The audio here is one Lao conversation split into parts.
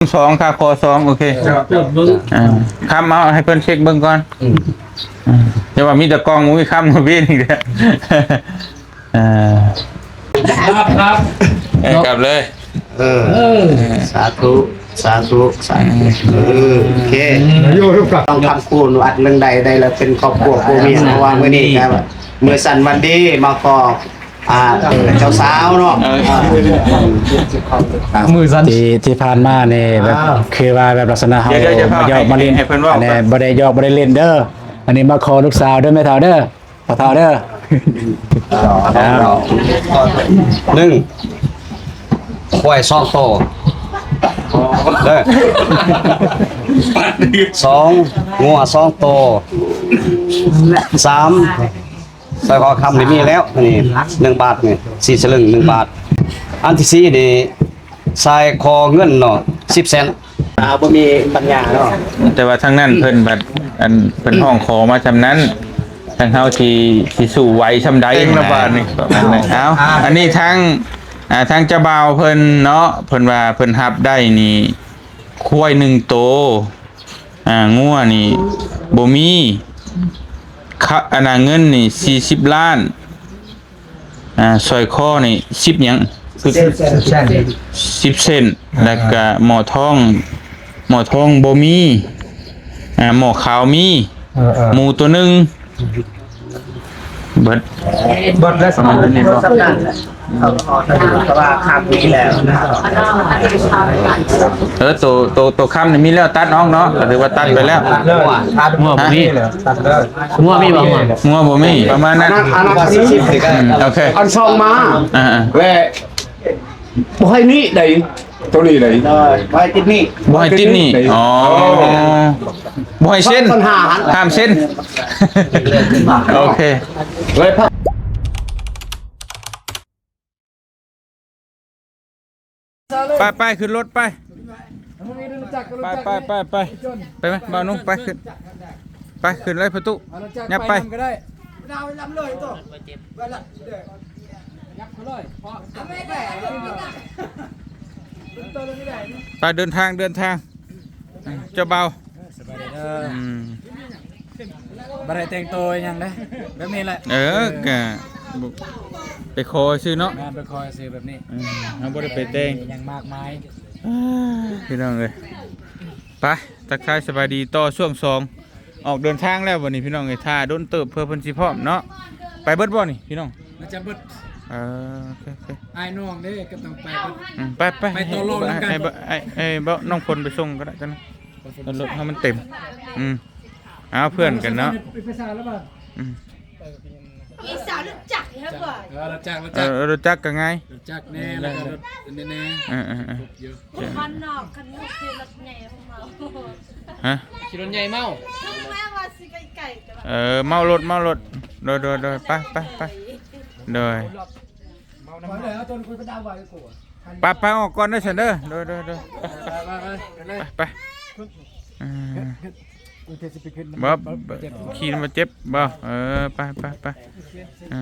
ສອງ ຄ່າຄໍສອງ ໂອເຄ ເອີ ເບິ່ງ ອ່າ ຄຳເອົາໃຫ້ເພິ່ນເຊັກເບິ່ງກ່ອນ ອືມ ອ່າ ແຕ່ວ່າມີແຕ່ກ່ອງ ບໍ່ມີຄຳ ເປັນອີກແລ້ວ ອ່າ ເອີ ກັບເລີຍ ເອີ ເອີ ສາທຸ ສາທຸ ສາທຸ ເອີ ໂອເຄ ຕ້ອງຄຳຄູນ ອັດເລື່ອງໃດໄດ້ແລ້ວເປັນຄອບຄົວຜົວເມຍ ເພາະວ່າມື້ນີ້ກໍມື້ສັນວັນດີ ມາຂໍ ອ່າ ເຈົ້າສາວເນາະ ເອີ ມື້ສັນ ທີ່ ທີ່ຜ່ານມານີ້ແບບ ອ່າ ຄືວ່າແບບລັກສະນະເຮົາ ດຽວໆ ມາຢອກມາຫຼິ້ນ ໃຫ້ເພິ່ນເວົ້າ ອັນນີ້ບໍ່ໄດ້ຢອກບໍ່ໄດ້ຫຼິ້ນເດີ ອັນນີ້ມາຂໍລູກສາວເດີແມ່ເຖົ້າເດີ ພໍ່ເຖົ້າເດີ ເອົາ ໜຶ່ງ ຄວາຍສອງໂຕ ເດີ ສອງ ງົວສອງໂຕ ສາມ ສາຍຄໍຄຳນີ້ມີແລ້ວ ອັນນີ້ໜຶ່ງບາດນີ້ ສີ່ສະລຶງ ໜຶ່ງບາດ ອັນທີສີ່ນີ້ ສາຍຄໍເງິນເນາະ ສິບແສນ ອ່າ ບໍ່ມີປັນຍາເນາະ ແຕ່ວ່າທາງນັ້ນເພິ່ນບັດ ອັນ ເພິ່ນຮ້ອງຂໍມາຊ່ຳນັ້ນ ທາງເຮົາຊິ ຊິສູ້ໄຫວຊ່ຳໃດ ເກັ່ງລະບາດນີ້ ປະມານນັ້ນ ເອົາ ອ່າ ອັນນີ້ທາງ ອ່າ ທາງເຈົ້າບ່າວເພິ່ນເນາະ ເພິ່ນວ່າເພິ່ນຮັບໄດ້ນີ້ ຄວາຍໜຶ່ງໂຕ ອ່າ ງົວນີ້ບໍ່ມີ ຄະ ອັນນ່າ ເງິນນີ້ສີ່ສິບລ້ານ ອ່າ ສ້ອຍຄໍນີ້ສິບຫຍັງ? ສິບເສັ້ນ ສິບເສັ້ນ ອ່າ ແລ້ວກະໝໍ້ທອງ ໝໍ້ທອງບໍ່ມີ ອ່າ ໝໍ້ຂາວມີ ເອີໆ ໝູໂຕໜຶ່ງ ເບິດ ເບິດແລ້ວ ປະມານນີ້ບໍ? ເອີ ໂຕ ໂຕ ໂຕຄຳນີ້ມີແລ້ວ ຕັດອອກເນາະ ກໍຖືວ່າຕັດໄປແລ້ວ ງົວບໍ່ມີ ງົວມີບໍ່? ງົວບໍ່ມີ ປະມານນັ້ນ ອັນນັ້ນ ອັນນັ້ນສີ່ສິບ ອືມ ໂອເຄ ອັນສອງມາ ອ່າໆ ແລະ ບໍ່ໃຫ້ໜີໄດ໋ ໂຕນີ້ໄດ໋ ບໍ່ໃຫ້ຕິດໜີ ບໍ່ໃຫ້ຕິດໜີ ອໍ ບໍ່ໃຫ້ເຊັນ ຫ້າມເຊັນ ໂອເຄ ໄປ ໄປ ຂຶ້ນລົດໄປ ໄປ ໄປ ໄປ ໄປ ໄປໄໝ? ບ່າວນຸ່ງ ໄປ ຂຶ້ນ ໄປ ຂຶ້ນເລີຍພໍ່ຕູ້ ຍັບໄປ ໄປ ເດີນທາງ ເດີນທາງ ເຈົ້າບ່າວ ສະບາຍດີເດີ ອືມ ບໍ່ໄດ້ແຕ່ງໂຕຫຍັງເດ້ ແບບນີ້ແຫຼະ ເອີ ກະ ໄປຂໍຊື່ເນາະ ແມ່ນ ໄປຂໍຊື່ແບບນີ້ ອືມ ເຮົາບໍ່ໄດ້ໄປແຕ່ງຫຍັງມາກມາຍ ອ່າ ພີ່ນ້ອງເອີຍ ໄປ ທັກທາຍສະບາຍດີຕໍ່ຊ່ວງສອງ ອອກເດີນທາງແລ້ວບັດນີ້ພີ່ນ້ອງເອີຍ ຖ້າດົນເຕີບເພື່ອເພິ່ນຊິພ້ອມເນາະ ໄປເບິດບໍ່ນີ້ພີ່ນ້ອງ? ໜ້າຈະເບິດ ເອີ ໂອເຄໆ ອ້າຍນ້ອງເດ້ກໍຕ້ອງໄປເບິດ ອືມ ໄປໆ ໄປຕໍ່ລອງນຳກັນ ໃຫ້ ໃຫ້ ໃຫ້ ໃຫ້ເບົາະນ້ອງຝົນໄປສົ່ງກໍໄດ້ ເອີ ລົດເຮົາມັນເຕັມ ອືມ ເອົາເພື່ອນກັນເນາະ ໄປສາລະບາດ ອືມ ມີສາວຮູ້ຈັກໃຫ້ບໍ່ ເອີ ຮູ້ຈັກ ຮູ້ ເອີ ຮູ້ຈັກ ຮູ້ຈັກກໍງ່າຍ ຮູ້ຈັກແນ່ ແລ້ວກໍລົດແນ່ໆ ເອີໆໆ ຄົບຢູ່ ຄົບຢູ່ ບ້ານນອກ ຄັນລົດຄືລົດໃຫຍ່ຂອງເຮົາ ຮະ ຂີ່ລົດໃຫຍ່ເມົາ ເຖິງແມ່ນວ່າຊິໄກໆ ແຕ່ວ່າ ເອີ ເມົາລົດ ເມົາລົດ ໂດຍໆໆ ໄປໆໆ ໂດຍ ໄປໆ ອອກກ່ອນເດີຊັ້ນເດີ ໂດຍໆໆ ໄປໆ ອ່າ ບໍ່ ຂີ່ນຳບໍ່ເຈັບບໍ່ ເອີ ໄປໆໆ ອ່າ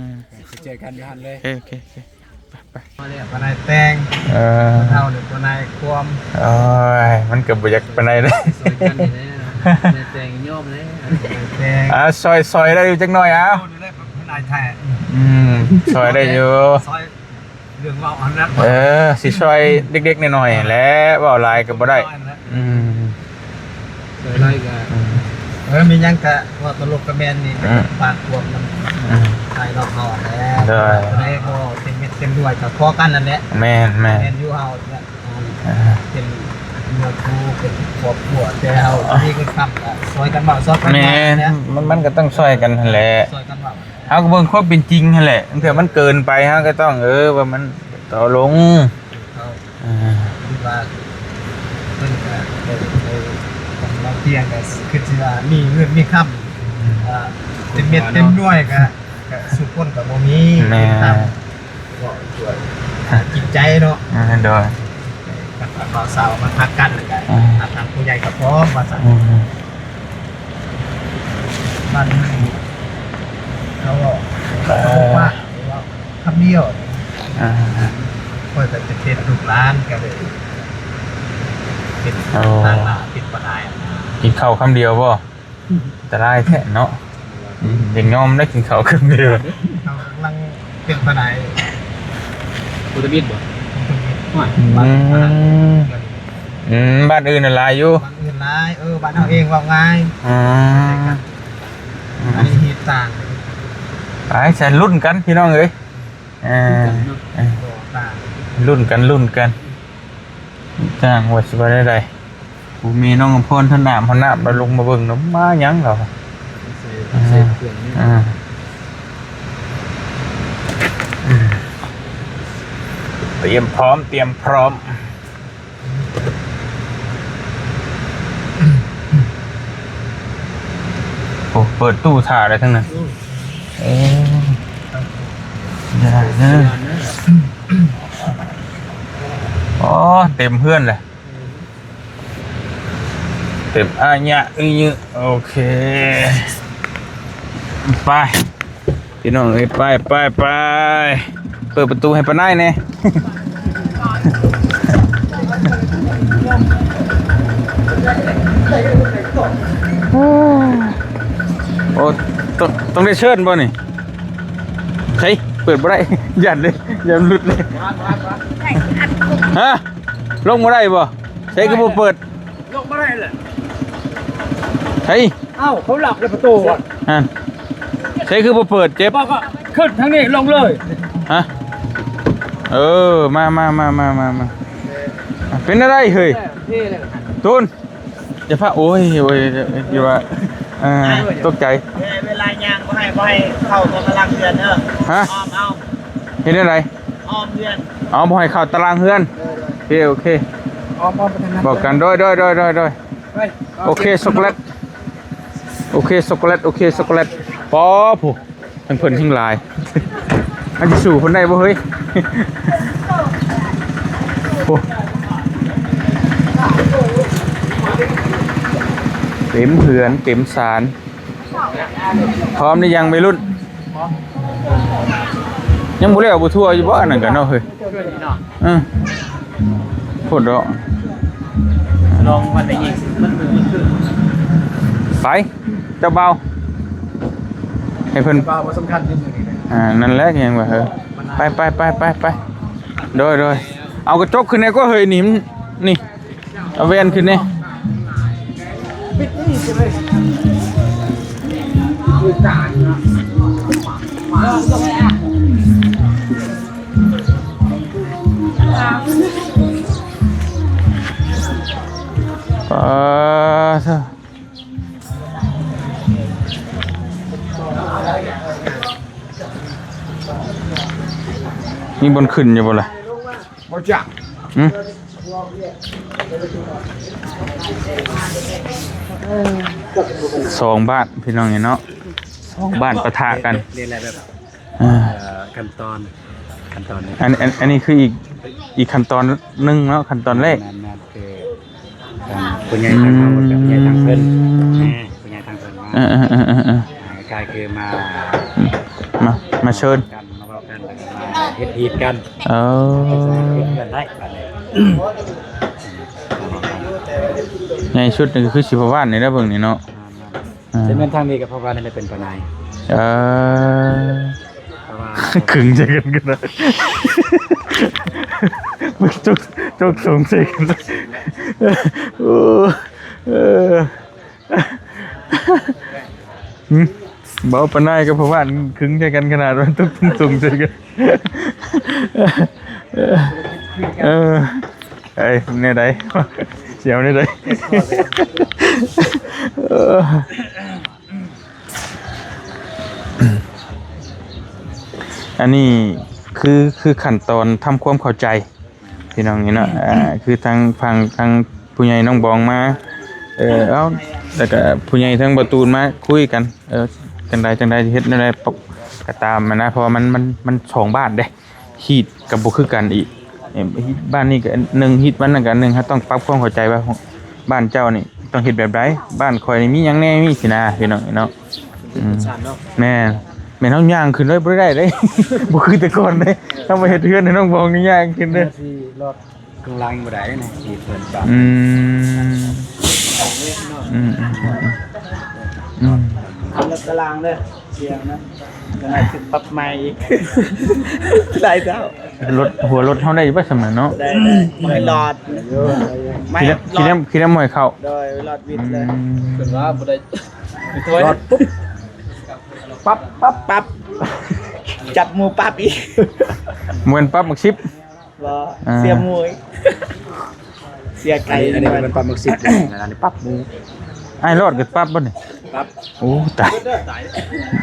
ຊິເຈີກັນຢູ່ຫັ້ນເລີຍ ໂອເຄໆ ໄປໆ ມາແລ້ວ ປານນາຍແຕ່ງ ເອີ ເຮົານີ້ປານນາຍຄວາມ ໂອ້ຍ ມັນກໍບໍ່ຢາກປານໃດເດ້ ຊ່ອຍກັນນີ້ແຫຼະ ນາຍແຕ່ງຍອມແລ້ວ ນາຍແຕ່ງ ອ່າ ຊ່ອຍ ຊ່ອຍໄດ້ຢູ່ຈັກໜ້ອຍ ເອົາ ນາຍແທ້ ອືມ ຊ່ອຍໄດ້ຢູ່ ຊ່ອຍ ເລື່ອງເວົ້າອັນນັ້ນ ເອີ ຊິຊ່ອຍເລັກໆນ້ອຍໆແຫຼະ ເວົ້າຫຼາຍກໍບໍ່ໄດ້ ອືມ ເອີ ມີຫຍັງກະເວົ້າຕະຫຼົກກະແມ່ນນີ້ ອືມ ປາກກວມນຳ ອືມ ໄທລອບນອກແຫຼະ ໂດຍ ໄດ້ບໍ່ເຕັມເມັດເຕັມໜ່ວຍກໍພໍກັນນັ້ນແຫຼະ ແມ່ນໆ ແມ່ນຢູ່ເຮົາ ອ່າ ເປັນເນື້ອຄູ່ເປັນຄອບຄົວ ແຕ່ເຮົາມີເງິນຄຳກໍຊ່ອຍກັນເວົ້າຊ່ອຍກັນ ແມ່ນ ມັນ ມັນກໍຕ້ອງຊ່ອຍກັນຫັ້ນແຫຼະ ຊ່ອຍກັນເວົ້າ ເຮົາກໍເບິ່ງຄວາມເປັນຈິງຫັ້ນແຫຼະ ບາງເທື່ອມັນເກີນໄປ ເຮົາກໍຕ້ອງ ເອີ ວ່າມັນຕໍ່ລົງ ເອີ ເອີ ຄືວ່າເພິ່ນກໍໄດ້ ໄດ້ ບາງເທື່ອກໍຄືຊິວ່າມີເງິນມີຄຳ ອືມ ເອີ ເຕັມເມັດເຕັມໜ່ວຍກໍ ກໍສູ່ຄົນກໍບໍ່ມີ ແມ່ນ ກໍດ້ວຍຈິດໃຈເນາະ ອືມ ໂດຍ ກັບບ່າວສາວມາຮັກກັນ ແລ້ວກໍ ອືມ ທາງຜູ້ໃຫຍ່ກໍພ້ອມວ່າຊັ້ນ ອືມ ມັນ ເຂົາເວົ້າ ເອີ ເຂົາບອກວ່າ ເວົ້າຄຳດຽວ ອ່າ ຂ້ອຍກໍຈະເປັນລູກຫຼານກໍເລີຍ ເປັນ ໂອ້ ຕ່າງໜ້າເປັນປານໃດ ກິນເຂົ້າຄຳດຽວບໍ່? ອັນຕະລາຍແທ້ເນາະ. ອືມ ຢາກຍອມໄດ້ກິນເຂົ້າຄຳດຽວ. ເຮົາກຳລັງເປັນປານໃດ ໂຄວິດບໍ່? ໂຄວິດ ໂອ້ຍ ອືມ ບ້ານອື່ນ ອືມ ບ້ານອື່ນນະຫຼາຍຢູ່ ບ້ານອື່ນຫຼາຍ. ເອີ ບ້ານເຮົາເອງເວົ້າງ່າຍ. ອືມ ອັນນີ້ເຮັດຕ່າງ. ໄປ ຊັ້ນລຸ້ນກັນພີ່ນ້ອງເອີຍ. ອ່າ ລຸ້ນກັນເນາະ ເອີ ລຸ້ນກັນ ລຸ້ນກັນ ຈ້າງວ່າຊິວ່າແນວໃດ. ຜູ້ແມ່ນ້ອງອຳພອນ ທ່ານນ້ຳ ທ່ານນ້ຳລາວລົງມາເບິ່ງນຳ ມາຫຍັງລາວ ໃສ່ ອ່າ ໃສ່ເຄື່ອງນີ້ ອ່າ ອືມ ຕຽມພ້ອມ ຕຽມພ້ອມ. ໂອ້ ເປີດຕູ້ຖ້າໄດ້ທັງນັ້ນ. ໂອ້ ເອີ ຢ່າເດີ. ອໍ ເຕັມເຮືອນແຫຼະ ເຕັມອາຍະອືຍື. ໂອເຄ ໄປ. ພີ່ນ້ອງເອີຍ ໄປ ໄປ ໄປ ເປີດປະຕູໃຫ້ປານາຍແດ່. ໂອ້ ຕ້ອງ ຕ້ອງໄດ້ເຊີນບໍ່ນີ້? ໃສ ເປີດບໍ່ໄດ້ ຢ້ານເດ້ ຢ້ານຫຼຸດເດ້. ຮະ ລົງບໍ່ໄດ້ບໍ່? ໃສຄືບໍ່ເປີດ? ລົງບໍ່ໄດ້ແຫຼະ ໃສ ເອົ້າ ເຂົາລັອກແລ້ວປະຕູຫັ້ນ ໃສຄືບໍ່ເປີດ ເຈັບ ບອກກໍຂຶ້ນທາງນີ້ລົງເລີຍ. ຮະ ເອີ ມາ ມາ ເປັນແນວໃດເຮີ້ຍ? ຕູນ ຢ່າພາ ໂອ້ຍ ໂອ້ຍ ຢ່າວ່າ ເອີ ຕົກໃຈ. ເວລາຍ່າງບໍ່ໃຫ້ ບໍ່ໃຫ້ເຂົ້າຕົວຕາລາງເຮືອນເດີ. ຮະ ອ້ອມເອົາ. ເຮັດແນວໃດ? ອ້ອມເຮືອນ. ອໍ ບໍ່ໃຫ້ເຂົ້າຕາລາງເຮືອນ. ໂດຍ ໂດຍ ໂອເຄ ໂອເຄ ອ້ອມ ອ້ອມໄປທາງນັ້ນ ບອກກັນ. ໂດຍ ໂດຍ ໂດຍ ໂດຍ ໂດຍ ໄປ ໂອເຄ ຊັອກໂກແລັດ ໂອເຄ ຊັອກໂກແລັດ ໂອເຄ ຊັອກໂກແລັດ. ປໍ ຜູ້ ທັງເພິ່ນແຮງຫຼາຍ ເຮົາຊິສູ້ເພິ່ນໄດ້ບໍ່ເຮີ້ຍ? ໂອ້ ເຕັມເຮືອນເຕັມຊານ. ພ້ອມຫຼືຍັງໄວລຸ້ນ? ຍັງບໍ່ແລ້ວບໍ່ທົ່ວຢູ່ບໍ່ ອັນນັ້ນກະເນາະເຮີ້ຍ. ເອີ ໂພດດອກ ລອງວັນໄດ້ຍິງ ມັນຄື ມັນຄື ໄປ ເຈົ້າບ່າວ ໃຫ້ເພິ່ນ ບ່າວບໍ່ສຳຄັນທີ່ສຸດນີ້ນະ. ອ່າ ນັ້ນແຫຼະ ຍັງວ່າ ເອີ ໄປ ໄປ ໄປ ໄປ ໄປ. ໂດຍ ໂດຍ ເອົາກະຈົກຂຶ້ນແດ່ກວ່າເຮີ້ຍ ນີ້ ນີ້ ເອົາແວ່ນຂຶ້ນແດ່. ປາດ ມີບ່ອນຂຶ້ນຢູ່ບໍ່ລະ? ບໍ່ຈັກ ຫຶ? ສອງບ້ານພີ່ນ້ອງເນາະ ສອງບ້ານປະທະກັນ. ນີ້ແຫຼະແບບ ອ່າ ຂັ້ນຕອນ ຂັ້ນຕອນນີ້ ອັນ ອັນ ອັນນີ້ຄືອີກ ອີກຂັ້ນຕອນໜຶ່ງເນາະ ຂັ້ນຕອນແລກ. ແມ່ນໆ ຄື ທາງຜູ້ໃຫຍ່ທາງເຮົາກັບຜູ້ໃຫຍ່ທາງເພິ່ນ ອືມ ອ່າ ຜູ້ໃຫຍ່ທາງເພິ່ນມາ ເອີໆໆໆໆ ອ່າ ຄ້າຍໆຄືມາ ມາ ມາເຊີນກັນ ມາເວົ້າກັນ ແລ້ວກໍມາເຮັດຮີດກັນ. ເອີ ເປັນສະມາຊິກເພື່ອນໄດ້ບາດນີ້ ໃຫຍ່ສຸດນີ້ກໍຄືຊິພໍ່ບ້ານນີ້ແຫຼະ ເບິ່ງນີ້ເນາະ. ອ່າ ຊິແມ່ນທາງນີ້ກັບພໍ່ບ້ານນີ້ແຫຼະເປັນປານາຍ. ເອີ ເພາະວ່າ ຄຶງໃສ່ກັນກັນນະ ຈົກ ຈົກສົງໃສ່ກັນ. ໂອ້ ເອີ ຫຶ ເວົ້າປານາຍກັບພໍ່ບ້ານຄຶງໃສ່ກັນຂະໜາດວ່າຕົກຕົງໃສ່ກັນ. ເອີ ເອີ ເອີຍ ແນວໃດ ຊິເອົາແນວໃດ? ເອີ ອັນນີ້ຄື ຄືຂັ້ນຕອນທຳຄວາມເຂົ້າໃຈ ພີ່ນ້ອງນີ້ເນາະ. ອ່າ ຄືທາງຝັ່ງ ທາງຜູ້ໃຫຍ່ນ້ອງບອງມາ ເອີ ເອົາ ແລ້ວກະຜູ້ໃຫຍ່ທາງບ່າວຕູນມາຄຸຍກັນ ເອີ ຈັ່ງໃດ ຈັ່ງໃດ ເຮັດແນວໃດກໍຕາມຫັ້ນນະ ເພາະວ່າມັນ ມັນ ມັນສອງບ້ານເດ້ ຮີດກໍບໍ່ຄືກັນອີກ. ເອີ ບ້ານນີ້ກໍໜຶ່ງ ຮີດບ້ານນັ້ນກໍໜຶ່ງ ເຮົາຕ້ອງປັບຄວາມເຂົ້າໃຈວ່າ ບ້ານເຈົ້ານີ້ຕ້ອງເຮັດແບບໃດ ບ້ານຂ້ອຍນີ້ມີຫຍັງແດ່ ມີຊີ້ນະ ພີ່ນ້ອງເນາະ. ອືມ ແມ່ນ ແມ່ນເຮົາຍ່າງຂຶ້ນເລີຍບໍ່ໄດ້ເດ້ ບໍ່ຄືແຕ່ກ່ອນເດ້. ເຮົາມາເຮັດເຮືອນໃຫ້ນ້ອງບອງນີ້ຍ່າງຂຶ້ນເດ້ ເຮືອນທີ່ລອດ ຂ້າງຫຼັງບໍ່ໄດ້ນະ ທີ່ເພິ່ນຈະ ອືມ ອືມໆໆໆ ອືມ ເອົາລົດຕາລາງເດີ ສຽງນະ ຈະໄດ້ຂຶ້ນປັບໃໝ່ອີກ ຫຼາຍເທົ່າ. ລົດ ຫົວລົດເຮົາໄດ້ຢູ່ບໍ່ສ່ຳນັ້ນເນາະ? ໄດ້ ໄດ້ ໄດ້ລອດ ໄມ້ ຂີ່ນຳ ຂີ່ນຳ ຂີ່ນຳຫ້ວຍເຂົ້າ ໂດຍ ລອດວິດເລີຍ ອືມ ຂຶ້ນມາບໍ່ໄດ້ ລອດປຸບ ປັບ ປັບ ປັບ ຈັບໝູ່ປັບອີກ ແມ່ນປັບໝາກສິບ ບໍ່ ອ່າ ເສຍໝູ່ອີກ ເສຍໄກ່ ອັນນີ້ ອັນນີ້ມັນປັບໝາກສິບ ອັນນີ້ປັບໝູ່ ອ້າຍລອດກໍປັບບໍ່ນີ້? ປັບ ໂອ້ ຕາຍ ຕາຍ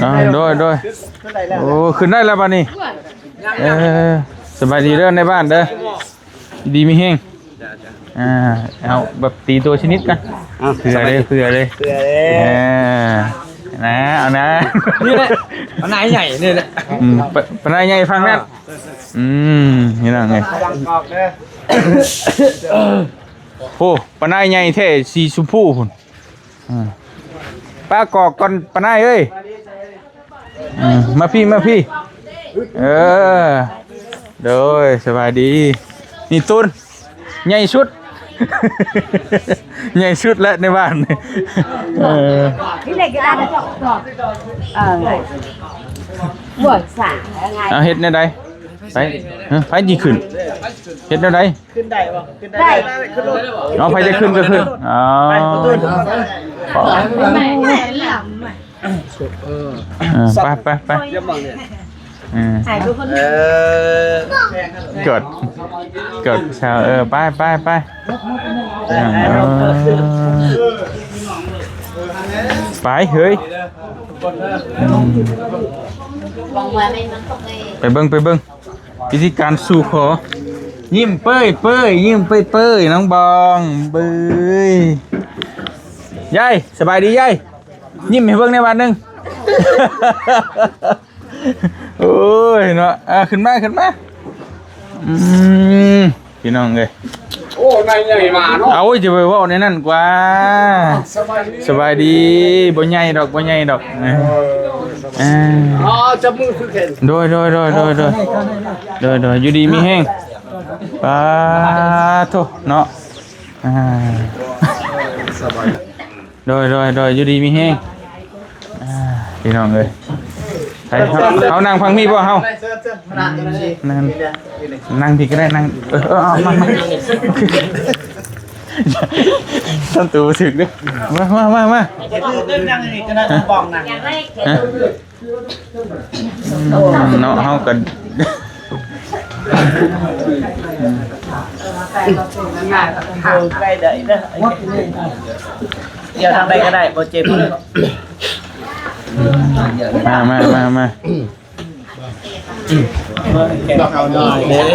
ອ່າ ໂດຍ ໂດຍ ຂຶ້ນໄດ້ແລ້ວ ໂອ້ ຂຶ້ນໄດ້ແລ້ວບັດນີ້ ເອີ ສະບາຍດີເດີ ໃນບ້ານເດີ ຢູ່ດີມີແຮງ ອ່າ ເອົາແບບຕີຕົວຊະນິດກ່ອນ ເພື່ອເລີຍ ເພື່ອເລີຍ ເພື່ອເລີຍ ເອີ ນະ ເອົານະ ນີ້ແຫຼະ ປານາຍໃຫຍ່ນີ້ແຫຼະ ອືມ ປານາຍໃຫຍ່ຟັງນັ້ນ ອືມ ພີ່ນ້ອງເອີຍ ໂອ້ ປານາຍໃຫຍ່ແທ້ ສີຊົມພູພຸ້ນ ອ່າ ປາກອກກ່ອນປານາຍເອີຍ ອ່າ ມາພີ້ ມາພີ້ ເອີ ໂດຍ ສະບາຍດີ ນີ້ຕູນ ໃຫຍ່ສຸດ ໃຫຍ່ສຸດແຫຼະໃນບ້ານ ເອີ ນີ້ແຫຼະກໍໄດ້ດອກ ເອີ ບໍ່ສາ ເອົາເຮັດແນວໃດ? ໄປ ເອີ ໄປຊິຂຶ້ນ ເຮັດແນວໃດ? ຂຶ້ນໄດ້ບໍ່? ຂຶ້ນໄດ້ ໄດ້ ຂຶ້ນລົດ ເອົາ ໃຜຈະຂຶ້ນກໍຂຶ້ນ ອໍ ໄປ ເອີ ໄປ ໄປ ໄປ ເອີ ໃຫ້ທຸກຄົນ ເອີ ກົດ ກົດຊາວ ເອີ ໄປ ໄປ ໄປ ເອີ ໄປເຮີ້ຍ ອືມ ໄປເບິ່ງ ໄປເບິ່ງ ວິທີການສູ່ຂໍ ຍິ້ມເປີຍໆ ຍິ້ມເປີຍໆ ນ້ອງບອງ ເບີຍ ຍາຍ ສະບາຍດີຍາຍ ຍິ້ມໃຫ້ເບິ່ງແດ່ບາດໜຶ່ງ ໂອ້ຍເນາະ ອ່າ ຂຶ້ນມາ ຂຶ້ນມາ ອືມ ພີ່ນ້ອງເອີຍ ໂອ້ ນາຍໃຫຍ່ມາເນາະ ເອົາ ຈະໄປເວົ້າໃນນັ້ນກວ່າ ສະບາຍດີ ສະບາຍດີ ບໍ່ໃຫຍ່ດອກ ບໍ່ໃຫຍ່ດອກ ເອີ ເອີ ອໍ ຈັບມືຄືແຂນ ໂດຍ ໂດຍ ໂດຍ ຢູ່ດີມີແຮງ ປາໂທເນາະ ອ່າ ສະບາຍ ໂດຍ ໂດຍ ໂດຍ ຢູ່ດີມີແຮງ ອ່າ ພີ່ນ້ອງເອີຍ ໃຜ ເຮົາ ເຮົານັ່ງຝັ່ງນີ້ບໍ່ເຮົາ ນັ່ງ ນັ່ງພີ້ກໍໄດ້ ນັ່ງ ເອີ ເອີ ເອົາ ມາ ມາ ທຳຕົວບໍ່ຖືກເດີ ມາ ມາ ມາ ມາ ເຮັດຄືກັນ ນັ່ງນີ້ກໍໄດ້ ບອກນັ່ງ ຮະ? ເນາະ ເຮົາກໍ ໄດ້ ໄດ້ ດຽວທາງໃດກໍໄດ້ ບໍ່ເຈັບ ມາ ມາ ມາ ມາ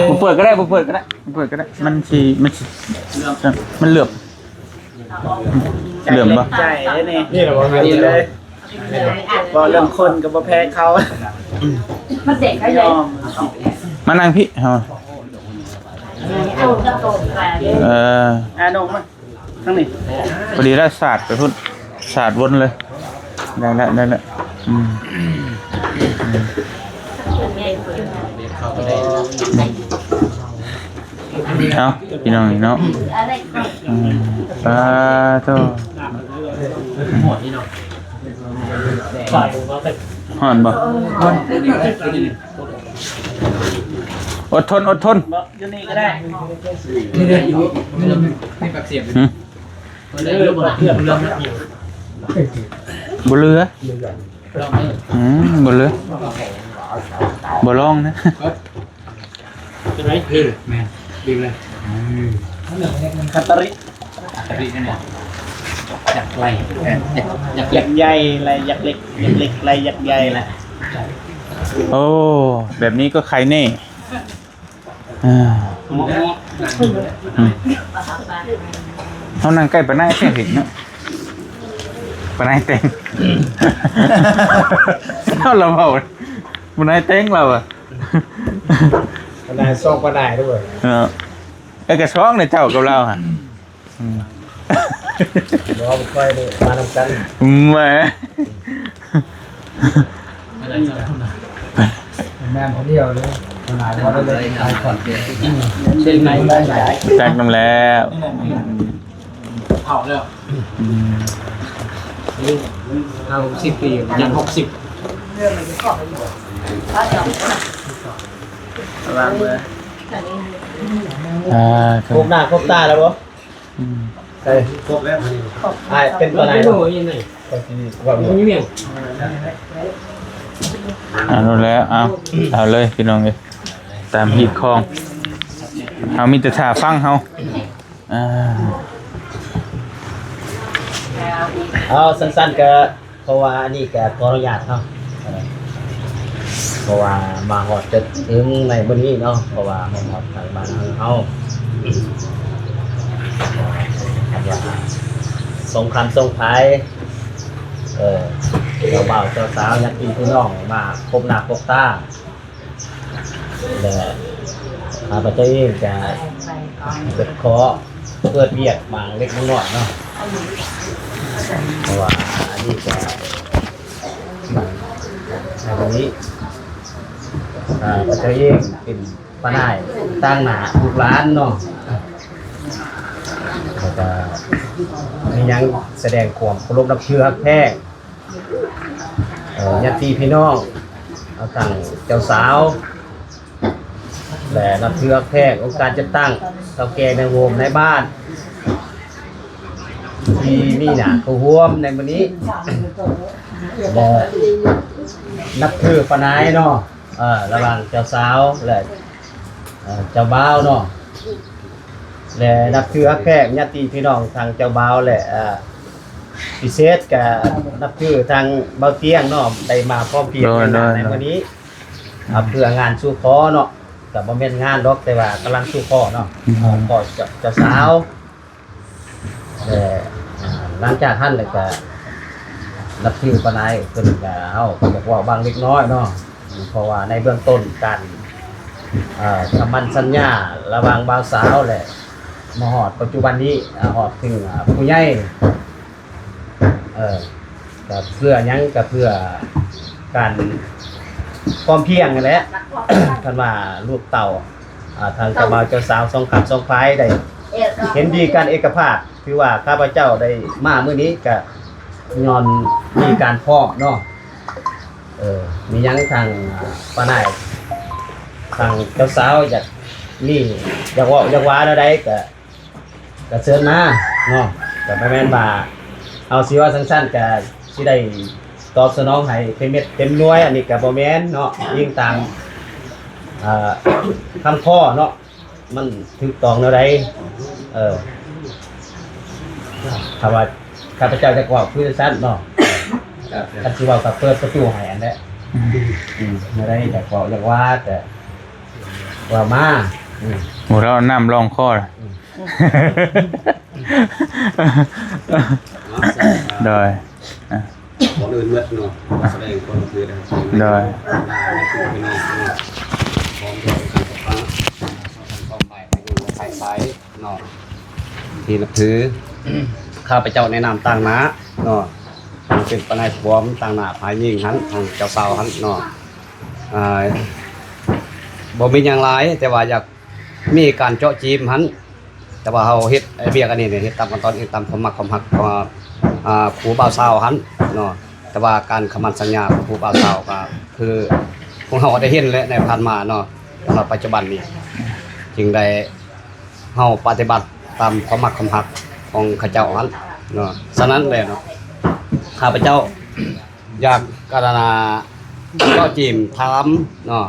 ບໍ່ເປີດກໍໄດ້ ບໍ່ເປີດກໍໄດ້ ບໍ່ເປີດກໍໄດ້ ມັນຊິ ມັນຊິ ມັນເຫຼືອບ ເຫຼືອບບໍ່? ໃຈເດ້ນີ້ ນີ້ລະບໍ່? ນີ້ເລີຍ ເວົ້າເລື່ອງຄົນກໍບໍ່ແພ້ເຂົາ ມັນເດັກກໍຍອມ ມານັ່ງພີ້ເຮົາ ເອີ ອາ ນ້ອງມາທາງນີ້ ພໍດີລະ ສາດໄປພຸ້ນ ສາດວົນເລີຍ ໄດ້ລະ ໄດ້ລະ ອືມ ເອົາ ພີ່ນ້ອງເນາະ ອືມ ປາໂທ ຮ້ອນບໍ່? ອົດທົນ ອົດທົນ ຢູ່ນີ້ກໍໄດ້ ຫືມ ບໍ່ເຫຼືອ ອືມ ບໍ່ເຫຼືອ ບໍ່ລອງນະ ເປັນໄງ? ແມ່ນ ດີເລີຍ ອືມ ຄັດຕະລິ ຄັດຕະລິນີ້ ຢາກໄລ່ ຢາກ ຢາກໃຫຍ່ໄລ່ຢາກເລັກ ຢາກເລັກໄລ່ຢາກໃຫຍ່ແຫຼະ ໂອ້ ແບບນີ້ກໍໄຄແນ່. ອ່າ ອືມ ເຮົານັ່ງໃກ້ປານາຍແທ້ເຫັນເນາະ ປານາຍແຕ່ງ ເຮົາລະເວົ້າ ປານາຍແຕ່ງລາວອະ ປານາຍຊອກປານາຍດ້ວຍ ເນາະ ເອີ ກະຊອກໃນເຈົ້າກັບລາວຫັ້ນ. ອືມ ບໍ່ ບໍ່ຄ່ອຍໄດ້ມານຳກັນ ແໝ່ ແມ່ນຜູ້ດຽວເລີຍ ແຕກນຳແລ້ວ ເຖົ້າແລ້ວ ຫ້າຫົກສິບປີ ຍັງຫົກສິບ ລະວັງເດີ ອ່າ ຄົບໜ້າຄົບຕາແລ້ວບໍ່? ອືມ ໃສ່ຄົບແລ້ວ ອ້າຍເປັນປານໃດເນາະ? ເອົາແລ້ວ ເອົາ ເອົາເລີຍພີ່ນ້ອງເອີຍ ຕາມຮີດຄອງ ເຮົາມີແຕ່ຖ້າຟັງເຮົາ ອ່າ ເອົາ ສັ້ນໆ ກະ ເພາະວ່າອັນນີ້ກະຂໍອະນຸຍາດເນາະ ເອີ ເພາະວ່າມາຮອດຈົນເຖິງໃນມື້ນີ້ເນາະ ເພາະວ່າມາຮອດທາງບ້ານເຮົາ ອັນວ່າສອງຄັນສອງພາຍ ເອີ ເຈົ້າບ່າວເຈົ້າສາວ ຍາດຕິພີ່ນ້ອງມາພົບໜ້າພົບຕາ ແລະ ຂ້າພະເຈົ້າເອງກະຈະຂໍເປີດວຽກບາງເລັກບາງນ້ອຍເນາະ ເພາະວ່າອັນນີ້ກະໃນວັນນີ້ ຂ້າພະເຈົ້າເອງເປັນປ້ານາຍຕາງໜ້າລູກຫຼານເນາະ ແລ້ວກະມີຫຍັງສະແດງຄວາມເຄົາລົບນັບຖືຮັກແພງ ເອີ ຍາດຕິພີ່ນ້ອງ ເອົາທັງເຈົ້າສາວ ແລະ ນັບຖືຮັກແພງອົງການຈັດຕັ້ງ ເຖົ້າແກ່ໃນໂຮມໃນບ້ານ ທີ່ມີໜ້າເຂົ້າຮ່ວມໃນມື້ນີ້ ແລະ ນັບຖືປ້ານາຍເນາະ ເອີ ລະຫວ່າງເຈົ້າສາວ ແລະ ເອີ ເຈົ້າບ່າວເນາະ ແລະ ນັບຖືຮັກແພງຍາດຕິພີ່ນ້ອງທາງເຈົ້າບ່າວ ແລະ ເອີ ພິເສດກະນັບຖືທາງບ່າວຕຽງເນາະ ໄດ້ມາພ້ອມພຽງກັນໃນມື້ນີ້ ເພື່ອງານສູ່ຂໍເນາະ ກະບໍ່ແມ່ນງານດອກ ແຕ່ວ່າກຳລັງສູ່ຂໍເນາະ ຂໍເຈົ້າສາວ ແລະ ຫຼັງຈາກຫັ້ນແລ້ວກະນັບຖືປ້ານາຍເພິ່ນກະ ເຮົາກະຢາກເວົ້າບາງເລັກນ້ອຍເນາະ ເພາະວ່າໃນເບື້ອງຕົ້ນການ ເອີ ຄຳໝັ້ນສັນຍາລະຫວ່າງບ່າວສາວ ແລະ ມາຮອດປັດຈຸບັນນີ້ ຮອດເຖິງຜູ້ໃຫຍ່ ເອີ ກະເພື່ອຫຍັງ ກະເພື່ອການພ້ອມພຽງຫັ້ນແຫຼະ ຄັນວ່າລູກເຕົ້າ ອ່າ ທາງເຈົ້າບ່າວເຈົ້າສາວສອງຂ້າງສອງຝ່າຍໄດ້ເຫັນດີກັນເອກະພາບ ຖືວ່າຂ້າພະເຈົ້າໄດ້ມາມື້ນີ້ກະຍ້ອນມີການພ້ອມເນາະ ເອີ ມີຫຍັງທາງປ້ານາຍ ທາງເຈົ້າສາວຢາກມີ ຢາກເວົ້າຢາກວ່າແນວໃດກະ ກະເຊີນມາເນາະ ກະບໍ່ແມ່ນວ່າເຮົາຊິເວົ້າສັ້ນໆ ກະຊິໄດ້ຕອບສະໜອງໃຫ້ເຕັມເມັດເຕັມໜ່ວຍ ອັນນີ້ກະບໍ່ແມ່ນເນາະ ອີງຕາມ ເອີ ຄຳຂໍເນາະ ມັນຖືກຕ້ອງແນວໃດ ເອີ ຖ້າວ່າຂ້າພະເຈົ້າຢາກເວົ້າຄືຊັ້ນເນາະ ຄັນຊິເວົ້າກະເປີດປະຕູໃຫ້ຫັ້ນແຫຼະ ອືມ ອືມ ແນວໃດຢາກເວົ້າຢາກວ່າກະເວົ້າມາ ອືມ ໂອ້ ລາວນ້ຳລອງຄໍລະ ອືມ ໂດຍ ອ່ະ ກ່ອນອື່ນໝົດເນາະ ຂໍສະແດງຄວາມນັບຖືນະ ໂດຍ ພີ່ນ້ອງເນາະ ພ້ອມດ້ວຍກັນກັບທາງສອງຝ່າຍ ໃນຢູ່ໃນສາຍເນາະ ທີ່ນັບຖື ຂ້າພະເຈົ້າໃນນາມຕາງໜ້າເນາະ ເປັນປະນາຍຄວາມຕາງໜ້າຝ່າຍຍິງຫັ້ນ ທາງເຈົ້າສາວຫັ້ນເນາະ ອ່າ ບໍ່ມີຫຍັງຫຼາຍ ແຕ່ວ່າຢາກ ມີການເຈາະຈີມຫັ້ນ ແຕ່ວ່າເຮົາເຮັດວຽກອັນນີ້ນີ້ ເຮັດຕາມຂັ້ນຕອນ ເຮັດຕາມຄວາມມັກຄວາມຮັກຂອງ ອ່າ ຄູ່ບ່າວສາວຫັ້ນເນາະ ແຕ່ວ່າການຄຳໝັ້ນສັນຍາຂອງຄູ່ບ່າວສາວກະຄືພວກເຮົາກະໄດ້ເຫັນແຫຼະໃນຜ່ານມາເນາະ ສຳລັບປັດຈຸບັນນີ້ ຈຶ່ງໄດ້ເຮົາປະຕິບັດຕາມຄວາມມັກຄວາມຮັກຂອງເຂົາເຈົ້າຫັ້ນເນາະ ສະນັ້ນແຫຼະເນາະ ຂ້າພະເຈົ້າ ຢາກກະລະນາເຈາະຈີມຖາມເນາະ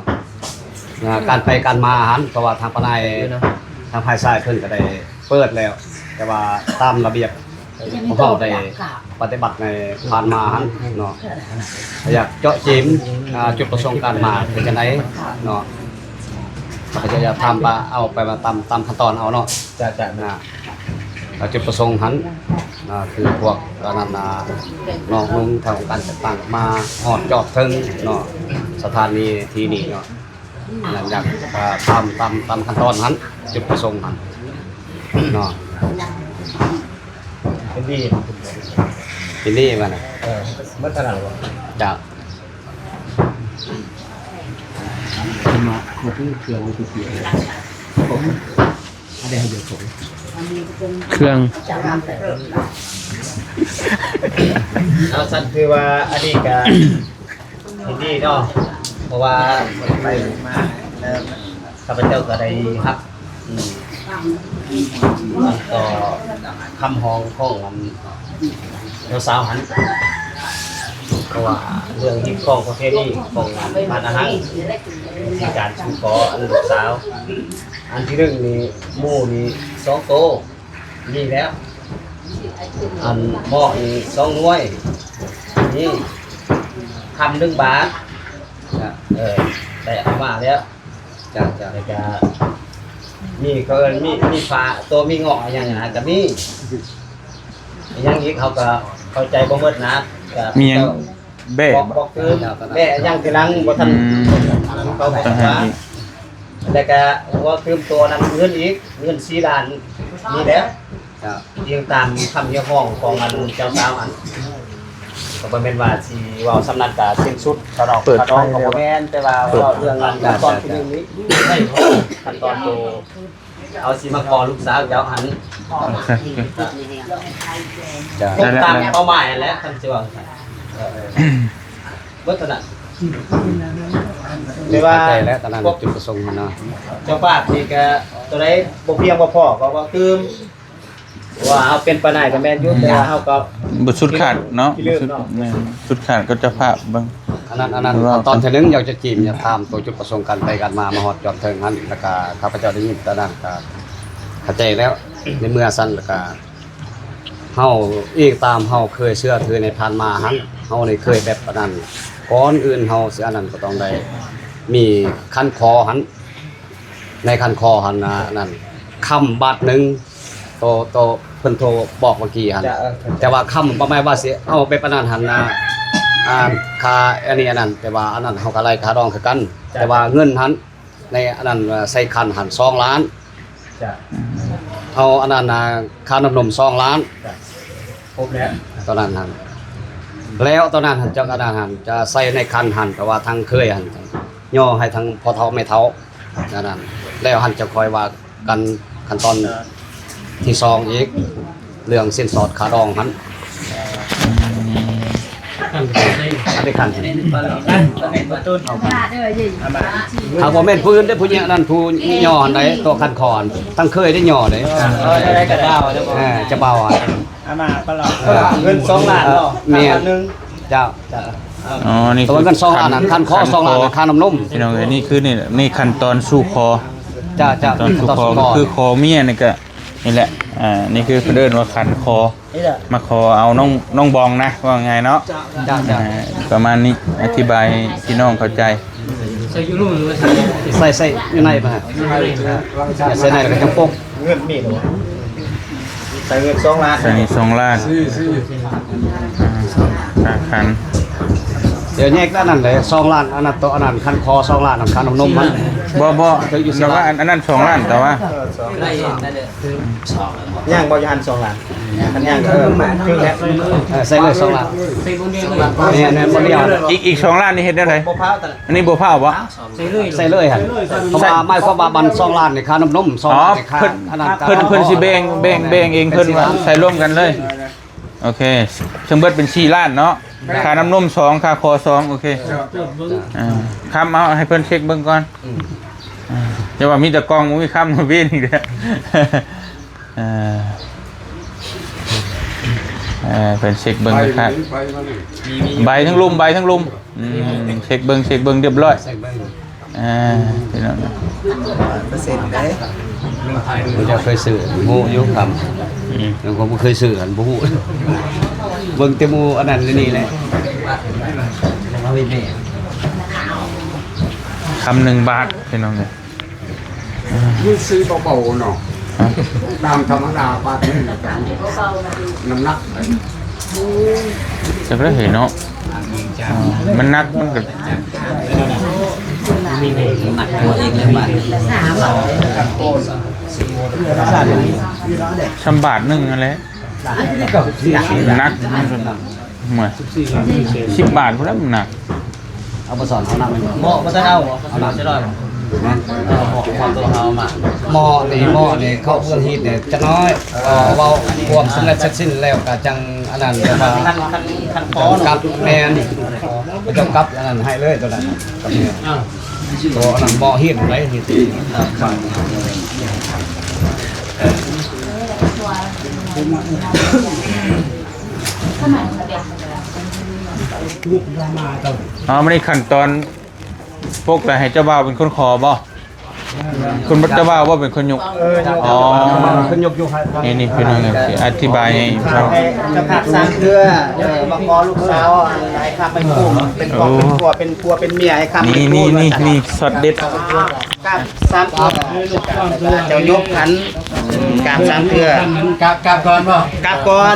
ອ່າ ການໄປການມາຫັ້ນ ເພາະວ່າທາງປະນາຍ ທາງຝ່າຍຊາຍເພິ່ນກະໄດ້ເປີດແລ້ວ ແຕ່ວ່າຕາມລະບຽບພວກເຮົາໄດ້ປະຕິບັດໃນຜ່ານມາຫັ້ນເນາະ ຢາກເຈາະຈີມ ອ່າ ຈຸດປະສົງການມາເປັນຈັ່ງໃດເນາະ ຂ້າພະເຈົ້າຢາກຖາມວ່າເອົາໄປວ່າຕາມ ຕາມຂັ້ນຕອນເອົາເນາະ ຈ້າ ຈ້າ ອ່າ ຈຸດປະສົງຫັ້ນ ອ່າ ຄືພວກອັນນັ້ນ ອ່າ ນ້ອງນຸ່ງທາງອົງການຈັດຕັ້ງມາຮອດຈອດເຖິງເນາະ ສະຖານທີ່ນີ້ເນາະ ອັນນັ້ນຢາກ ອ່າ ຕາມ ຕາມ ຕາມຂັ້ນຕອນຫັ້ນ ຈຸດປະສົງຫັ້ນເນາະ ເຫັນດີ ເຫັນດີວ່ານະ ເອີ ໝົດເທົ່ານັ້ນບໍ່? ຈ້າ. ເຄື່ອງ ເອົາຊັ້ນຄືວ່າອັນນີ້ກະເຫັນດີເນາະ ເພາະວ່າໄປມາແລ້ວ ຂ້າພະເຈົ້າກໍໄດ້ຮັບ ອືມ ອັນຕໍ່ຄຳຮ້ອງຂອງອັນເຈົ້າສາວຫັ້ນ ເພາະວ່າເລື່ອງຮີດຄອງປະເພນີຂອງບ້ານນາຮັງ ມີການສູ່ຂໍອັນລູກສາວ ອັນທີໜຶ່ງນີ້ໝູ່ນີ້ສອງໂຕ ມີແລ້ວ ອັນໝໍ້ນີ້ສອງໜ່ວຍ ນີ້ຄຳໜຶ່ງບາດ ເອີ ໄດ້ເອົາມາແລ້ວ. ຈ້ະ ຈ້ະ ແລ້ວກະມີ ເຂົາເອີ້ນມີ ມີຝາໂຕ ມີເງາະອີ່ຫຍັງຫັ້ນນະ ກະມີ ອີ່ຫຍັງອີກເຮົາກະເຂົ້າໃຈບໍ່ໝົດນະ ກະມີຫຍັງ ເຈົ້າ ແບ້ ບອກ ບອກຄືແບ້ຫຍັງທີຫຼັງບໍ່ທັນ ອືມ ເຂົາບອກວ່າ ຕ່າງຫາກອີກ ແລ້ວກະເວົ້າຕື່ມໂຕນັ້ນເງິນອີກ ເງິນສີ່ລ້ານນີ້ແຫຼະ ເຈົ້າ ອີງຕາມຄຳຮຽກຮ້ອງຂອງອັນເຈົ້າສາວຫັ້ນ ກໍບໍ່ແມ່ນວ່າຊິເວົ້າສ່ຳນັ້ນກະສິ້ນສຸດ ຂະດອກ ເປີດ ຂະດອກ ໄຟ ກໍ ແລ້ວ ບໍ່ແມ່ນ ແຕ່ວ່າເວົ້າເລື່ອງອັນຂັ້ນຕອນທີໜຶ່ງນີ້ ຂັ້ນຕອນໂຕ ເຮົາຊິມາຂໍລູກສາວເຈົ້າຫັ້ນ ໂອເຄ ເຈົ້າ ຕົງຕາມເປົ້າໝາຍຫັ້ນແຫຼະ ຄັນຊິເວົ້າຊັ້ນ ເອີ ເບິດເທົ່ານັ້ນ ແຕ່ວ່າ ເຂົ້າໃຈແລ້ວ ຕອນນັ້ນ ຈຸດປະສົງຫັ້ນເນາະ ເຈົ້າພາບນີ້ກະຕົວໃດບໍ່ພຽງບໍ່ພໍກໍເວົ້າຕື່ມ ວ່າເຮົາເປັນປານໃດກໍແມ່ນຢູ່ ອືມ ແຕ່ວ່າເຮົາກໍບໍ່ສຸດຂາດເນາະ ທີ່ເລີ່ມເນາະ ແມ່ນ ສຸດຂາດກໍເຈົ້າພາບເບິ່ງ ອັນນັ້ນ ອັນນັ້ນ ຕອນທີໜຶ່ງຢາກຈະຈີມ ຢາກຖາມໂຕຈຸດປະສົງການໄປການມາ ມາຮອດຈອດເທິງຫັ້ນ ແລ້ວກະຂ້າພະເຈົ້າໄດ້ຍິນຕອນນັ້ນກະເຂົ້າໃຈແລ້ວ ໃນເມື່ອຊັ້ນ ແລ້ວກະເຮົາອີງຕາມເຮົາເຄີຍເຊື່ອຖືໃນຜ່ານມາຫັ້ນ ເຮົານີ້ເຄີຍແບບອັນນັ້ນ ກ່ອນອື່ນເຮົາຊິອັນນັ້ນກໍຕ້ອງໄດ້ມີຄັນຂໍຫັ້ນ ໃນຄັນຂໍຫັ້ນນະ ອັນນັ້ນ ຄຳບາດໜຶ່ງ ໂຕ ໂຕເພິ່ນໂທບອກເມື່ອກີ້ຫັ້ນ ແຕ່ວ່າຄຳປະມານວ່າຊິເອົາໄປປານນັ້ນຫັ້ນນະ ອ່າ ຄ່າອັນນີ້ອັນນັ້ນ ແຕ່ວ່າອັນນັ້ນເຮົາກໍໄລ່ຄ່າດອງຄືກັນ ແຕ່ວ່າເງິນຫັ້ນ ໃນອັນນັ້ນ ໃສ່ຂັນຫັ້ນສອງລ້ານ ເອົາອັນນັ້ນນະ ຄ່ານ້ຳນົມສອງລ້ານ ຄົບແລ້ວ ຕອນນັ້ນຫັ້ນ ແລ້ວຕອນນັ້ນຫັ້ນ ຈາກອັນນັ້ນຫັ້ນ ຈະໃສ່ໃນຂັນຫັ້ນ ແຕ່ວ່າທາງເຄີຍຫັ້ນຍໍໃຫ້ທາງພໍ່ເຖົ້າແມ່ເຖົ້າ ອັນນັ້ນ ແລ້ວຫັ້ນຈະຄ່ອຍວ່າກັນຂັ້ນຕອນທີສອງອີກ ເລື່ອງສິນສອດຄ່າດອງຫັ້ນ ອັນນີ້ຂັນ ຖ້າບໍ່ແມ່ນຜູ້ອື່ນເດ້ ຜູ້ຍິງອັນນັ້ນ ຜູ້ຍໍຫັ້ນໃດ ຕົວຂັນຂໍຫັ້ນ ທາງເຄີຍໄດ້ຍໍເດ້ ເອີ ໄດ້ ເຈົ້າບ່າວ ເອີ ເຈົ້າບ່າວ ອາມາປະຫຼອດ ເອີ ເງິນສອງລ້ານເນາະ ແມ່ນ ເຈົ້າ ອໍ ນີ້ຄືເງິນສອງລ້ານ ຄັນຂໍສອງລ້ານ ຄ່ານ້ຳນົມ ພີ່ນ້ອງເອີຍ ນີ້ຄື ນີ້ ນີ້ຂັ້ນຕອນສູ່ຂໍ ເຈົ້າ ຂັ້ນຕອນສູ່ຂໍ ຄືຂໍເມຍນີ້ກະ ນີ້ແຫຼະ ອ່າ ນີ້ຄືເພິ່ນເອີ້ນວ່າຂັນຂໍ ມາຂໍເອົານ້ອງ ນ້ອງບອງນະ ເວົ້າງ່າຍເນາະ ເຈົ້າ ເຈົ້າ ອ່າ ປະມານນີ້ ອະທິບາຍໃຫ້ພີ່ນ້ອງເຂົ້າໃຈ ໃສ່ຢູ່ລຸ່ມ ໃສ່ ໃສ່ຢູ່ໃນບໍ່ ໃສ່ໃນແລ້ວກໍຈັ່ງປົກ ເງິນມີບໍ່ ໃສ່ເງິນສອງລ້ານ ໃສ່ນີ້ສອງລ້ານ ຊື້ ຊື້ ອ່າ ຄ່າຂັນ ດຽວແຍກອັນນັ້ນເດ້ ສອງລ້ານ ອັນນັ້ນໂຕ ອັນນັ້ນຂັນຂໍສອງລ້ານ ອັນຄ່ານ້ຳນົມມັນ ບໍ່ ບໍ່ ແຕ່ວ່າອັນ ອັນນັ້ນສອງລ້ານ ແຕ່ວ່າ ເອີ ສອງ ຍັງບໍ່ທັນສອງລ້ານ ຄັນຍັງກໍ ເອີ ຖືກແລ້ວ ເອີ ໃສ່ເລີຍສອງລ້ານ ແມ່ນໆ ບໍ່ດຽວ ອີກ ອີກສອງລ້ານນີ້ເຮັດແນວໃດ ບໍ່ພາວ ອັນນີ້ບໍ່ພາວບໍ່ ໃສ່ເລີຍ ໃສ່ເລີຍຫັ້ນ ເພາະວ່າໝາຍຄວາມວ່າມັນສອງລ້ານນີ້ຄ່ານ້ຳນົມ ສອງລ້ານນີ້ຄ່າ ເພິ່ນ ອັນນັ້ນ ເພິ່ນ ເພິ່ນຊິແບ່ງ ແບ່ງ ແບ່ງເອງ ເພິ່ນວ່າໃສ່ລວມກັນເລີຍ ໂອເຄ ເຊິ່ງເບິດເປັນສີ່ລ້ານເນາະ ຄ່ານ້ຳນົມສອງ ຄ່າຂໍສອງ ໂອເຄ ອ່າ ຄຳເອົາໃຫ້ເພິ່ນເຊັກເບິ່ງກ່ອນ ຢ່າວ່າມີແຕ່ກ່ອງ ບໍ່ມີຄຳ ເວນອີກແລ້ວ ເອີ ເອີ ເພິ່ນເຊັກເບິ່ງຄັກໆ ໃບທັງລຸ່ມ ໃບທັງລຸ່ມ ອືມ ເຊັກເບິ່ງ ເຊັກເບິ່ງຮຽບຮ້ອຍ ເຊັກເບິ່ງ ອ່າ ພີ່ນ້ອງ ເປີເຊັນເດ້ ເຈົ້າເຄີຍຊື້ ຮູ້ຢູ່ຄຳ ອືມ ຍັງບໍ່ເຄີຍຊື້ຫັ້ນ ບໍ່ຮູ້ ເບິ່ງແຕ່ໝູ່ອັນນັ້ນນີ້ແຫຼະ ຄຳໜຶ່ງບາດ ພີ່ນ້ອງເອີຍ ມັນຊື້ເບົາໆເນາະ ຕາມທຳມະດາບາດນີ້ນະ ນ້ຳໜັກ ຈັກໄດ້ເຫັນເນາະ ມັນໜັກ ມັນກໍ ໜັກຕົວເອງເລີຍບາດນີ້ ສ່ຳບາດໜຶ່ງຫັ້ນແຫຼະ ໜັກ ເມື່ອຍ ສິບບາດພຸ້ນແຫຼະ ມັນໜັກ ເອົາບໍ່ສອນເອົານຳ ບໍ່ ບໍ່ທັນເອົາ ເອົານຳ ເອົານຳ ເອົານຳ ເອີ ເໝາະ ເໝາະຕົວເຮົາມາກ. ເໝາະນີ້ ເໝາະນີ້ ເຂົ້າເບື້ອງຮີດນີ້ຈັກໜ້ອຍ ເອີ ເວົ້າຄວາມສຳເລັດເສັດສິ້ນແລ້ວກໍຈັ່ງອັນນັ້ນ ແຕ່ວ່າ ຄັນ ຄັນ ຄັນພໍ ຈຳກັດ ແມ່ນ ຈຳກັດອັນນັ້ນໃຫ້ເລີຍ ຕົວນັ້ນ ຕົວນັ້ນເໝາະຮີດໄດ້ ຮີດ. ເອົາ ມານີ້ຂັ້ນຕອນ ປົກແລ້ວໃຫ້ເຈົ້າບ່າວເປັນຄົນຂໍບໍ່? ຄົນ ເຈົ້າບ່າວບໍ່ເປັນຄົນຍົກ? ເອີ ຍົກ. ອໍ ເພິ່ນຍົກຢູ່. ນີ້ ນີ້ ພີ່ນ້ອງ ອະທິບາຍໃຫ້ຟັງ. ເຈົ້າພາບສາມເທື່ອ ເອີ ມາຂໍລູກສາວໃຫ້ຄຳໃຫ້ຄູນ ເປັນຄອບເປັນຄົວ ເປັນຜົວເປັນເມຍ ໃຫ້ຄຳໃຫ້ຄູນ. ນີ້ ນີ້ ນີ້ ຊັອດເດັດ. ກາບສາມເທື່ອ ເຈົ້າຍົກຂັນ ກາບສາມເທື່ອ. ກາບ ກາບກ່ອນບໍ່? ກາບກ່ອນ.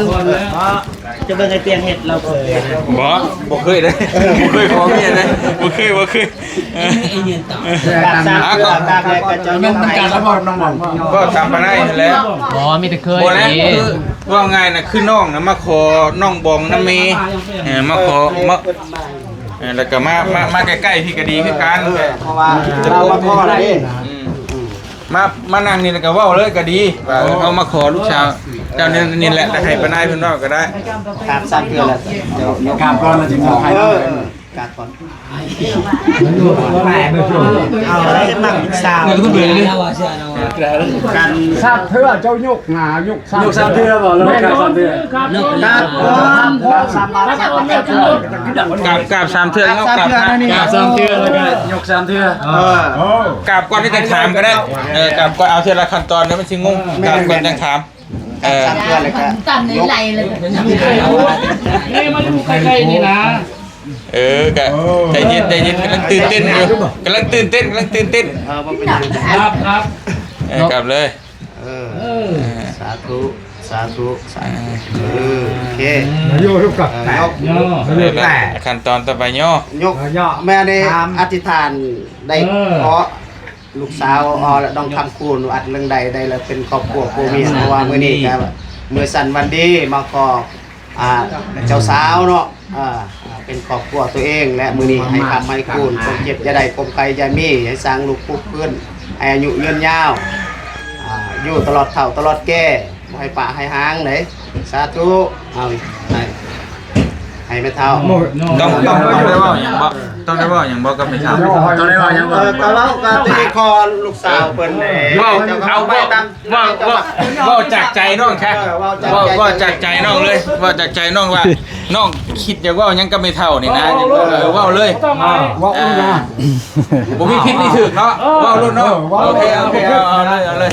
ຈະເບິ່ງໄອ້ຕຽງເຮັດ ລາວເຄີຍ. ບໍ່ ບໍ່ເຄີຍເດ້ ບໍ່ເຄີຍຂໍເມຍເດ້ ບໍ່ເຄີຍ ບໍ່ເຄີຍ. ກາບສາມເທື່ອ ກາບແລ້ວກໍເຈົ້າຍົກໃຫ້. ກໍຕາມປານນັ້ນແຫຼະ. ບໍ່ ມີແຕ່ເຄີຍ. ບໍ່ແຫຼະ ຄືເວົ້າງ່າຍນະ ຄືນ້ອງນະມາຂໍນ້ອງບອງນຳແມ່ ເອີ ມາຂໍ ມາ ເອີ ແລ້ວກໍມາ ມາ ມາໃກ້ໆ ພີ່ກໍດີຄືກັນ ເພາະວ່າລາວມາຂໍແລ້ວເດ້. ອືມ ມາ ມານັ່ງນີ້ແລ້ວກໍເວົ້າເລີຍກໍດີ ວ່າເຮົາມາຂໍລູກສາວເຈົ້ານີ້ ນີ້ແຫຼະ ແຕ່ໃຫ້ປ້ານາຍເພິ່ນເວົ້າກໍໄດ້. ກາບສາມເທື່ອແລ້ວ ກາບກ່ອນແລ້ວຈຶ່ງເວົ້າໃຫ້. ເອີ ກາບກ່ອນ. ເອົາແລ້ວມັກສາວ ກັນສາມເທື່ອ ເຈົ້າຍົກໜ້າ ຍົກສາມເທື່ອບໍ່? ແມ່ນ ກາບສາມເທື່ອ. ກາບ ກາບສາມເທື່ອ ເອົາ ກາບສາມເທື່ອ ແລ້ວກໍຍົກສາມເທື່ອ. ເອີ ກາບກ່ອນ ແລ້ວຈັ່ງຖາມກໍໄດ້. ເອີ ກາບກ່ອນ ເອົາເທື່ອລະຂັ້ນຕອນ ດຽວມັນຊິງົງ. ກາບກ່ອນຈັ່ງຖາມ. ເອີ ກາບສາມເທື່ອ ແລ້ວກໍຍົກ. ນີ້ມາຢູ່ໃກ້ໆ ນີ້ນະ. ເອີ ກະໃຈເຢັນ ໃຈເຢັນ ກຳລັງຕື່ນເຕັ້ນຢູ່ ກຳລັງຕື່ນເຕັ້ນ ກຳລັງຕື່ນເຕັ້ນ. ເອີ ບໍ່ເປັນຫຍັງ. ກາບ ກາບ ເອີ ກາບເລີຍ. ເອີ ເອີ ສາທຸ ສາທຸ ສາທຸ. ເອີ ໂອເຄ ໂຍ ເອີ ຍົກ ຂັ້ນຕອນຕໍ່ໄປ ໂຍ ຍົກ. ແມ່ໄດ້ອະທິຖານໄດ້ ເອີ ຂໍລູກສາວ ອໍ ແລະ ນ້ອງຄຳຄູນ ອັດເລື່ອງໃດໄດ້ ແລ້ວເປັນຄອບຄົວຜົວເມຍ. ເພາະວ່າມື້ນີ້ກະມື້ສັນວັນດີ ມາຂໍ ອ່າ ເຈົ້າສາວເນາະ ເອີ ເປັນຄອບຄົວຕົວເອງ ແລະ ມື້ນີ້ໃຫ້ຄຳໃຫ້ຄູນ ຄວາມເຈັບຢ່າໄດ້ ຄວາມໄຂ້ຢ່າມີ ໃຫ້ສ້າງລູກປຸກຟື້ນ ໃຫ້ອາຍຸຍືນຍາວ ອ່າ ຢູ່ຕະຫຼອດເຖົ້າຕະຫຼອດແກ່ ບໍ່ໃຫ້ປະໃຫ້ຫາງເດ້. ສາທຸ. ເອົາ ໃຫ້ ໃຫ້ແມ່ເຖົ້າ ຕ້ອງ ຕ້ອງ ຕ້ອງໄດ້ເວົ້າຫຍັງບໍ່? ຕ້ອງໄດ້ເວົ້າຫຍັງບໍ່ກັບແມ່ເຖົ້າ? ຕ້ອງໄດ້ເວົ້າຫຍັງບໍ່? ເອີ ກໍເວົ້າກັບທີ່ຂໍລູກສາວເພິ່ນເດ້. ເວົ້າ ເອົາ ເວົ້າ ເວົ້າ ເວົ້າຈາກໃຈນ້ອງຊະ. ເອີ ເວົ້າຈາກໃຈ ເວົ້າຈາກໃຈນ້ອງເລີຍ ເວົ້າຈາກໃຈນ້ອງວ່າ ນ້ອງຄິດຢາກເວົ້າຫຍັງກັບແມ່ເຖົ້ານີ້ນະ. ເອີ ເວົ້າເລີຍ ເວົ້າເອົານະ. ບໍ່ມີຜິດມີຖືກເນາະ ເວົ້າໂລດເນາະ. ໂອເຄ ໂອເຄ ເອົາ ເອົາເລີຍ ເອົາເລີຍ.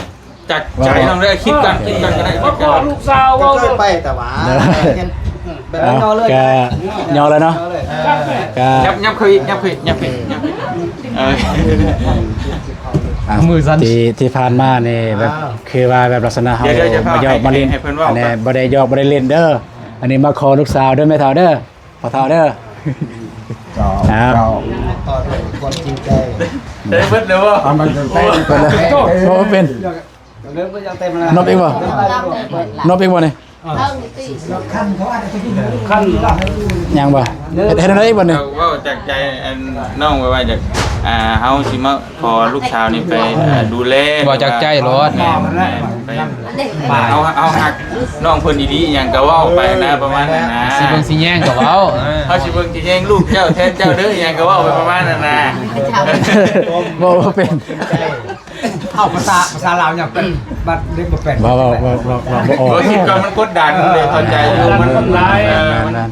ຈັກໃຈນ້ອງເດີ ຄິດກ່ອນ ຄິດກ່ອນກໍໄດ້ ຄິດກ່ອນ. ລູກສາວເວົ້າ ເຄີຍໄປແຕ່ວ່າ ເອີ ເຫັນແບບ ເອີ ເວົ້າເລີຍ ກະຍໍເລີຍເນາະ. ກະ ຍັບ ຍັບເຂົ້າອີກ ຍັບເຂົ້າອີກ ຍັບເຂົ້າອີກ ຍັບເຂົ້າອີກ. ເອີ ອ່າ ມືສັ່ນ. ທີ່ ທີ່ຜ່ານມານີ້ແບບ ອ້າວ ຄືວ່າແບບລັກສະນະເຮົາ ດຽວ ດຽວ ມາຢອກມາຫຼິ້ນ ໃຫ້ເພິ່ນເວົ້າ ອັນນີ້ ກ່ອນ ບໍ່ໄດ້ຢອກບໍ່ໄດ້ຫຼິ້ນເດີ. ອັນນີ້ມາຂໍລູກສາວເດີ ແມ່ເຖົ້າເດີ ພໍ່ເຖົ້າເດີ. ເຈົ້າ ຄວາມຈິງໃຈ ໄດ້ເບິດແລ້ວບໍ່? ເອົາມັນເປັນ ເອີ ໂອ້ ເປັນ ເລີ່ມກໍຢາກເຕັມແລ້ວ. ນົບອີກບໍ່? ນົບອີກບໍ່ນີ້? ຄັນ ຍັງບໍ່? ເຮັດ ເຮັດແນວໃດອີກບໍ່ນີ້? ເວົ້າ ເວົ້າຈາກໃຈ ອັນ ນ້ອງວ່າ ວ່າຈາກ ອ່າ ເຮົາຊິມາຂໍລູກສາວນີ້ໄປ ອ່າ ດູແລ ເວົ້າຈາກໃຈໂລດ. ແມ່ນ ແມ່ນ ໄປ ເຮົາ ເຮົາຮັກນ້ອງເພິ່ນອີ່ຫຼີ ອີ່ຫຍັງກໍເວົ້າໄປນະ ປະມານນັ້ນນະ. ຊິເບິ່ງຊິແຍງກໍເວົ້າ ເອີ ເຮົາຊິເບິ່ງຊິແຍງລູກເຈົ້າແທນເຈົ້າເດີ ອີ່ຫຍັງກໍເວົ້າໄປປະມານນັ້ນນະ. ເວົ້າບໍ່ເປັນ ເອົາພາສາ ພາສາລາວຫຍັງເປັນ ບັດເດັກບໍ່ເປັນ. ເວົ້າ ເວົ້າ ເວົ້າ ເວົ້າ ເວົ້າບໍ່ອອກ. ເອີ ຄິດກ່ອນ ມັນກົດດັນເລີຍ ເຂົ້າໃຈຢູ່ ມັນ ເອີ ມັນ ມັນ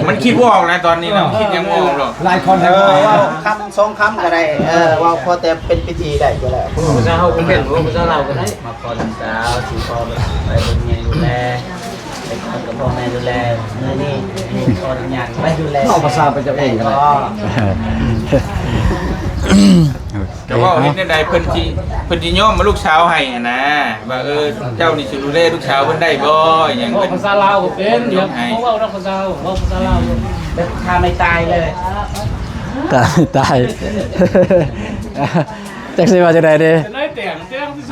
ມັນຄິດບໍ່ອອກນະ ຕອນນີ້ນະ ເອີ ຄິດຫຍັງບໍ່ອອກດອກ. ຫຼາຍຄົນ ເອີ ເວົ້າຄຳສອງຄຳກໍໄດ້ ເອີ ເວົ້າພໍແຕ່ເປັນພິທີໄດ້ກໍແລ້ວ. ພາສາເຮົາກໍເປັນ ພາສາລາວກໍໄດ້. ມາຂໍລູກສາວ ຊິຂໍໄປເບິ່ງແຍງດູແລ ໄປຂໍກັບພໍ່ແມ່ດູແລ. ມື້ນີ້ຂໍອະນຸຍາດໄປດູແລ ເວົ້າພາສາພະເຈົ້າເອງກໍໄດ້. ຈະເວົ້າເຮັດແນວໃດ ເພິ່ນຊິ ເພິ່ນຊິຍອມເອົາລູກສາວໃຫ້ຫັ້ນນະ ວ່າ ເອີ ເຈົ້ານີ້ຊິດູແລລູກສາວເພິ່ນໄດ້ບໍ່ ອີ່ຫຍັງ. ເວົ້າພາສາລາວກໍເປັນ ເວົ້ານຳພາສາ ເວົ້າພາສາລາວ. ແບບຂ້າໄມ່ຕາຍເລີຍ ຕາຍ ຕາຍ ຈັກຊິວ່າຈັ່ງໃດເດ້.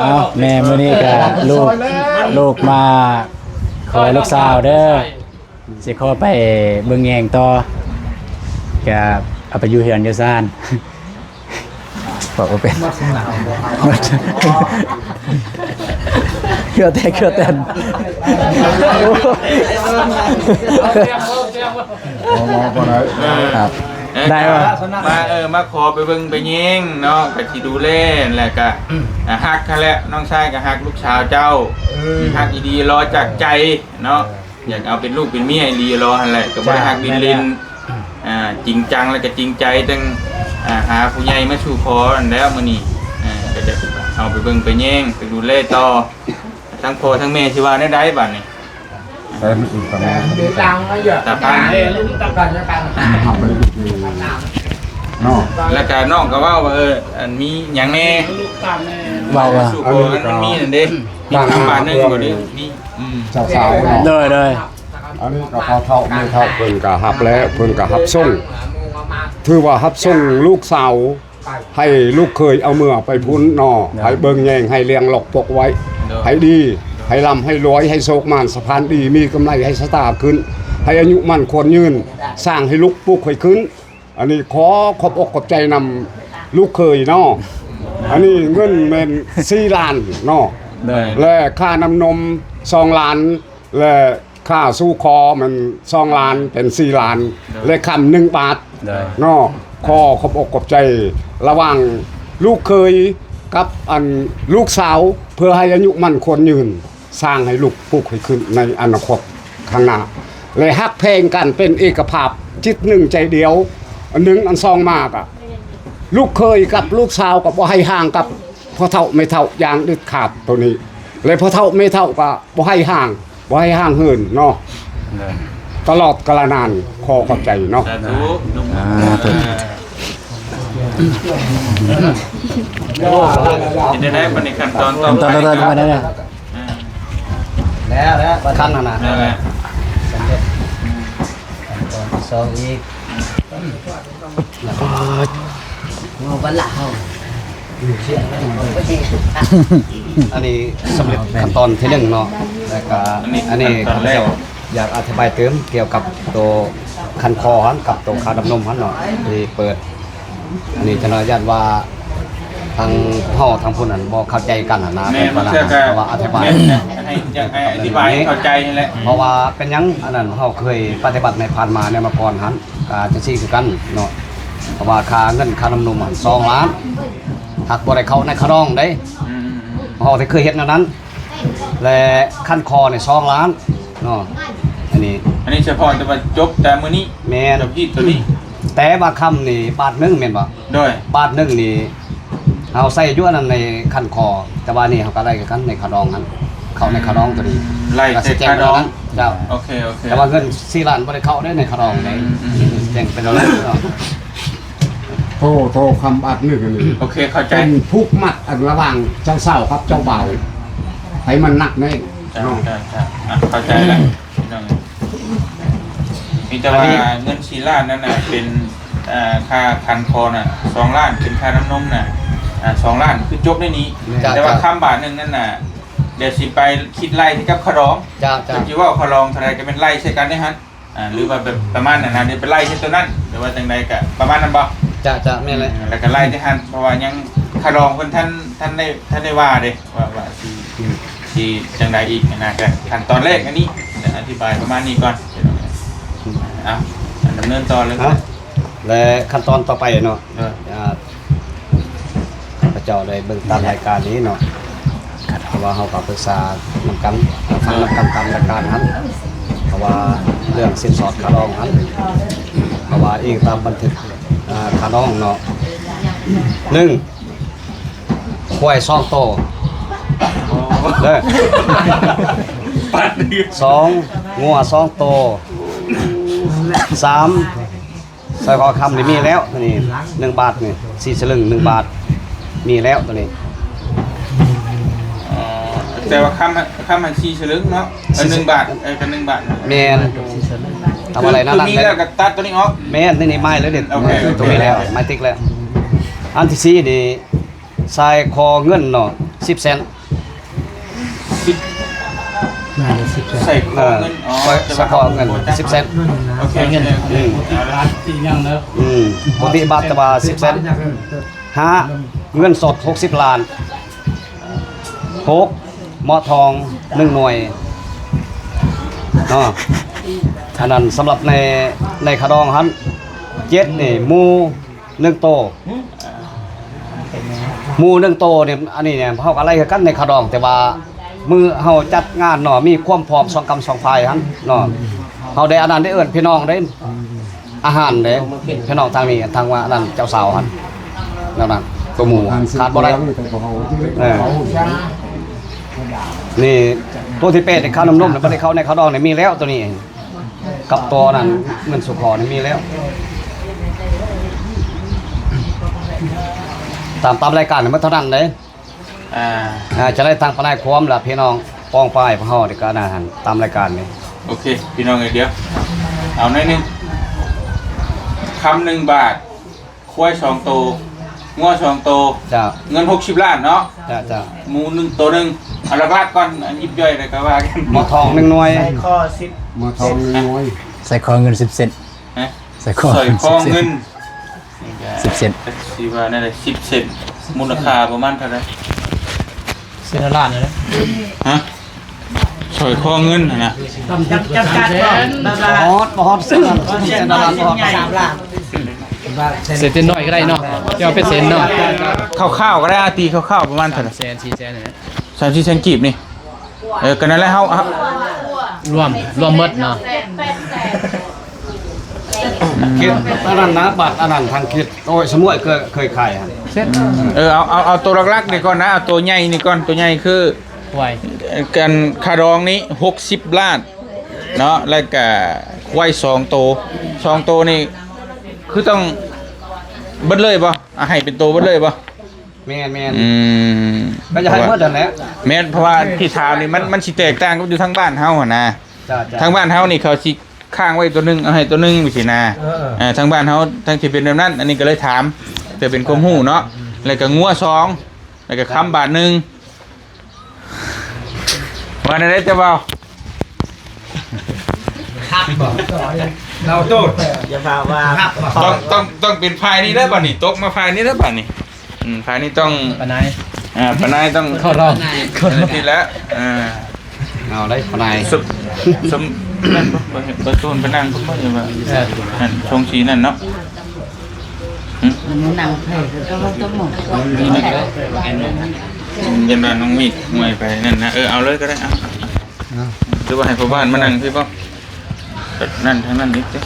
ເອົາ ແມ່ ມື້ນີ້ກະລູກ ລູກມາຂໍລູກສາວເດີ ຊິຂໍໄປເບິ່ງແຍງຕໍ່ ກະເອົາໄປຢູ່ເຮືອນຢູ່ຊານ. ເວົ້າບໍ່ເປັນ. ເຫື່ອແຕກເຫື່ອແຕນ. ບໍ່ ບໍ່ ບໍ່ໄດ້. ເອີ ຄັບ ເອີ ໄດ້ບໍ່? ມາ ເອີ ມາຂໍໄປເບິ່ງໄປແຍງເນາະ ກະຊິດູແລ ແລ້ວກະ ອືມ ອ່າ ຮັກຫັ້ນແຫຼະ. ນ້ອງຊາຍກະຮັກລູກສາວເຈົ້າ ເອີ ຮັກອີ່ຫຼີຫຼໍ່ຈາກໃຈເນາະ. ເອີ ຢາກເອົາເປັນລູກເປັນເມຍອີ່ຫຼີຫຼໍ່ຫັ້ນແຫຼະ ກໍບໍ່ໄດ້ ເຈົ້າ ຮັກຫຼິ້ນໆ. ແມ່ນແລ້ວ ອ່າ ຈິງຈັງ ແລ້ວກໍຈິງໃຈ ຕັ້ງ ອ່າ ຫາຜູ້ໃຫຍ່ມາສູ່ຂໍຫັ້ນແຫຼ້ວມື້ນີ້. ອ່າ ກໍຈະເອົາໄປເບິ່ງໄປແຍງ ໄປດູແລຕໍ່. ທັງພໍ່ທັງແມ່ຊິວ່າແນວໃດບາດນີ້? ແຕ່ມັນອີກປະມານ ຕາປານ ເອີ ລຸງຕາປານ ຕາປານ ຮັບໄປເນາະ. ແລ້ວກໍນ້ອງກໍເວົ້າວ່າ ເອີ ອັນມີຫຍັງແດ່ ເວົ້າວ່າ ສູ່ຂໍ ອັນມັນມີນັ້ນເດ້ ມີຄຳບາດໜຶ່ງບໍ່ ຫຼືມີ ອືມ ເຈົ້າສາວເນາະ. ໂດຍ ໂດຍ. ອັນນີ້ກໍພໍ່ເຖົ້າແມ່ເຖົ້າເພິ່ນກໍຮັບແລ້ວ ເພິ່ນກໍຮັບສົ່ງ ຖືວ່າຮັບສົ່ງລູກສາວໃຫ້ລູກເຂີຍເອົາເມືອໄປພຸ້ນເນາະ. ໂດຍ. ໃຫ້ເບິ່ງແຍງ ໃຫ້ລ້ຽງລອກປົກໄວ້ ໂດຍ ໃຫ້ດີ ໂດຍ ໃຫ້ລ່ຳໃຫ້ລວຍ ໃຫ້ໂຊກໝານສະພານດີ ມີກຳໄລ ໃຫ້ສະຕາຂຶ້ນ ໃຫ້ອາຍຸໝັ້ນຂວັນຍືນ ສ້າງໃຫ້ລຸກປຸກໃຫ້ຂຶ້ນ. ອັນນີ້ຂໍຂອບອົກຂອບໃຈນຳລູກເຂີຍເນາະ. ອັນນີ້ເງິນແມ່ນສີ່ລ້ານເນາະ. ໂດຍ. ແລະ ຄ່ານ້ຳນົມສອງລ້ານ ແລະ ຄ່າສູ່ຂໍແມ່ນສອງລ້ານ ເປັນສີ່ລ້ານ ໂດຍ ແລະ ຄຳໜຶ່ງບາດ ໂດຍ ເນາະ. ຂໍຂອບອົກຂອບໃຈລະຫວ່າງລູກເຂີຍກັບອັນລູກສາວ ເພື່ອໃຫ້ອາຍຸໝັ້ນຂວັນຍືນ ສ້າງໃຫ້ລຸກປຸກໃຫ້ຂຶ້ນໃນອະນາຄົດຂ້າງໜ້າ ແລະ ຮັກແພງກັນເປັນເອກະພາບ ຈິດໜຶ່ງໃຈດຽວ ອັນໜຶ່ງ. ອັນສອງມາກະ ລູກເຂີຍກັບລູກສາວກໍບໍ່ໃຫ້ຫ່າງກັບພໍ່ເຖົ້າແມ່ເຖົ້າຢ່າງເດັດຂາດໂຕນີ້ ແລະ ພໍ່ເຖົ້າແມ່ເຖົ້າກໍບໍ່ໃຫ້ຫ່າງ ບໍ່ໃຫ້ຫ່າງເຫີນເນາະ. ໂດຍ. ຕະຫຼອດກາລະນານ ຂໍຂອບໃຈເນາະ. ສາທຸ. ສາທຸ. ເຮັດໄດ້ບັດນີ້ ຂັ້ນຕອນຕໍ່ໄປ ຂັ້ນຕອນຕໍ່ໄປ ເນາະ ແລ້ວ ແລ້ວ ຂັ້ນນັ້ນນະ ແລ້ວ ສຳເລັດ. ຂັ້ນຕອນທີສອງອີກ ເອົາບັນລະເຮົາ ອັນນີ້ສຳເລັດຂັ້ນຕອນທີໜຶ່ງເນາະ. ແລ້ວກະ ອັນນີ້ ອັນນີ້ຂ້າພະເຈົ້າຢາກອະທິບາຍຕື່ມກ່ຽວກັບໂຕຄັນຄໍຫັ້ນ ກັບໂຕຄ່ານ້ຳນົມຫັ້ນເນາະ ທີ່ເປີດ. ອັນນີ້ຈະນະຢ້ານວ່າທາງເຮົາທາງຜູ້ນັ້ນບໍ່ເຂົ້າໃຈກັນຫັ້ນນະ. ແມ່ນ ເພາະວ່າອະທິບາຍ ແມ່ນ ໃຫ້ ຢາກໃຫ້ອະທິບາຍໃຫ້ເຂົ້າໃຈຫັ້ນແຫຼະ. ເພາະວ່າເປັນຫຍັງ ອັນນັ້ນເຮົາເຄີຍປະຕິບັດໃນຜ່ານມາແນວມາກ່ອນຫັ້ນ ກະຈັ່ງຊີ້ຄືກັນເນາະ. ເພາະວ່າຄ່າເງິນຄ່ານ້ຳນົມຫັ້ນສອງລ້ານ ຫາກບໍ່ໄດ້ເຂົ້າໃນຂະດອງເດ້. ອືມໆໆ ເຮົາທີ່ເຄີຍເຮັດແນວນັ້ນ ແລະ ຄັນຄໍນີ້ສອງລ້ານເນາະ. ອັນນີ້ ອັນນີ້ສະເພາະແຕ່ວ່າຈົບແຕ່ມື້ນີ້. ແມ່ນ. ຈົບຮີດໂຕນີ້. ແຕ່ວ່າຄຳນີ້ບາດໜຶ່ງແມ່ນບໍ່? ໂດຍ. ບາດໜຶ່ງນີ້ເຮົາໃສ່ຢູ່ອັນນັ້ນໃນຄັນຄໍ ແຕ່ວ່ານີ້ເຮົາກໍໄລ່ຄືກັນໃນຂະດອງຫັ້ນ ເຂົ້າໃນຂະດອງໂຕນີ້ ໄລ່ໃສ່ຂະດອງ. ເຈົ້າ. ໂອເຄ ໂອເຄ. ແຕ່ວ່າເງິນສີ່ລ້ານບໍ່ໄດ້ເຂົ້າເດ້ໃນຂະດອງເດ້. ອືມໆໆ ແຈ້ງໄປແລ້ວເນາະ. ໂທ ໂທຄຳບາດໜຶ່ງອັນນີ້ ໂອເຄ ເຂົ້າໃຈ. ເປັນຜູກມັດອັນລະຫວ່າງເຈົ້າສາວກັບເຈົ້າບ່າວ ໃຫ້ມັນໜັກແໜ້ນ. ເຈົ້າ ເນາະ. ເຈົ້າ ເຈົ້າ ອ່ະ ເຂົ້າໃຈແລ້ວ. ພີ່ນ້ອງ ມີແຕ່ວ່າເງິນສີ່ລ້ານນັ້ນນະ ເປັນ ເອີ ຄ່າຄັນຄໍນະ ສອງລ້ານ ເປັນຄ່ານ້ຳນົມນະ ອ່າ ສອງລ້ານ ຄືຈົບໃນນີ້. ເຈົ້າ ແຕ່ວ່າ ເຈົ້າ ຄຳບາດໜຶ່ງນັ້ນນະ ດຽວຊິໄປຄິດໄລ່ໃຫ້ກັບຂະດອງ. ເຈົ້າ ເຈົ້າ. ເຈົ້າຊິເວົ້າຂະດອງເທົ່າໃດກໍແມ່ນໄລ່ໃສ່ກັນເດ້ຫັ້ນ. ອ່າ ຫຼືວ່າແບບປະມານນັ້ນນະ ເດີໄປໄລ່ໃສ່ໂຕນັ້ນ ຫຼືວ່າຈັ່ງໃດກະປະມານນັ້ນບໍ່? ຈະ ຈະ ແມ່ນແຫຼະ. ອືມ ແລ້ວກະໄລ່ແຕ່ຫັ້ນ ເພາະວ່າຍັງ ຂະດອງເພິ່ນທັນ ທັນໄດ້ ທັນໄດ້ວ່າເດ້ ວ່າ ວ່າຊິ ອືມ ຊິຈັ່ງໃດອີກຫັ້ນນະ. ກະຂັ້ນຕອນແລກອັນນີ້ ຈະອະທິບາຍປະມານນີ້ກ່ອນ. ອືມ ເອົາ ດຳເນີນຕໍ່ເລີຍ. ແລະ ຂັ້ນຕອນຕໍ່ໄປເນາະ ເອີ ອ່າ ຂ້າພະເຈົ້າໄດ້ເບິ່ງຕາມລາຍການນີ້ເນາະ ເພາະວ່າເຮົາກໍປຶກສານຳກັນ ຟັງນຳກັນຕາມລາຍການຫັ້ນ ເພາະວ່າເລື່ອງສິນສອດຄ່າດອງຫັ້ນ ເພາະວ່າອີງຕາມບັນທຶກ ອ່າ ຄ່າດອງເນາະ ໜຶ່ງ ຄວາຍສອງໂຕ ເດີ ສອງ ງົວສອງໂຕ ສາມ ສ້ອຍຄໍຄຳນີ້ມີແລ້ວ ໂຕນີ້ໜຶ່ງບາດນີ້ ສີ່ສະລຶງໜຶ່ງບາດ ມີແລ້ວໂຕນີ້. ອໍ ແຕ່ວ່າຄຳ ຄຳຫັ້ນສີ່ສະລຶງເນາະ ເອີ ໜຶ່ງບາດ ເອີ ກັນໜຶ່ງບາດ. ແມ່ນ ທຳອະໄລນັ້ນ ໂຕມີແລ້ວກໍຕັດໂຕນີ້ອອກ. ແມ່ນ ນີ້ ນີ້ໄມ້ແລ້ວເດ້. ໂອເຄ ໂຕມີແລ້ວ ໄມ້ຕິກແລ້ວ. ອັນທີສີ່ນີ້ ສ້ອຍຄໍເງິນເນາະ ສິບແສນ. ສິບ ໜ້າຈະສິບແສນ ສ້ອຍຄໍເງິນ. ເອີ ອໍ ສ້ອຍ ແຕ່ວ່າ ສ້ອຍຄໍເງິນ ສິບແສນ. ໂອເຄ ໂອເຄ ອືມ ເອົາລະ ອືມ ປົກກະຕິບາດແຕ່ວ່າສິບແສນ ຫ້າ ເງິນສົດຫົກສິບລ້ານ, ຫົກ ໝໍ້ທອງໜຶ່ງໜ່ວຍເນາະ. ອັນນັ້ນສຳລັບໃນ ໃນຂະດອງຫັ້ນ. ເຈັດ ນີ້ໝູໜຶ່ງໂຕ, ໝູໜຶ່ງໂຕນີ້ ອັນນີ້ນີ້ເຮົາກໍໄລ່ຄືກັນໃນຂະດອງ, ແຕ່ວ່າມື້ເຮົາຈັດງານເນາະ ມີຄວາມພ້ອມສອງກຳສອງຝ່າຍຫັ້ນເນາະ, ເຮົາໄດ້ອັນນັ້ນໄດ້ເອີ້ນພີ່ນ້ອງເດ້ ອາຫານເດ້ ພີ່ນ້ອງທາງນີ້ ທາງວ່າອັນນັ້ນເຈົ້າສາວຫັ້ນ ແນວນັ້ນ ຕົວໝູ ຂາດບໍ່ໄດ້. ເອີ ນີ້ຕົວທີແປດນີ້ ຄ່ານ້ຳນົມນີ້ ບໍ່ໄດ້ເຂົ້າໃນຂະດອງນີ້ ມີແລ້ວຕົວນີ້ ກັບຕົວນັ້ນ ເງິນສູ່ຂໍນີ້ມີແລ້ວ ຕາມ ຕາມລາຍການໝົດເທົ່ານັ້ນເດ້. ອ່າ ອ່າ ຈະໄດ້ທາງປະນາຍຄວາມ ແລະ ພີ່ນ້ອງປ້ອງປາຍພວກເຮົານີ້ກໍອັນນັ້ນ ຕາມລາຍການນີ້. ໂອເຄ ພີ່ນ້ອງເອີຍ ດຽວເອົາໜ້ອຍໜຶ່ງ ຄຳໜຶ່ງບາດ ຄວາຍສອງໂຕ ງົວສອງໂຕ. ເຈົ້າ ເງິນຫົກສິບລ້ານເນາະ. ເຈົ້າ ເຈົ້າ ໝູໜຶ່ງໂຕໜຶ່ງ. ເອົາຫຼັກໆກ່ອນ ອັນຢິບຍ່ອຍແລ້ວກໍວ່າກັນ. ໝໍ້ທອງໜຶ່ງໜ່ວຍ, ໃສ່ຄໍສິບ ໝໍ້ທອງໜຶ່ງໜ່ວຍ, ໃສ່ຄໍເງິນສິບເຊັນ. ຮະ? ໃສ່ຄໍ ໃສ່ຄໍເງິນສິບເຊັນ ສິບເຊັນ. ຊິວ່າແນວໃດ ສິບເຊັນ ມູນຄ່າປະມານເທົ່າໃດ? ເຊັນລະລ້ານນະ. ຮະ? ສ້ອຍຄໍເງິນຫັ້ນນະ. ຈຳກັດບໍ່? ບໍ່ຮອດ ບໍ່ຮອດເຊັນລະລ້ານ ບໍ່ຮອດສາມລ້ານ. ເຊັນນ້ອຍກໍໄດ້ເນາະ ຈະເອົາເປັນເຊັນເນາະ. ຄ່າວໆກໍໄດ້ ອາ ຕີຄ່າວໆປະມານເທົ່າໃດ? ສາມແສນ ສີ່ແສນນີ້ແຫຼະ. ສາມສີ່ແສນກີບນີ້. ເອີ ກໍນັ້ນແຫຼະ ເຮົາ ເຮົາ ລວມ ລວມໝົດເນາະ. ເຂດອັນນັ້ນນະ ບັດອັນນັ້ນທາງເຂດ ໂອ້ຍ ສະໝວຍເຄີຍ ເຄີຍຂາຍຫັ້ນ. ເອີ ເອົາ ເອົາ ເອົາໂຕຫຼັກໆນີ້ກ່ອນນະ ເອົາໂຕໃຫຍ່ນີ້ກ່ອນ. ໂຕໃຫຍ່ຄື ຄວາຍ ເອີ ກັນ ຄ່າດອງນີ້ຫົກສິບລ້ານເນາະ ແລ້ວກະຄວາຍສອງໂຕ. ສອງໂຕນີ້ຄືຕ້ອງເບິດເລີຍບໍ່? ອາ ໃຫ້ເປັນໂຕເບິດເລີຍບໍ່? ແມ່ນໆ ອືມ ກໍຢາກໃຫ້ໝົດຫັ້ນແຫຼະ. ແມ່ນ ເພາະວ່າທີ່ຖາມນີ້ມັນ ມັນຊິແຕກຕ່າງກັບຢູ່ທາງບ້ານເຮົາຫັ້ນນະ. ເຈົ້າໆ ທາງບ້ານເຮົານີ້ເຂົາຊິຄ້າງໄວ້ໂຕໜຶ່ງ ເອົາໃຫ້ໂຕໜຶ່ງຈັ່ງຊີ້ນະ. ເອີ ເອີ ທາງບ້ານເຮົາ ທາງທີ່ເປັນແບບນັ້ນ. ອັນນີ້ກໍເລີຍຖາມ ເພື່ອເປັນຄວາມຮູ້ເນາະ. ແລ້ວກໍງົວສອງ ແລ້ວກໍຄຳບາດໜຶ່ງ. ວ່າແນວໃດເຈົ້າບ່າວ? ຄັກບໍ່? ເຮົາໂຕດ ຢ່າພາວ່າ ຄັກບໍ່? ຕ້ອງ ຕ້ອງ ຕ້ອງເປັນຝ່າຍນີ້ເດີບາດນີ້ ຕົກມາຝ່າຍນີ້ເດີບາດນີ້. ອືມ ຝ່າຍນີ້ຕ້ອງ ປານາຍ ອ່າ ປານາຍຕ້ອງເຂົ້າລອບ ເຂົ້າລອບ ທີ່ແລ້ວ. ອ່າ ເອົາໄດ້ປານາຍ ສົມ ສົມ ນັ້ນບໍ່ ບໍ່ ບໍ່ໂຕນໄປນັ່ງພຸ້ນບໍ່? ວ່າ ເອີ ນັ້ນ ຊົງສີນັ້ນເນາະ. ຫຶ? ມັນນັ່ງໃຜກໍວ່າຕ້ອງໝົດ ນີ້ນະ. ອືມ ຢ້ານວ່ານ້ອງມີດມວຍໄປນັ້ນນະ. ເອີ ເອົາເລີຍກໍໄດ້. ເອົາ ເອົາ ຫຼືວ່າໃຫ້ພໍ່ບ້ານມານັ່ງພີ້ບໍ່? ນັ້ນທາງນັ້ນອີກເດ້.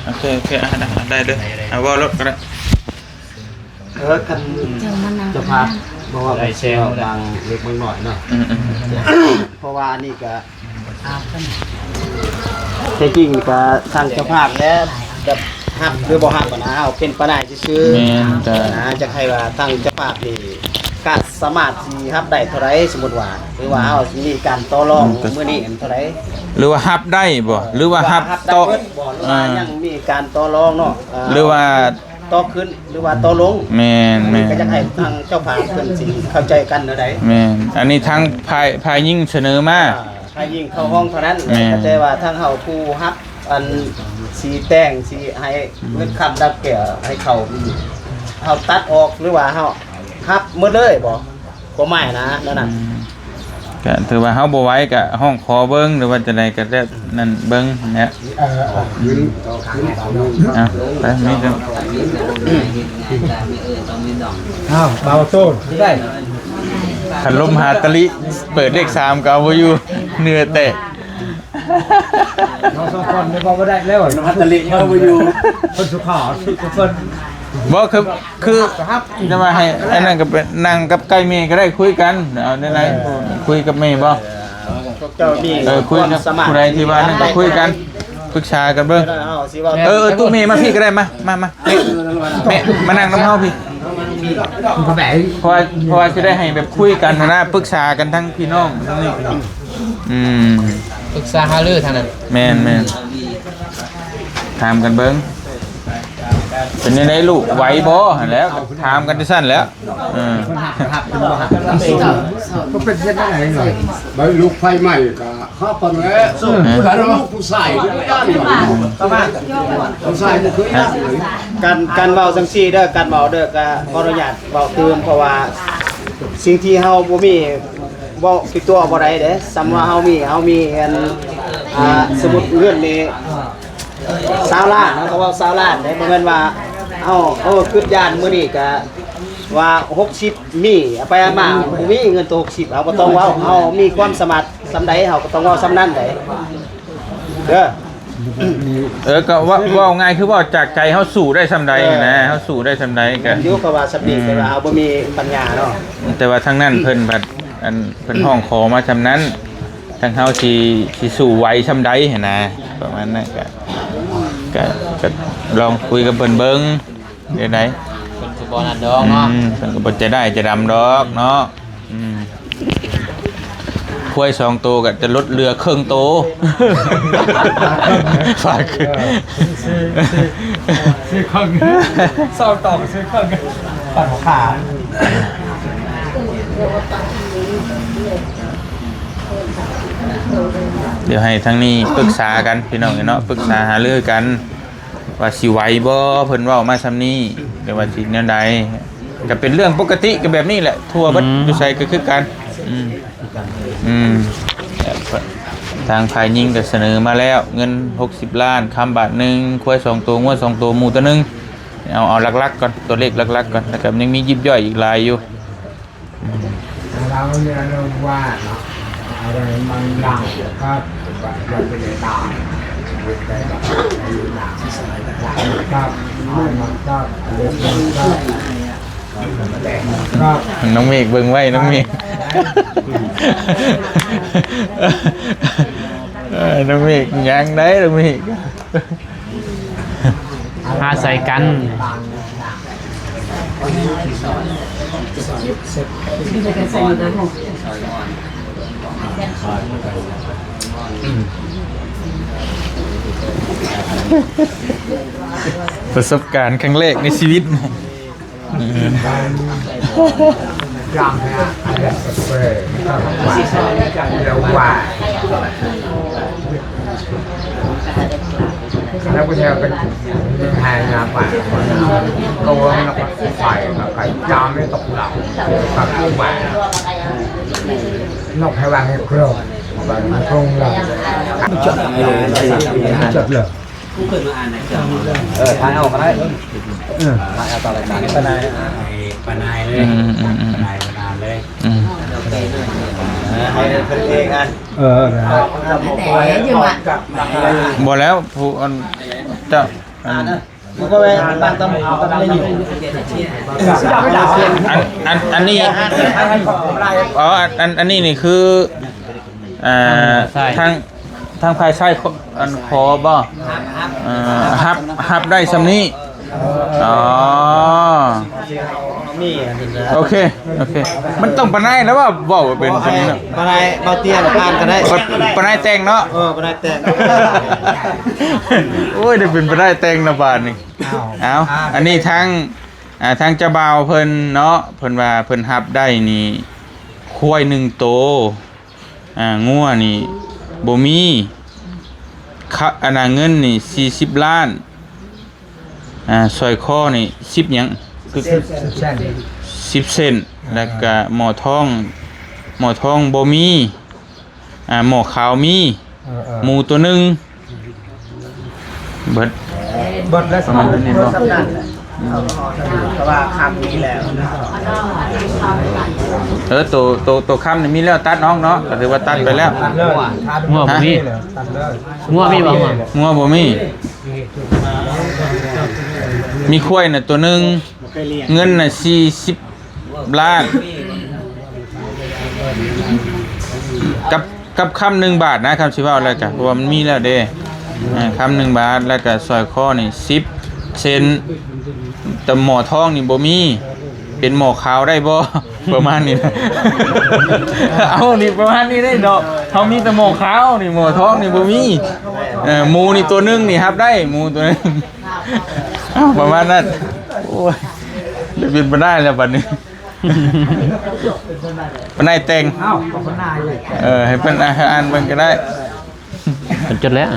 ໂອເຄ ໂອເຄ ອ່ະ ໄດ້ ໄດ້ເລີຍ. ເອົາ ເວົ້າລົດກໍໄດ້. ເອີ ຄັນ ເຈົ້າມານັ່ງ ເຈົ້າພາບບໍ່ວ່າ ໄດ້ແຊວ ບາງເລັກບາງນ້ອຍເນາະ. ອືມໆ ເພາະວ່າອັນນີ້ກະ ແທ້ຈິງກໍທາງເຈົ້າພາບແຫຼະ ແບບຮັບຫຼືບໍ່ຮັບຫັ້ນນະ ເຮົາເປັນປານາຍຊື່ໆ. ແມ່ນ ແຕ່ ນະ ຈະໃຫ້ວ່າທາງເຈົ້າພາບນີ້ກະສາມາດຊິຮັບໄດ້ເທົ່າໃດ ສົມມຸດວ່າ ຫຼືວ່າເຮົາຊິມີການຕໍ່ລອງ ອືມ ມື້ນີ້ເທົ່າໃດ ຫຼືວ່າຮັບໄດ້ບໍ່ ຫຼືວ່າຮັບ ຮັບໄດ້ເບິດບໍ່ ຫຼືວ່າ ອ່າ ຍັງມີການຕໍ່ລອງເນາະ ເອີ ຫຼືວ່າ ຕໍ່ຂຶ້ນ ຫຼືວ່າຕໍ່ລົງ. ແມ່ນໆ ອັນນີ້ກໍຢາກໃຫ້ທາງເຈົ້າພາບເພິ່ນຊິເຂົ້າໃຈກັນແນວໃດ. ແມ່ນ ອັນນີ້ທາງຝ່າຍ ຝ່າຍຍິງສະເໜີມາ ອ່າ ຝ່າຍຍິງເຂົ້າຮ້ອງເທົ່ານັ້ນ. ແມ່ນ ແຕ່ວ່າທາງເຮົາຜູ້ຮັບ ອັນຊິແຕ່ງ ຊິໃຫ້ເງິນຄຳດຳແກ້ວໃຫ້ເຂົາ ເຮົາຕັດອອກ ຫຼືວ່າເຮົາຮັບໝົດເລີຍບໍ່? ຄວາມໝາຍນະ ແນວນັ້ນ. ອືມ ກະຖືວ່າເຮົາບໍ່ໄຫວກະຮ້ອງຂໍເບິ່ງ ຫຼືວ່າຈັ່ງໃດກະແບບນັ້ນເບິ່ງແຫຼະ. ເອີ ເອີ ຄື ຄື ເອົາ ໄປ ມີແຕ່ ອ້າວ ບ່າວໂຕນ ໄດ້ ຄັນລົມຫາຕະລິ ເປີດເລກສາມກໍເອົາບໍ່ຢູ່ ເໜື່ອແຕກ. ເຮົາສອງຄົນນີ້ເວົ້າບໍ່ໄດ້ແລ້ວ ນຳຮັດຕະລິເຮົາບໍ່ຢູ່ ເພິ່ນສຸຂາ ເພິ່ນ ບໍ່ ຄື ຄື ຈະວ່າໃຫ້ອັນນັ້ນກໍໄປນັ່ງກັບໃກ້ແມ່ກໍໄດ້ ຄຸຍກັນ ເອົາແນວໃດ ຄຸຍກັບແມ່ບໍ່? ເຈົ້າມີ ເອີ ຄຸຍກັບຜູ້ໃດທີ່ວ່ານັ້ນກໍຄຸຍກັນ ປຶກສາກັນເບິ່ງ. ເອີ ເອີ ຕູ້ແມ່ມາພີ້ກໍໄດ້ ມາ ມາ ມາ ແມ່ ແມ່ ມານັ່ງນຳເຮົາພີ້. ເພາະວ່າ ເພາະວ່າຊິໄດ້ໃຫ້ແບບຄຸຍກັນຫັ້ນນະ ປຶກສາກັນທັງພີ່ນ້ອງທັງນີ້. ອືມ ປຶກສາຫາລືທາງນັ້ນ. ແມ່ນໆ ຖາມກັນເບິ່ງ ເປັນຈັ່ງໃດລູກ ໄຫວບໍ່? ຫັ້ນແຫຼະ ຖາມກັນຈັ່ງຊັ້ນແຫຼະ. ເອີ ເພິ່ນຮັບ ຮັບ ເພິ່ນບໍ່ຮັບ ກໍເປັນເຮັດໄດ້. ໃບລູກໄຟໄໝ້ກໍ ຄັບ ຫັ້ນແຫຼະ ເອີ ລູກຜູ້ຊາຍບໍ່ຢ້ານ ຜູ້ຊາຍບໍ່ເຄີຍຢ້ານເລີຍ. ການ ການເວົ້າຈັ່ງຊີ້ເດີ ການເວົ້າເດີ ກະຂໍອະນຸຍາດເວົ້າຕື່ມ ເພາະວ່າສິ່ງທີ່ເຮົາບໍ່ມີ ເວົ້າຕິດຕົວບໍ່ໄດ້ເດ້. ສ່ຳວ່າເຮົາມີ ເຮົາມີອັນ ອ່າ ສົມມຸດເງິນນີ້ຊາວລ້ານ ເຮົາກະເວົ້າຊາວລ້ານເດ້ ບໍ່ແມ່ນວ່າເຮົາ ເອີ ຄິດຢ້ານມື້ນີ້ກະວ່າຫົກສິບ ມີ ເອົາໄປເອົາມາ ບໍ່ມີເງິນໂຕຫົກສິບ ເຮົາບໍ່ຕ້ອງເວົ້າ ເຮົາມີຄວາມສາມາດສ່ຳໃດ ເຮົາກະຕ້ອງເວົ້າສ່ຳນັ້ນໃດ ເດີ. ເອີ ກະເວົ້າ ເວົ້າງ່າຍຄືເວົ້າຈາກໃຈ ເຮົາສູ້ໄດ້ສ່ຳໃດ ເອີ ນະ ເຮົາສູ້ໄດ້ສ່ຳໃດກະ ຢູ່ກະວ່າສ່ຳນີ້ ອືມ ແຕ່ວ່າເຮົາບໍ່ມີປັນຍາເນາະ. ແຕ່ວ່າທາງນັ້ນເພິ່ນພັດ ອັນ ເພິ່ນຮ້ອງຂໍມາສ່ຳນັ້ນ ທາງເຮົາຊິ ຊິສູ້ໄຫວສ່ຳໃດຫັ້ນນະ ປະມານນັ້ນ ກະ ກະ ກະລອງຄຸຍກັບເພິ່ນເບິ່ງ. ແນວໃດ ເພິ່ນຊິບໍ່ນັ້ນດອກເນາະ ອືມ ເພິ່ນກະບໍ່ໃຈຮ້າຍໃຈດຳດອກເນາະ. ອືມ ຄວາຍສອງໂຕກະຈະຫຼຸດເຫຼືອເຄິ່ງໂຕ ຝາກ ຊື້ ຊື້ ຊື້ເຄິ່ງ ສອງໂຕຊື້ເຄິ່ງ ປັດຂາ. ດຽວໃຫ້ທາງນີ້ປຶກສາກັນ ພີ່ນ້ອງເນາະ ປຶກສາຫາລືກັນ ວ່າຊິໄຫວບໍ່ ເພິ່ນເວົ້າມາສ່ຳນີ້ ຫຼືວ່າຊິແນວໃດ ກະເປັນເລື່ອງປົກກະຕິ ກະແບບນີ້ແຫຼະ ທົ່ວເບິດ ອືມ ຢູ່ໃສກະຄືກັນ. ອືມ ອືມ ທາງຝ່າຍຍິງກະສະເໜີມາແລ້ວ ເງິນຫົກສິບລ້ານ ຄຳບາດໜຶ່ງ ຄວາຍສອງໂຕ ງົວສອງໂຕ ໝູໂຕໜຶ່ງ. ເອົາ ເອົາຫຼັກໆກ່ອນ ຕົວເລກຫຼັກໆກ່ອນ ແລ້ວກະຍັງມີຢິບຍ່ອຍອີກຫຼາຍຢູ່. ນ້ອງເມກເບິ່ງໄວ້ ນ້ອງເມກ ເອີ ນ້ອງເມກ ຍັງໄດ້ ນ້ອງເມກ. ພາໃສ່ກັນ ປະສົບການຄັ້ງແລກໃນຊີວິດ. ອືມ ເອີ ຖ່າຍເອົາກະໄດ້ ເອີ ຖ່າຍເອົາຕາມລາຍການ ປານາຍ ປານາຍເລີຍ ອືມ ປານາຍ ປານາຍເລີຍ ອືມ ເອີ ໃຫ້ເພິ່ນເອງອັນ ເອີ ບໍ່ແລ້ວ ຜູ້ອັນ ເຈົ້າ ອັນ ອັນ ອັນ ອັນນີ້ ອໍ ອັນ ອັນນີ້ນີ້ຄື ອ່າ ທາງ ທາງຝ່າຍຊາຍ ອັນ ຂໍບໍ່ ເອີ ຮັບ ຮັບໄດ້ສ່ຳນີ້. ອໍ ໂອເຄ ໂອເຄ ມັນຕ້ອງປານາຍແລ້ວວ່າເວົ້າເປັນສ່ຳນີ້ເນາະ ປານາຍ ເບົາຕຽນ ອ່ານກະໄດ້ ປາ ປານາຍແຕ່ງເນາະ ເອີ ປານາຍແຕ່ງ ໂອ້ຍ ໄດ້ເປັນປານາຍແຕ່ງນະບາດນີ້. ເອົາ ອັນນີ້ທາງ ອ່າ ທາງເຈົ້າບ່າວເພິ່ນເນາະ ເພິ່ນວ່າເພິ່ນຮັບໄດ້ນີ້ ຄວາຍໜຶ່ງໂຕ ອ່າ ງົວນີ້ບໍ່ມີ ຄະ ອັນນ່າ ເງິນນີ້ສີ່ສິບລ້ານ ອ່າ ສ້ອຍຄໍນີ້ສິບຫຍັງ ສິບເສັ້ນ ສິບເສັ້ນ ແລ້ວກະໝໍ້ທອງ ໝໍ້ທອງບໍ່ມີ ອ່າ ໝໍ້ຂາວມີ ເອີ ເອີ ໝູໂຕໜຶ່ງ ເບິດ ເບິດແລ້ວ ປະມານນີ້ເນາະ ເພາະວ່າຄຳນີ້ແຫຼະ ເອີ ໂຕ ໂຕ ໂຕຄຳນີ້ມີແລ້ວ ຕັດອອກເນາະ ກະຖືວ່າຕັດໄປແລ້ວ ງົວບໍ່ມີ ງົວມີບໍ່ ງົວບໍ່ມີ ມີຄວາຍນະໂຕໜຶ່ງ ເງິນນະສີ່ສິບລ້ານ ກັບ ກັບຄຳໜຶ່ງບາດນະ ຄຳຊິເວົ້າແລ້ວກະ ເພາະວ່າມັນມີແລ້ວເດ້ ເອີ ຄຳໜຶ່ງບາດ ແລ້ວກະສ້ອຍຄໍນີ້ສິບເສັ້ນ ແຕ່ໝໍ້ທອງນີ້ບໍ່ມີ ເປັນໝໍ້ຂາວໄດ້ບໍ່ ປະມານນີ້ນະ ເອົາ ນີ້ປະມານນີ້ເດ້ເນາະ ເຮົາມີແຕ່ໝໍ້ຂາວນີ້ ໝໍ້ທອງນີ້ບໍ່ມີ ເອີ ໝູນີ້ໂຕໜຶ່ງນີ້ຮັບໄດ້ ໝູໂຕໜຶ່ງ ເອົາ ປະມານນັ້ນ ໂອ້ຍ ໄດ້ເປັນໄປໄດ້ແລ້ວບັດນີ້. ປານໃດແຕ່ງ ເອີ ໃຫ້ເພິ່ນອ່ານເບິ່ງກໍໄດ້ ເພິ່ນຈົດແລ້ວ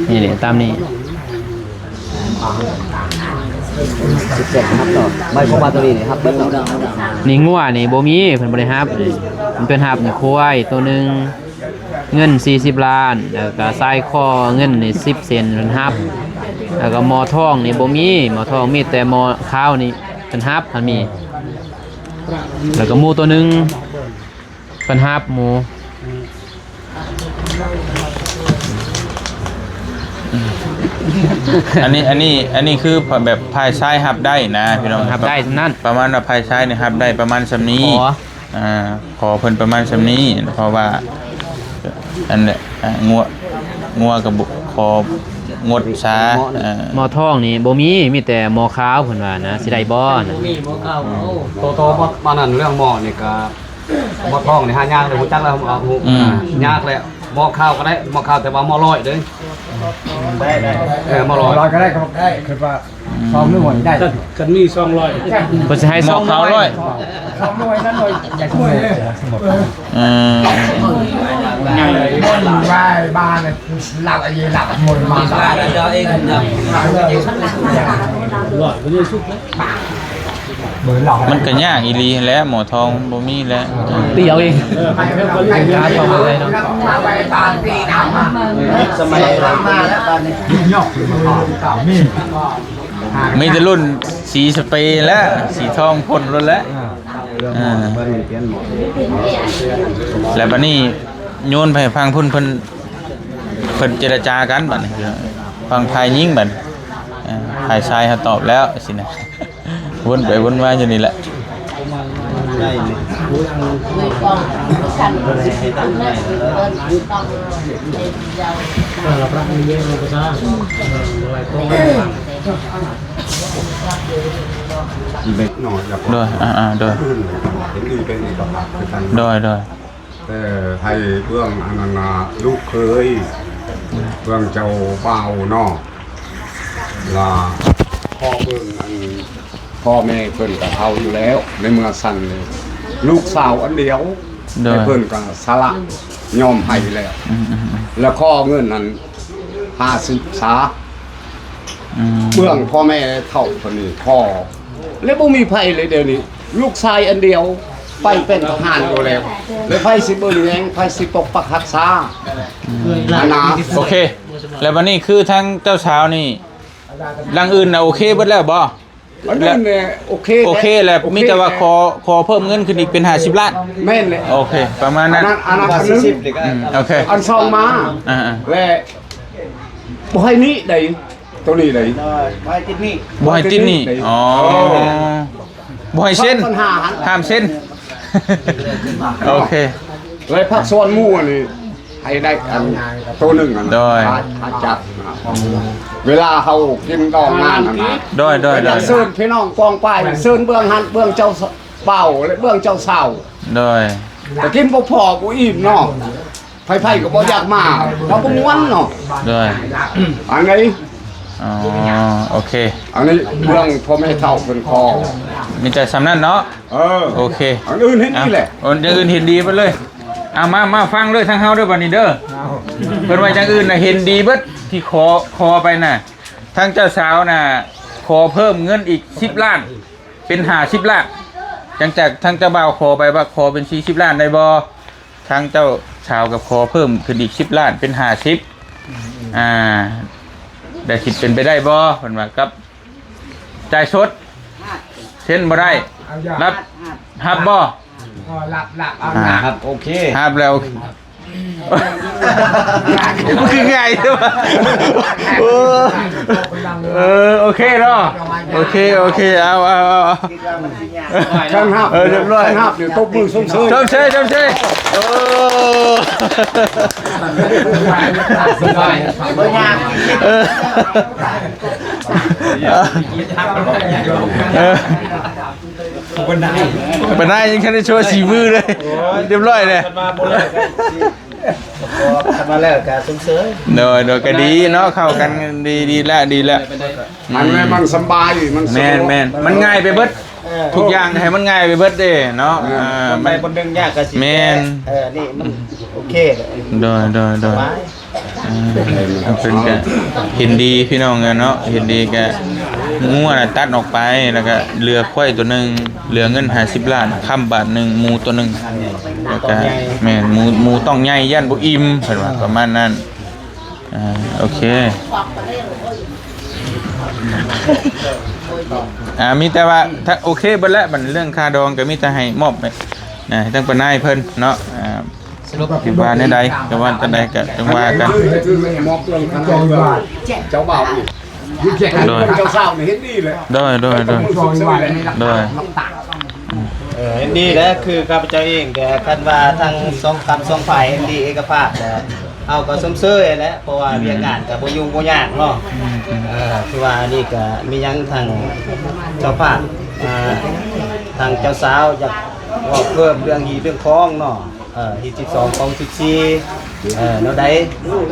ນີ້ນີ້ຕາມນີ້ ສິບເຈັດຮັບເນາະ ໝາຍຄວາມວ່າໂຕນີ້ນີ້ຮັບເບິດເນາະ ນີ້ງົວນີ້ບໍ່ມີ ເພິ່ນບໍ່ໄດ້ຮັບນີ້ ເພິ່ນຮັບນີ້ຄວາຍໂຕໜຶ່ງ ເງິນສີ່ສິບລ້ານ ແລ້ວກະສາຍຄໍເງິນນີ້ສິບເສັ້ນເພິ່ນຮັບ ແລ້ວກະໝໍ້ທອງນີ້ບໍ່ມີ ໝໍ້ທອງມີແຕ່ໝໍ້ຂາວນີ້ເພິ່ນຮັບ ຄັນມີ ແລ້ວກະໝູໂຕໜຶ່ງ ເພິ່ນຮັບໝູ ອັນນີ້ ອັນນີ້ ອັນນີ້ຄືແບບຝ່າຍຊາຍຮັບໄດ້ນະພີ່ນ້ອງ ຮັບໄດ້ສ່ຳນັ້ນ ປະມານວ່າຝ່າຍຊາຍນີ້ຮັບໄດ້ປະມານສ່ຳນີ້ ຂໍ ອ່າ ຂໍເພິ່ນປະມານສ່ຳນີ້ ເພາະວ່າອັນ ອ່າ ງົວ ງົວກໍບໍ່ ຂໍງົດຊາ ເອີ ໝໍ້ທອງນີ້ບໍ່ມີ ມີແຕ່ໝໍ້ຂາວ ເພິ່ນວ່ານະ ຊິໄດ້ບໍ່ນະ ບໍ່ມີໝໍ້ຂາວ ໂຕ ໂຕ ປະມານນັ້ນ ເລື່ອງໝໍ້ນີ້ກໍ ໝໍ້ທອງນີ້ຫາຍາກເລີຍ ຮູ້ຈັກແລ້ວ ຮູ້ ອືມ ຍາກແລ້ວ ໝໍ້ຂາວກໍໄດ້ ໝໍ້ຂາວແຕ່ວ່າໝໍ້ຮ້ອຍເດີ້ ໄດ້ ໄດ້ ເອີ ໝໍ້ຮ້ອຍ ຮ້ອຍກໍໄດ້ ກໍໄດ້ ຄິດວ່າ ອືມ ຊອງໜ່ວຍໄດ້ ຄັນ ຄັນມີຊອງຮ້ອຍ ເພິ່ນຊິໃຫ້ຊອງໜ່ວຍ ໝໍ້ຂາວຮ້ອຍ ຊອງໜ່ວຍນັ້ນໜ່ວຍ ຢາກສະໝົກ ອືມ ງ່າຍ ບ້ານ ລາວອາຍຸລາວໝົດມາ ມັນກໍຍາກອີ່ຫຼີຫັ້ນແຫຼະ ໝໍ້ທອງບໍ່ມີແຫຼະ ຕີເອົາເອງ ສະໄໝຫຼັງມາແລ້ວ ມີແຕ່ລຸ້ນສີສະເປແຫຼະ ສີທອງພົ້ນໂລດແຫຼະ ອ່າ ແລ້ວບັດນີ້ໂຍນໄປຝັ່ງພຸ້ນ ເພິ່ນ ເພິ່ນເຈລະຈາກັນບັດນີ້ ຝັ່ງຝ່າຍຍິງບັດນີ້ ອ່າ ຝ່າຍຊາຍເຮົາຕອບແລ້ວຊີ້ນະ ວົນໄປວົນມາຢູ່ນີ້ແຫຼະ ໂດຍ ອ່າໆ ໂດຍ ໂດຍ ໂດຍ ແຕ່ໃຫ້ເບື້ອງອັນນັ້ນນະ ລູກເຂີຍ ເບື້ອງເຈົ້າບ່າວເນາະ ລະຂໍເບິ່ງອັນ ພໍ່ແມ່ເພິ່ນກໍເຖົ້າຢູ່ແລ້ວ ໃນເມື່ອຊັ້ນນີ້ ລູກສາວອັນດຽວ ໂດຍ ແຕ່ເພິ່ນກໍສະຫຼະຍອມໃຫ້ແລ້ວ ອືມໆໆ ລະຂໍເງິນນັ້ນຫ້າສິບຊາ ອືມ ເບື້ອງພໍ່ແມ່ເຖົ້າເພິ່ນນີ້ຂໍ ແລະບໍ່ມີໃຜເລີຍດຽວນີ້ ລູກຊາຍອັນດຽວໄປເປັນທະຫານຢູ່ແລ້ວ ແລະໃຜຊິເບິ່ງແຍງ ໃຜຊິປົກປັກຮັກສາ ອືມ ອັນນະ ໂອເຄ ແລ້ວບັດນີ້ຄືທາງເຈົ້າສາວນີ້ ຫຼັງອື່ນນະໂອເຄເບິດແລ້ວບໍ່? ອັນນັ້ນແຫຼະ ໂອເຄ ໂອເຄແຫຼະ ໂອເຄ ມີແຕ່ວ່າຂໍ ຂໍເພີ່ມເງິນຂຶ້ນອີກເປັນຫ້າສິບລ້ານ ແມ່ນແຫຼະ ໂອເຄ ປະມານນັ້ນ ອັນນັ້ນ ອັນນັ້ນອັນໜຶ່ງ ອືມ ໂອເຄ ອັນສອງມາ ອ່າໆ ແລະບໍ່ໃຫ້ໜີໄດ້ ໂຕນີ້ໄດ້ ບໍ່ໃຫ້ຕິດໜີ ບໍ່ໃຫ້ຕິດໜີ ບໍ່ໃຫ້ຕິດໜີ ອໍ ເອີ ບໍ່ໃຫ້ເຊັນ ສອງພັນຫ້າ ຫ້າມເຊັນ ໂອເຄ ແລະພາກສ່ວນໝູ່ນີ້ ໃຫ້ໄດ້ອັນໂຕໜຶ່ງຫັ້ນ ໂດຍ ອາ ອາດຈະ ເວລາເຮົາກິນດອງງານຫັ້ນນະ ໂດຍ ໂດຍ ເຊີນພີ່ນ້ອງກອງປາຍ ເຊີນເບື້ອງຫັ້ນເບື້ອງເຈົ້າບ່າວ ແລະເບື້ອງເຈົ້າສາວ ໂດຍ ແຕ່ກິນບໍ່ພໍບໍ່ອີ່ມເນາະ ໃຜໆກໍບໍ່ຢາກມາ ເຮົາບໍ່ມ່ວນເນາະ ໂດຍ ອັນນີ້ ອໍ ໂອເຄ ອັນນີ້ເບື້ອງພໍ່ແມ່ເຖົ້າເພິ່ນຂໍ ມີແຕ່ສ່ຳນັ້ນເນາະ ເອີ ໂອເຄ ອັນອື່ນເຫັນດີແຫຼະ ອັນອື່ນເຫັນດີເບິດເລີຍ ເອົາ ມາ ມາຟັງເດີທາງເຮົາເດີບັດນີ້ເດີ ເພິ່ນວ່າຢ່າງອື່ນນະເຫັນດີເບິດ ທີ່ຂໍ ຂໍໄປນະ ທາງເຈົ້າສາວນະ ຂໍເພີ່ມເງິນອີກສິບລ້ານ ເປັນຫ້າສິບລ້ານ ຫຼັງຈາກທາງເຈົ້າບ່າວຂໍໄປວ່າຂໍເປັນສີ່ສິບລ້ານໄດ້ບໍ່? ທາງເຈົ້າສາວກໍຂໍເພີ່ມຂຶ້ນອີກສິບລ້ານເປັນຫ້າສິບ ອ່າ ແຕ່ຊິເປັນໄປໄດ້ບໍ່ ເພິ່ນວ່າ ກັບຈ່າຍສົດ ເຊັນບໍ່ໄດ້ ຮັບ ຮັບບໍ່? ເອີ ຮັບ ຮັບ ເອົາ ອ່າ ຮັບ ໂອເຄ ຮັບແລ້ວ ມັນຄືງ່າຍແທ້ວະ ໂອ້ ເອີ ໂອເຄເນາະ ໂອເຄ ໂອເຄ ເອົາ ເອົາ ເອົາ ຄັນຮັບ ເອີ ຮຽບຮ້ອຍ ຄັນຮັບນີ້ຕົບມືຊົມເຊີຍ ຊົມເຊີຍ ຊົມເຊີຍ ໂອ້ ສະບາຍ ບໍ່ຍາກ ເອີ ເອີ ປານໃດ ປານໃດ ຍັງບໍ່ທັນໄດ້ໂຊສີມືເລີຍ ຮຽບຮ້ອຍເລີຍ ມາບໍ່ໄດ້ ກໍເຂົ້າມາແລ້ວກໍຊົມເຊີຍ. ໂດຍ ໂດຍ ກໍດີເນາະ ເຂົ້າກັນດີ ດີແລ້ວ ດີແລ້ວ. ອັນນັ້ນມັນສະບາຍ ມັນສະດວກ ແມ່ນໆ ມັນງ່າຍໄປເບິດ. ເອີ ທຸກຢ່າງໃຫ້ມັນງ່າຍໄປເບິດເດ້ເນາະ. ເອີ ເອີ ຄົນໃດຄົນໜຶ່ງຍາກກໍຊິ ແມ່ນ ແກ້ ເອີ ນີ້ມັນໂອເຄ. ໂດຍ ໂດຍ ໂດຍ ສະບາຍ. ອ່າ ເພິ່ນກໍເຫັນດີພີ່ນ້ອງເອີຍເນາະ ເຫັນດີກໍງົວນະຕັດອອກໄປ ແລ້ວກໍເຫຼືອຄວາຍຕົວໜຶ່ງ ເຫຼືອເງິນຫ້າສິບລ້ານ ຄຳບາດໜຶ່ງ ໝູຕົວໜຶ່ງ ແລ້ວກໍແມ່ນ ໝູ ໝູຕ້ອງໃຫຍ່ ຢ້ານບໍ່ອີ່ມ ເພິ່ນວ່າປະມານນັ້ນ. ອ່າ ໂອເຄ ອ່າ ມີແຕ່ວ່າ ໂອເຄເບິດແລ້ວ ບັດເລື່ອງຄ່າດອງກໍມີແຕ່ໃຫ້ມອບໃຫ້ ນະ ໃຫ້ທາງປ້ານາຍເພິ່ນເນາະ. ອ່າ ສະຫຼຸບ ວ່າແນວໃດ ຈະວ່າຈັ່ງໃດກໍຈັ່ງວ່າກັນ. ຄືມອບເລື່ອງຄະນະເຮືອນເຈົ້າບ່າວອີກ ໂດຍ ເຈົ້າສາວນີ້ເຫັນດີແຫຼະ. ໂດຍ ໂດຍ ໂດຍ ໂດຍ ເອີ ເຫັນດີແຫຼະ ຄືຂ້າພະເຈົ້າເອງກໍ ຄັນວ່າທັງສອງ ທັງສອງຝ່າຍເຫັນດີເອກະພາບ ແລ້ວເຮົາກໍຊົມເຊີຍແຫຼະ ເພາະວ່າ ອືມ ວຽກງານກໍບໍ່ຫຍຸ້ງບໍ່ຍາກເນາະ. ອືມ ເອີ ຄືວ່າອັນນີ້ກໍມີຫຍັງທາງເຈົ້າພາບ ອ່າ ທາງເຈົ້າສາວຢາກເວົ້າເພີ່ມເລື່ອງຮີດເລື່ອງຄອງເນາະ. ເອີ ຮີດສິບສອງ ຄອງສິບສີ່ ເອີ ແນວໃດ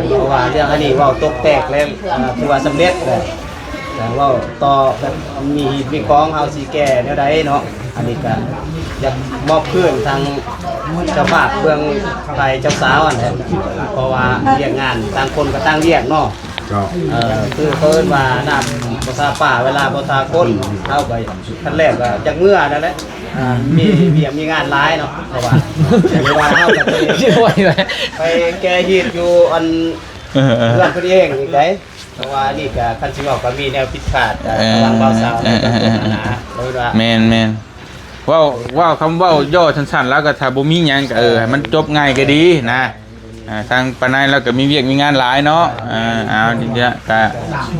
ເພາະວ່າເລື່ອງອັນນີ້ເວົ້າຕົກແຕກແລ້ວ ເອີ ຖືວ່າສຳເລັດແລ້ວ ແຕ່ເວົ້າຕໍ່ແບບມີຮີດມີຄອງ ເຮົາຊິແກ້ແນວໃດເນາະ. ອັນນີ້ກໍຢາກມອບຄືນທາງເຈົ້າພາບເບື້ອງຝ່າຍເຈົ້າສາວຫັ້ນແຫຼະ ເພາະວ່າວຽກງານຕ່າງຄົນກໍຕ່າງວຽກເນາະ. ເຈົ້າ ເອີ ຄືເຂົາເອີ້ນວ່ານ້ຳບໍ່ທາປາ ເວລາບໍ່ທາຄົນ ເຮົາກໍ ຂັ້ນແລກກໍຢາກເມືອນັ້ນແຫຼະ ອ່າ ມີວຽກມີງານຫຼາຍເນາະ ເພາະວ່າ ເວລາເຮົາກໍໄປ ຊິບໍ່ໄດ້ ໄປແກ້ຮີດຢູ່ອັນ ເອີ ເອີ ເຮືອນເພິ່ນເອງອີກໃດ ເພາະວ່ານີ້ກໍ ຄັນຊິເວົ້າກໍມີແນວຜິດພາດ ເອີ ລະຫວ່າງບ່າວສາວ ເອີ ເອີ ເອີ ເອີ ເອີ ເອີ ເອີ ແມ່ນໆ ເວົ້າ ເວົ້າຄຳເວົ້າຫຍໍ້ສັ້ນໆ ແລ້ວກໍຖ້າບໍ່ມີຫຍັງກໍ ເອີ ໃຫ້ມັນຈົບງ່າຍກໍດີນະ. ອ່າ ທາງປ້ານາຍລາວກໍມີວຽກມີງານຫຼາຍເນາະ. ອ່າ ເອົາ ນີ້ແຫຼະ ກໍ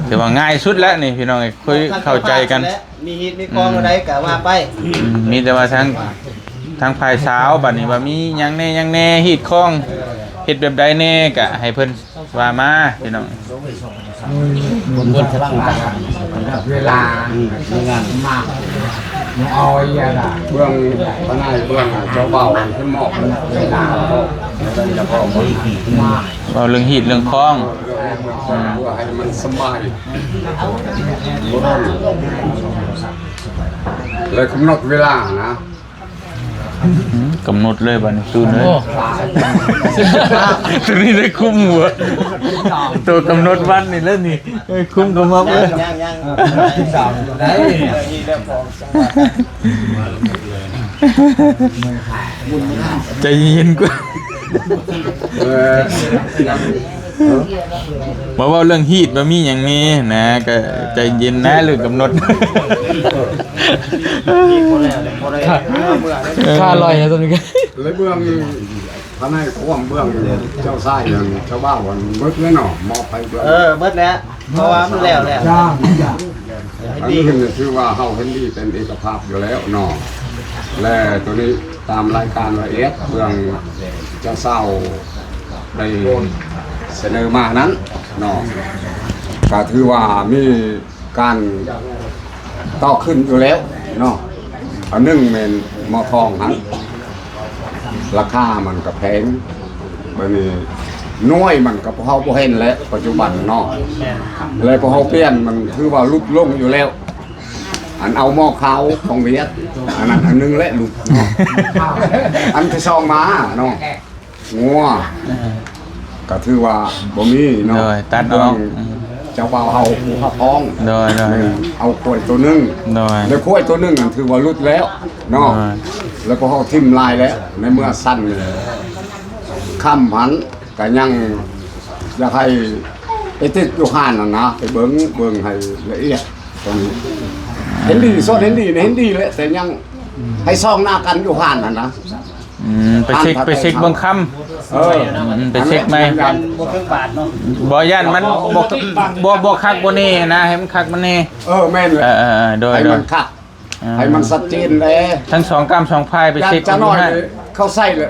ຖືວ່າງ່າຍສຸດແລ້ວນີ້ພີ່ນ້ອງເອີຍ ຄຸຍເຂົ້າໃຈກັນ ມີຮີດມີຄອງ ອືມ ໃດກໍວ່າໄປ. ອືມ ມີແຕ່ວ່າທາງ ທາງຝ່າຍສາວບັດນີ້ວ່າມີຫຍັງແດ່ຫຍັງແດ່ ຮີດຄອງເຮັດແບບໃດແດ່ ກໍໃຫ້ເພິ່ນວ່າມາພີ່ນ້ອງ. ໂດຍ ບຸນພະລັງກັນ ເວລາ ອືມ ມີງານມາ ເອົາອີ່ຫຍັງລະ ເບື້ອງພະນາຍ ເບື້ອງເຈົ້າບ່າວເພິ່ນມອບເວລາ ເວົ້າເລື່ອງຮີດເລື່ອງຄອງ ເພື່ອໃຫ້ມັນສະບາຍ ແລະ ກຳນົດເວລານະ. ອືມ ກຳນົດເລີຍບັດນີ້ ຕື່ນເລີຍ. ໂອ້ ໂຕນີ້ໄດ້ຄຸມຫົວ ໂຕກຳນົດວັນນີ້ແຫຼະນີ້ ເອີ ຄຸມຂະໝັບເລີຍ. ຍັງໆ ໄດ້ ໄດ້ ໃຈເຢັນກ່ອນ. ເອີ ມາເວົ້າເລື່ອງຮີດວ່າມີຫຍັງແດ່ນະ ກໍໃຈເຢັນນະ ເລື່ອງກຳນົດ. ເອີ ຄ່າລອຍນະ ຕົວນີ້ກໍ ແລະ ເບື້ອງພະນາຍຄວາມ ເບື້ອງເຈົ້າຊາຍ ເຈົ້າບ່າວ ໝົດແລ້ວເນາະ ມອບໃຫ້ເບິ່ງ. ເອີ ໝົດແລ້ວ ເພາະວ່າມັນແລ້ວແລ້ວ. ອັນນີ້ຖືວ່າເຮົາເຫັນດີເປັນເອກະພາບຢູ່ແລ້ວເນາະ ແລະ ໂຕນີ້ຕາມລາຍການລະອຽດ ເບື້ອງເຈົ້າສາວໄດ້ສະເໜີມານັ້ນເນາະ ກໍຖືວ່າມີການຕໍ່ຂຶ້ນຢູ່ແລ້ວເນາະ. ອັນໜຶ່ງແມ່ນໝໍທອງຫັ້ນ ລາຄາມັນກໍແພງ ບາດນີ້ໜ່ວຍມັນກໍພວກເຮົາບໍ່ເຫັນແຫຼະ ປັດຈຸບັນເນາະ ແລະ ພວກເຮົາປ່ຽນມັນຖືວ່າຫຼຸດລົງຢູ່ແລ້ວ. ອັນເອົາໝໍຂາວຂອງຫວຽດ ອັນນັ້ນອັນໜຶ່ງແຫຼະຫຼຸດເນາະ. ອັນທີສອງມາເນາະ ງົວ ເອີ ກໍຖືວ່າບໍ່ມີເນາະ. ໂດຍ ຕັດອອກ ເບື້ອງ ອືມ ເຈົ້າບ່າວເຮົາຜູ້ຮັບຮອງ ໂດຍໆ ແມ່ນເອົາຄວາຍໂຕໜຶ່ງ ໂດຍ ແລະ ຄວາຍໂຕໜຶ່ງນັ້ນຖືວ່າຫຼຸດແລ້ວເນາະ ໂດຍ ແລ້ວພວກເຮົາຖິ້ມຫຼາຍແລ້ວ ໃນເມື່ອຊັ້ນນີ້ ຄຳຫັ້ນກໍຍັງຢາກໃຫ້ໄປຕິດຢູ່ຮ້ານຫັ້ນນະ ໄປເບິ່ງ ເບິ່ງໃຫ້ລະອຽດຕົງນີ້. ເຫັນດີ ສ່ວນເຫັນດີນີ້ເຫັນດີແຫຼະ ແຕ່ຍັງໃຫ້ສ່ອງໜ້າກັນຢູ່ຮ້ານຫັ້ນນະ. ອືມ ໄປເຊັກ ໄປເຊັກເບິ່ງຄຳ ເອີ ອືມ ໄປເຊັກໃໝ່ ຢ້ານບໍ່ເຖິງບາດເນາະ ບໍ່ ຢ້ານມັນບໍ່ ບໍ່ ບໍ່ຄັກບໍ່ແນ່ນະ ໃຫ້ມັນຄັກມັນແນ່. ເອີ ແມ່ນແຫຼະ ເອີໆໆ ໂດຍ ໃຫ້ມັນຄັກ ອ່າ ໃຫ້ມັນຊັດເຈນແດ່ ທັງສອງກ້າມສອງຝ່າຍໄປເຊັກ ຈັກໜ້ອຍເຂົາໃສ່ເລີຍ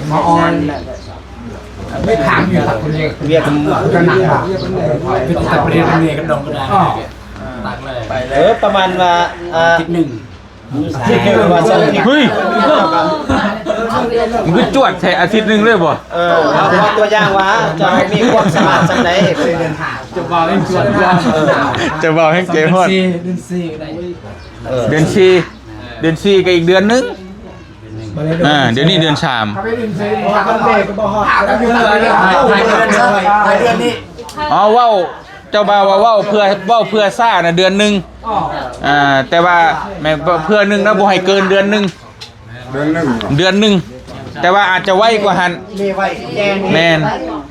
ມາອ່ອນ ໄປຖາມຢູ່ ວຽກ ກໍໜັກ ເປັນຕາປະເດັນເມກັບດອງກໍໄດ້ ຕັກເລີຍ ເອີ ປະມານວ່າ ອາທິດໜຶ່ງ ເຮີ້ຍ ມັນຄືຈວດແທ້ ອາທິດໜຶ່ງເລີຍບໍ່? ເອີ ເອົາຕົວຢ່າງວ່າ ເຈົ້າມີຄວາມສາມາດສ່ຳໃດ? ເຈົ້າບ່າວແຮ່ງຈວດ ເຈົ້າບ່າວແຮ່ງໃຈຮ້ອນ ເດືອນສີ່ ເດືອນສີ່ກໍອີກເດືອນໜຶ່ງ ອ່າ ດຽວນີ້ເດືອນສາມ ທ້າຍເດືອນນີ້ ອໍ ເວົ້າ ເຈົ້າບ່າວວ່າເວົ້າເພື່ອ ເວົ້າເພື່ອຊ້ານະເດືອນໜຶ່ງ ອ່າ ແຕ່ວ່າແມ່ນເພື່ອໜຶ່ງນະ ບໍ່ໃຫ້ເກີນເດືອນໜຶ່ງ ເດືອນໜຶ່ງ ເດືອນໜຶ່ງ ແຕ່ວ່າອາດຈະໄວກວ່າຫັ້ນ ແມ່ນ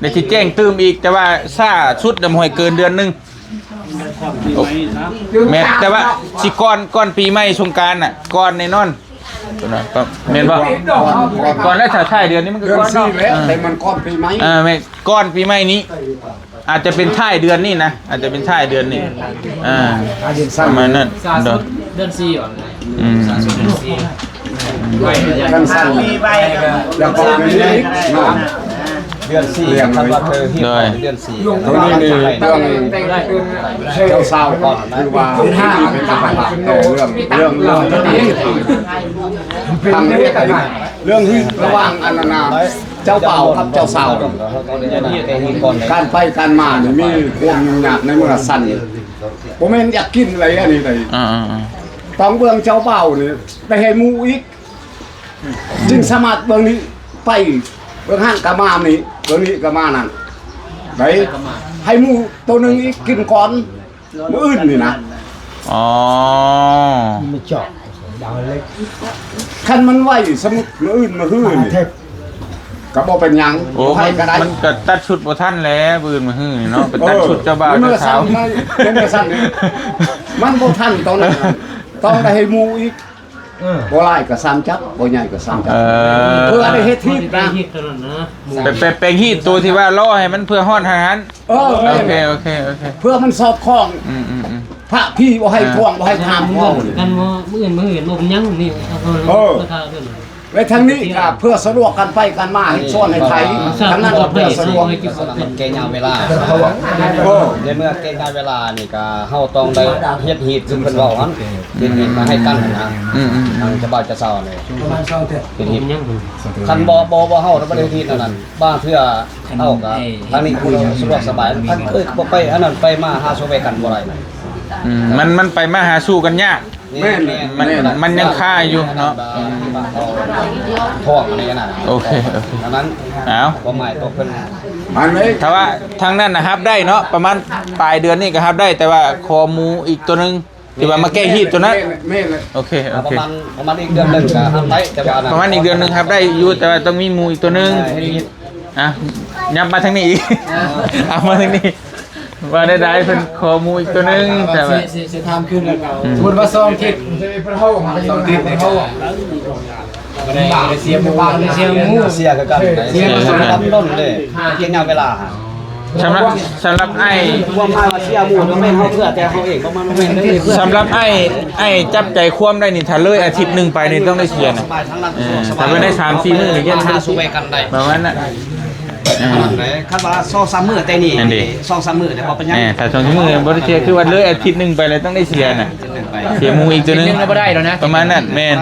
ແລ້ວຊິແຈ້ງຕື່ມອີກ ແຕ່ວ່າຊ້າສຸດນະ ບໍ່ໃຫ້ເກີນເດືອນໜຶ່ງ ແມ່ນ ແຕ່ວ່າຊິກ່ອນ ກ່ອນປີໃໝ່ສົງການນະ ກ່ອນແນ່ນອນ ແມ່ນບໍ່? ກ່ອນແລ້ວ ທ້າຍເດືອນນີ້ມັນກໍກ່ອນເນາະ ເດືອນສີ່ແລ້ວ ເອີ ແຕ່ມັນກ່ອນປີໃໝ່ ອ່າ ແມ່ນ ກ່ອນປີໃໝ່ນີ້ ອາດຈະເປັນທ້າຍເດືອນນີ້ນະ ອາດຈະເປັນທ້າຍເດືອນນີ້ ອ່າ ປະມານນັ້ນ ເດືອນສີ່ ອືມ ຄັນຊັ້ນ ຢ່າບອກເດືອນນີ້ເນາະ ເດືອນສີ່ ຄັນວ່າເຄີຍເຮັດເດືອນສີ່ ໂຕນີ້ນີ້ເລື່ອງເຈົ້າສາວກ່ອນ ຄືວ່າເປັນເລື່ອງ ເລື່ອງ ເລື່ອງ ເລື່ອງຮີດລະຫວ່າງອັນນັ້ນນະ ເຈົ້າບ່າວກັບເຈົ້າສາວ ການໄປການມານີ້ມີຄວາມຫຍຸ້ງຍາກໃນເມື່ອສັ້ນ ບໍ່ແມ່ນຢາກກິນໄດ໋ ອັນນີ້ໄດ໋ ອ່າໆ ຕ້ອງເບິ່ງເຈົ້າບ່າວນີ້ໄດ້ໃຫ້ໝູ່ອີກ ຈຶ່ງສາມາດເບິ່ງນີ້ໄປ ເບິ່ງຫັ້ນກະມານີ້ ເບິ່ງນີ້ກະມານັ້ນ ໄດ້ໃຫ້ໝູ່ໂຕໜຶ່ງອີກກິນກ່ອນ ມື້ອື່ນນີ້ນະ ອໍ ມັນຈອກ ດາວເລັກ ຄັນມັນໄວ ສົມມຸດມື້ອື່ນມື້ຮືນີ້ ກໍບໍ່ເປັນຫຍັງ ໂອ້ ໃຜກໍໄດ້ ມັນກໍຕັດຊຸດບໍ່ທັນແຫຼະ ມື້ອື່ນມື້ຮືນີ້ເນາະ ໄປຕັດຊຸດເຈົ້າບ່າວເຈົ້າສາວ ໃນເມື່ອຊັ້ນນີ້ ມັນບໍ່ທັນຕອນນັ້ນ ຕ້ອງໄດ້ໃຫ້ໝູ່ອີກ ເອີ ບໍ່ຫຼາຍກໍສາມຈັບ ບໍ່ໃຫຍ່ກໍສາມຈັບ ເອີ ເພື່ອໄດ້ເຮັດຮີດນະ ແປງ ແປງ ແປງຮີດໂຕທີ່ວ່າລໍໃຫ້ມັນເພື່ອຮ້ອນຫັ້ນ ເອີ ໂອເຄ ໂອເຄ ໂອເຄ ເພື່ອມັນສອດຄ່ອງ ອືມໆໆ ພະພີ່ບໍ່ໃຫ້ ອ່າ ທ້ວງ ບໍ່ໃຫ້ຖາມ ເວົ້າກັນວ່າມື້ອື່ນ ມື້ອື່ນບໍ່ເປັນຫຍັງນີ້ ເອີ ແລະທາງນີ້ກໍເພື່ອສະດວກການໄປການມາ ເຮັດສວນເຮັດໄຖ ທາງນັ້ນກໍເພື່ອສະດວກ ແກ້ຍາວເວລາ ເອີ ໃນເມື່ອແກ້ຍາວເວລານີ້ກໍເຮົາຕ້ອງໄດ້ເຮັດຮີດຄືເພິ່ນເວົ້າຫັ້ນ ເຮັດຮີດມາໃຫ້ກັນນະ ອືມໆໆ ທາງເຈົ້າບ່າວເຈົ້າສາວນີ້ ເຮັດຮີດ ຄັນບໍ່ ບໍ່ ບໍ່ເຮົາບໍ່ໄດ້ເຮັດຮີດອັນນັ້ນ ບາງເທື່ອເຮົາກໍ ທາງນີ້ຜູ້ສະດວກສະບາຍ ຄັນເອີຍບໍ່ໄປອັນນັ້ນ ໄປມາຫາສູ່ໄປກັນບໍ່ໄດ້ນະ ອືມ ມັນ ມັນໄປມາຫາສູ່ກັນຍາກ ແມ່ນ ແມ່ນ ມັນ ແມ່ນ ມັນຍັງຄາຢູ່ເນາະ ອືມ ທ້ອງອັນນີ້ນະ ໂອເຄ ໂອເຄ ອັນນັ້ນ ເອົາ ຄວາມໝາຍຕົກເພິ່ນ ອັນນີ້ ຖ້າວ່າທາງນັ້ນນະຮັບໄດ້ເນາະ ປະມານປາຍເດືອນນີ້ກໍຮັບໄດ້ ແຕ່ວ່າຂໍໝູ່ອີກໂຕໜຶ່ງ ທີ່ວ່າມາແກ້ຮີດໂຕນັ້ນ ແມ່ນ ແມ່ນ ໂອເຄ ໂອເຄ ປະມານ ປະມານອີກເດືອນໜຶ່ງກໍຮັບໄດ້ ແຕ່ວ່າ ປະມານອີກເດືອນໜຶ່ງຮັບໄດ້ຢູ່ ແຕ່ວ່າຕ້ອງມີໝູ່ອີກໂຕໜຶ່ງ ອ່າ ຍັບມາທາງນີ້ອີກ ເອົາມາທາງນີ້ ວ່າໄດ້ໆ ເພິ່ນຂໍໝູອີກຕົວໜຶ່ງ ແຕ່ວ່າ ຊິ ຊິ ຊິຖາມຄືນແລ້ວກໍ ອືມ ສົມມຸດວ່າສອງທິດ ສອງທິດນີ້ ບໍ່ໄດ້ ບໍ່ໄດ້ເສຍໝູ ບໍ່ໄດ້ເສຍໝູ ເສຍຄືກັນ ເສຍຄືກັນ ດຳດົນເດ້ ກິນຍາເວລາ ສຳລັບ ສຳລັບອ້າຍ ຄວາມໝາຍວ່າເສຍໝູ ບໍ່ແມ່ນເຮົາເພື່ອແຕ່ເຮົາເອງ ບໍ່ແມ່ນ ບໍ່ແມ່ນເດີ ສຳລັບອ້າຍ ອ້າຍຈັບໃຈຄວາມໄດ້ນີ້ ຖ້າເລີຍອາທິດໜຶ່ງໄປນີ້ຕ້ອງໄດ້ເສຍນະ ເອີ ຖ້າໄປໄດ້ສາມສີ່ມື້ນີ້ ປະມານນັ້ນ ເອີ ຄັນວ່າສອງສາມມື້ແຕ່ນີ້ ສອງສາມມື້ແຕ່ບໍ່ເປັນຫຍັງ ເອີ ຖ້າສອງສາມມື້ບໍ່ໄດ້ເສຍ ຄືວ່າເລີຍອາທິດໜຶ່ງໄປແລ້ວຕ້ອງໄດ້ເສຍນະ ເສຍໝູອີກຕົວໜຶ່ງ ບໍ່ໄດ້ແລ້ວນະ ປະມານນັ້ນ ແມ່ນ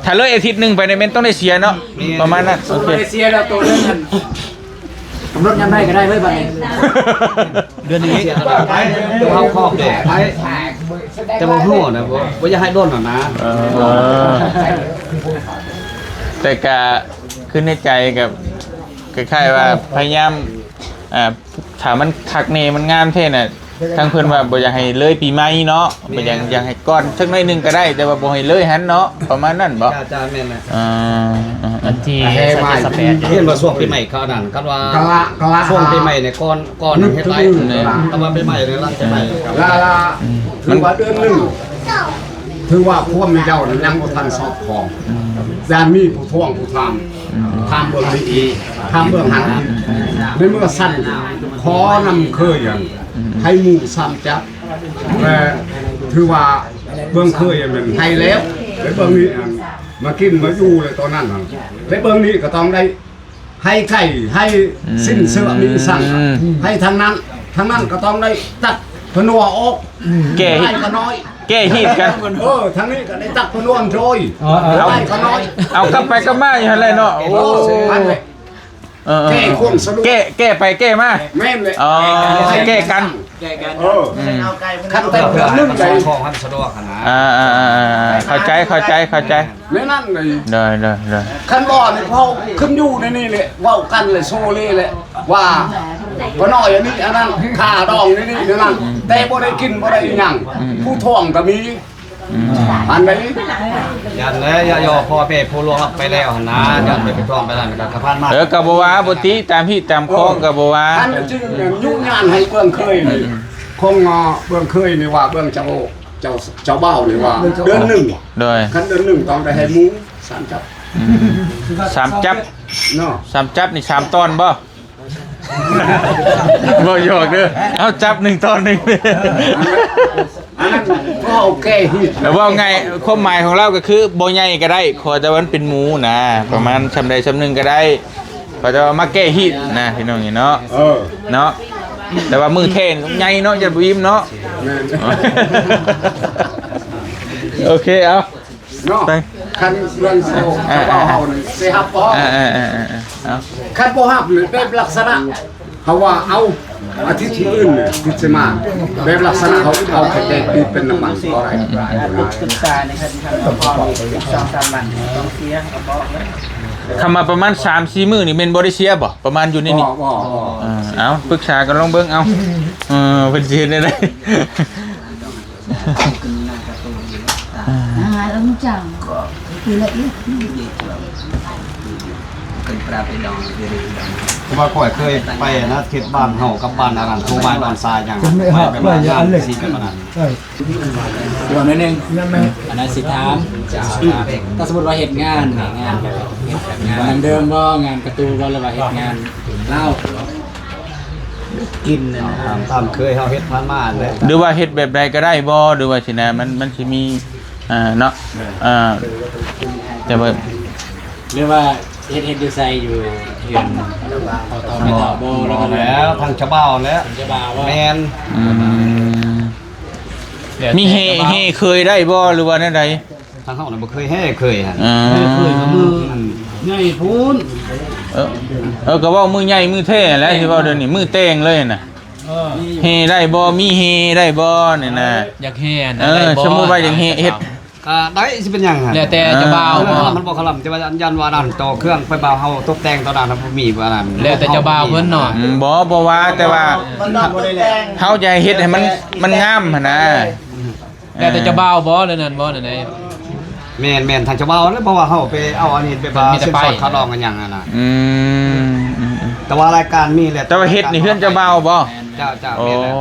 ຖ້າເລີຍອາທິດໜຶ່ງໄປນີ້ແມ່ນຕ້ອງໄດ້ເສຍເນາະ ປະມານນັ້ນ ໂອເຄ ບໍ່ໄດ້ເສຍແລ້ວໂຕນັ້ນ ກຳນົດຍາມໃດກໍໄດ້ເວີຍບັດນີ້ ເດືອນນີ້ ເຮົາຄອບແດ່ ແຕ່ບໍ່ຮູ້ນະ ບໍ່ ບໍ່ຢາກໃຫ້ດົນນະ ເອີ ແຕ່ກະຄືໃນໃຈກໍຄ້າຍໆວ່າພະຍາຍາມ ອ່າ ຖ້າມັນຄັກແນ່ ມັນງາມແທ້ນະ ທາງເພິ່ນວ່າບໍ່ຢາກໃຫ້ເລີຍປີໃໝ່ເນາະ ບໍ່ຢາກ ຢາກໃຫ້ກ່ອນຈັກໜ້ອຍໜຶ່ງກໍໄດ້ ແຕ່ວ່າບໍ່ໃຫ້ເລີຍຫັ້ນເນາະ ປະມານນັ້ນບໍ? ເຈົ້າ ເຈົ້າ ແມ່ນແຫຼະ ອ່າ ອ່າ ວັນທີ ເອີ ເຫັນວ່າຊ່ວງປີໃໝ່ເຂົານັ້ນ ຄັນວ່າ ກະລະ ກະລະ ຊ່ວງປີໃໝ່ນີ້ ກ່ອນ ກ່ອນເຮັດໄລ ກະວ່າປີໃໝ່ນີ້ ຫຼັງປີໃໝ່ ລະ ລະ ອືມ ຖືວ່າເດືອນໜຶ່ງ ຖືວ່າພວກເຈົ້ານັ້ນຍັງບໍ່ທັນສອດຄ່ອງ ອືມ ຢ້ານມີຜູ້ທວງຜູ້ຖາມ ອືມ ຖາມເບື້ອງນີ້ອີກ ຖາມເບື້ອງຫັ້ນອີກ ໃນເມື່ອຊັ້ນ ຂໍນຳເຄີຍອັນ ອືມ ໃຫ້ໝູສາມຈັບ ແລະ ຖືວ່າເບື້ອງເຄີຍແມ່ນໃຫ້ແລ້ວ ແລະ ເບື້ອງນີ້ ອັນ ມາກິນມາຢູ່ແລ້ວຕອນນັ້ນ ແລະ ເບື້ອງນີ້ກໍຕ້ອງໄດ້ ໃຫ້ໄກ່ ໃຫ້ ອືມ ຊີ້ນເສື້ອມີສັງ ໃຫ້ທາງນັ້ນ ທາງນັ້ນກໍຕ້ອງໄດ້ຕັດພະນົວອອກ ແກ້ ໄກ່ກໍນ້ອຍ ແກ້ຮີດກັນ ເອີ ທາງນີ້ກໍໄດ້ຕັດພະນົວໂດຍ ເອີ ເອົາ ໄກ່ກໍນ້ອຍ ເອົາກັບໄປກັບມາຢູ່ຫັ້ນແຫຼະເນາະ ໂອ້ ເອີ ອັນນີ້ ເອີ ເອີ ແກ້ຄວາມສະຫຼວມ ແກ້ ແກ້ໄປແກ້ມາ ແມ່ນແຫຼະ ອໍ ໃຫ້ແກ້ກັນ ແກ້ກັນ ເອີ ອືມ ຄັນແຕ່ເລື່ອງໜຶ່ງໃດ ຂອງມັນສະດວກຫັ້ນນະ ອ່າໆໆໆ ເຂົ້າໃຈ ເຂົ້າໃຈ ເຂົ້າໃຈ ແນວນັ້ນເລີຍ ໂດຍ ໂດຍ ໂດຍ ຄັນບໍ່ນີ້ເຮົາຂຶ້ນຢູ່ໃນນີ້ແຫຼະ ເວົ້າກັນແຫຼະ ໂຊເລແຫຼະ ວ່າບໍ່ນ້ອຍອັນນີ້ອັນນັ້ນ ຄ່າດອງນີ້ນີ້ນັ້ນ ອືມ ແຕ່ບໍ່ໄດ້ກິນ ບໍ່ໄດ້ອີຫຍັງ ອືມ ຜູ້ທວງກໍມີ ອືມ ອັນໃດ ຢ້ານແຫຼະ ຢ່າຍໍພໍ່ແມ່ຜູ້ລ່ວງລັບໄປແລ້ວຫັ້ນນະ ອືມ ຢ້ານໄປ ໄປທວງໄປນັ້ນກໍ ກໍຜ່ານມາ ເອີ ກໍບໍ່ວ່າ ບໍ່ຕິ ຕາມຮີດຕາມຄອງກໍບໍ່ວ່າ ອັນຈິງແມ່ນຍຸຍານໃຫ້ເບື້ອງເຄີຍນີ້ ອືມ ຂອງເບື້ອງເຄີຍນີ້ວ່າເບື້ອງເຈົ້າ ເຈົ້າ ເຈົ້າບ່າວນີ້ວ່າເດືອນໜຶ່ງ ໂດຍ ຄັນເດືອນໜຶ່ງຕ້ອງໄດ້ໃຫ້ໝູສາມຈັບ ອືມ ສາມຈັບເນາະ ສາມຈັບນີ້ສາມຕອນບໍ່? ບໍ່ ຫຍອກເດີ ເອົາຈັບໜຶ່ງຕອນໜຶ່ງ ອັນນັ້ນກໍເອົາແກ້ຮີດ ແລ້ວເວົ້າງ່າຍ ຄວາມໝາຍຂອງລາວກໍຄືບໍ່ໃຫຍ່ກໍໄດ້ ຂໍແຕ່ວ່າມັນເປັນໝູນະ ປະມານຊ່ຳໃດຊ່ຳໜຶ່ງກໍໄດ້ ຂໍແຕ່ວ່າມາແກ້ຮີດນະ ພີ່ນ້ອງເນາະ ເອີ ເນາະ ແຕ່ວ່າມື້ແທ້ໃຫຍ່ເນາະ ຢ່າບໍ່ອີ່ມເນາະ ແມ່ນ ໂອເຄ ເອົາ ເນາະ ໄປ ຄັນເລື່ອງໂຊ ອ່າ ເຈົ້າບ່າວເຮົານີ້ຊິຮັບບໍ່? ອ່າໆໆ ເອົາ ຄັນບໍ່ຮັບນີ້ ແບບລັກສະນະເຮົາວ່າ ເອົາ ອາທິດມື້ອື່ນນີ້ ອາທິດຊິມາ ແບບລັກສະນະເຮົາເອົາໄຂ່ແຕກຕີເປັນນ້ຳມັນກໍໄດ້ ປຶກສາໃນຂັ້ນຂັ້ນຕອນອີກສອງສາມວັນ ຕ້ອງເສຍກໍບອກເລີຍ ຄຳວ່າປະມານສາມສີ່ມື້ນີ້ແມ່ນບໍ່ໄດ້ເສຍບໍ່? ປະມານຢູ່ໃນນີ້ ບໍ່ ບໍ່ ບໍ່ ອ່າ ເອົາ ປຶກສາກັນລອງເບິ່ງ ເອົາ ເອີ ເພິ່ນຊິເຮັດແນວໃດ? ອ່າ ເພາະວ່າຂ້ອຍເຄີຍໄປນະ ເຂດບ້ານເຮົາກັບບ້ານອັນນັ້ນ ໂທມາດອນຊາຫຍັງ ໄປແບບວ່າງານສີແບບນັ້ນ ເອີ ດວນໜ້ອຍໜຶ່ງ ອັນນັ້ນຊິຖາມ ຖ້າສົມມຸດວ່າເຮັດງານ ເຮັດງານແບບ ເຮັດງານດັ່ງເດີມບໍ່? ງານກະຕູບໍ່ ຫຼືວ່າເຮັດງານລາວ? ກິນນັ້ນນະ ຕາມ ຕາມເຄີຍເຮົາເຮັດຜ່ານມາແຫຼະ ຫຼືວ່າເຮັດແບບໃດກໍໄດ້ບໍ່ ຫຼືວ່າຊີ້ນະ ມັນ ມັນຊິມີ ອ່າ ເນາະ ເອີ ແຕ່ວ່າ ຫຼືວ່າເຮັດ ເຮັດຢູ່ໃສ ຢູ່ເຮືອນພໍ່ເຖົ້າແມ່ເຖົ້າບໍ່ ຫຼືວ່າແລ້ວ ທາງເຈົ້າບ່າວແຫຼະ ທາງເຈົ້າບ່າວບໍ່ ແມ່ນ ອືມ ມີເຮ ເຮເຄີຍໄດ້ບໍ່ ຫຼືວ່າແນວໃດ? ທາງເຮົານະບໍ່ເຄີຍແຮ່ເຄີຍຫັ້ນ ອ່າ ເຄີຍກໍມື້ໃຫຍ່ພຸ້ນ ເອີ ເອີ ກໍເວົ້າມື້ໃຫຍ່ມື້ແທ້ແຫຼະ ຊິເວົ້າດຽວນີ້ ມື້ແຕ່ງເລີຍນະ ເອີ ແຮ່ໄດ້ບໍ່ ມີແຮ່ໄດ້ບໍ່ນີ້ນະ ຢາກແຮ່ນະ ເອີ ໄດ້ບໍ່ ສົມມຸດວ່າຢາກແຮ່ເຮັດ ກໍໄດ້ ຊິເປັນຫຍັງຫັ້ນ ແລ້ວແຕ່ເຈົ້າບ່າວ ເອີ ບໍ່ ມັນບໍ່ຄະລຳ ແຕ່ວ່າຢ້ານວ່ານັ້ນ ຕໍ່ເຄື່ອງໄຟບ່າວເຮົາຕົກແຕ່ງຕອນນັ້ນ ບໍ່ມີວ່ານັ້ນ ແລ້ວແຕ່ເຈົ້າບ່າວເພິ່ນເນາະ ອືມ ບໍ່ ບໍ່ວ່າ ແຕ່ວ່າ ມັນຕ້ອງຕົກແຕ່ງ ເຮົາຢາກເຮັດໃຫ້ມັນ ມັນງາມຫັ້ນນະ ແລ້ວແຕ່ເຈົ້າບ່າວບໍ່ ແນວນັ້ນບໍ່ ແນວໃດ? ແມ່ນໆ ທາງເຈົ້າບ່າວແຫຼະ ເພາະວ່າເຮົາໄປເອົາອັນນີ້ ແບບວ່າ ມີແຕ່ໄປ ສິນສອດຄ່າດອງກັນຫຍັງຫັ້ນນະ ອືມ ອືມໆ ແຕ່ວ່າລາຍການມີແຫຼະ ແຕ່ວ່າເຮັດນີ້ເຮືອນເຈົ້າບ່າວບໍ່? ແມ່ນ ເຈົ້າ ເຈົ້າ ອໍ ແມ່ນແລ້ວ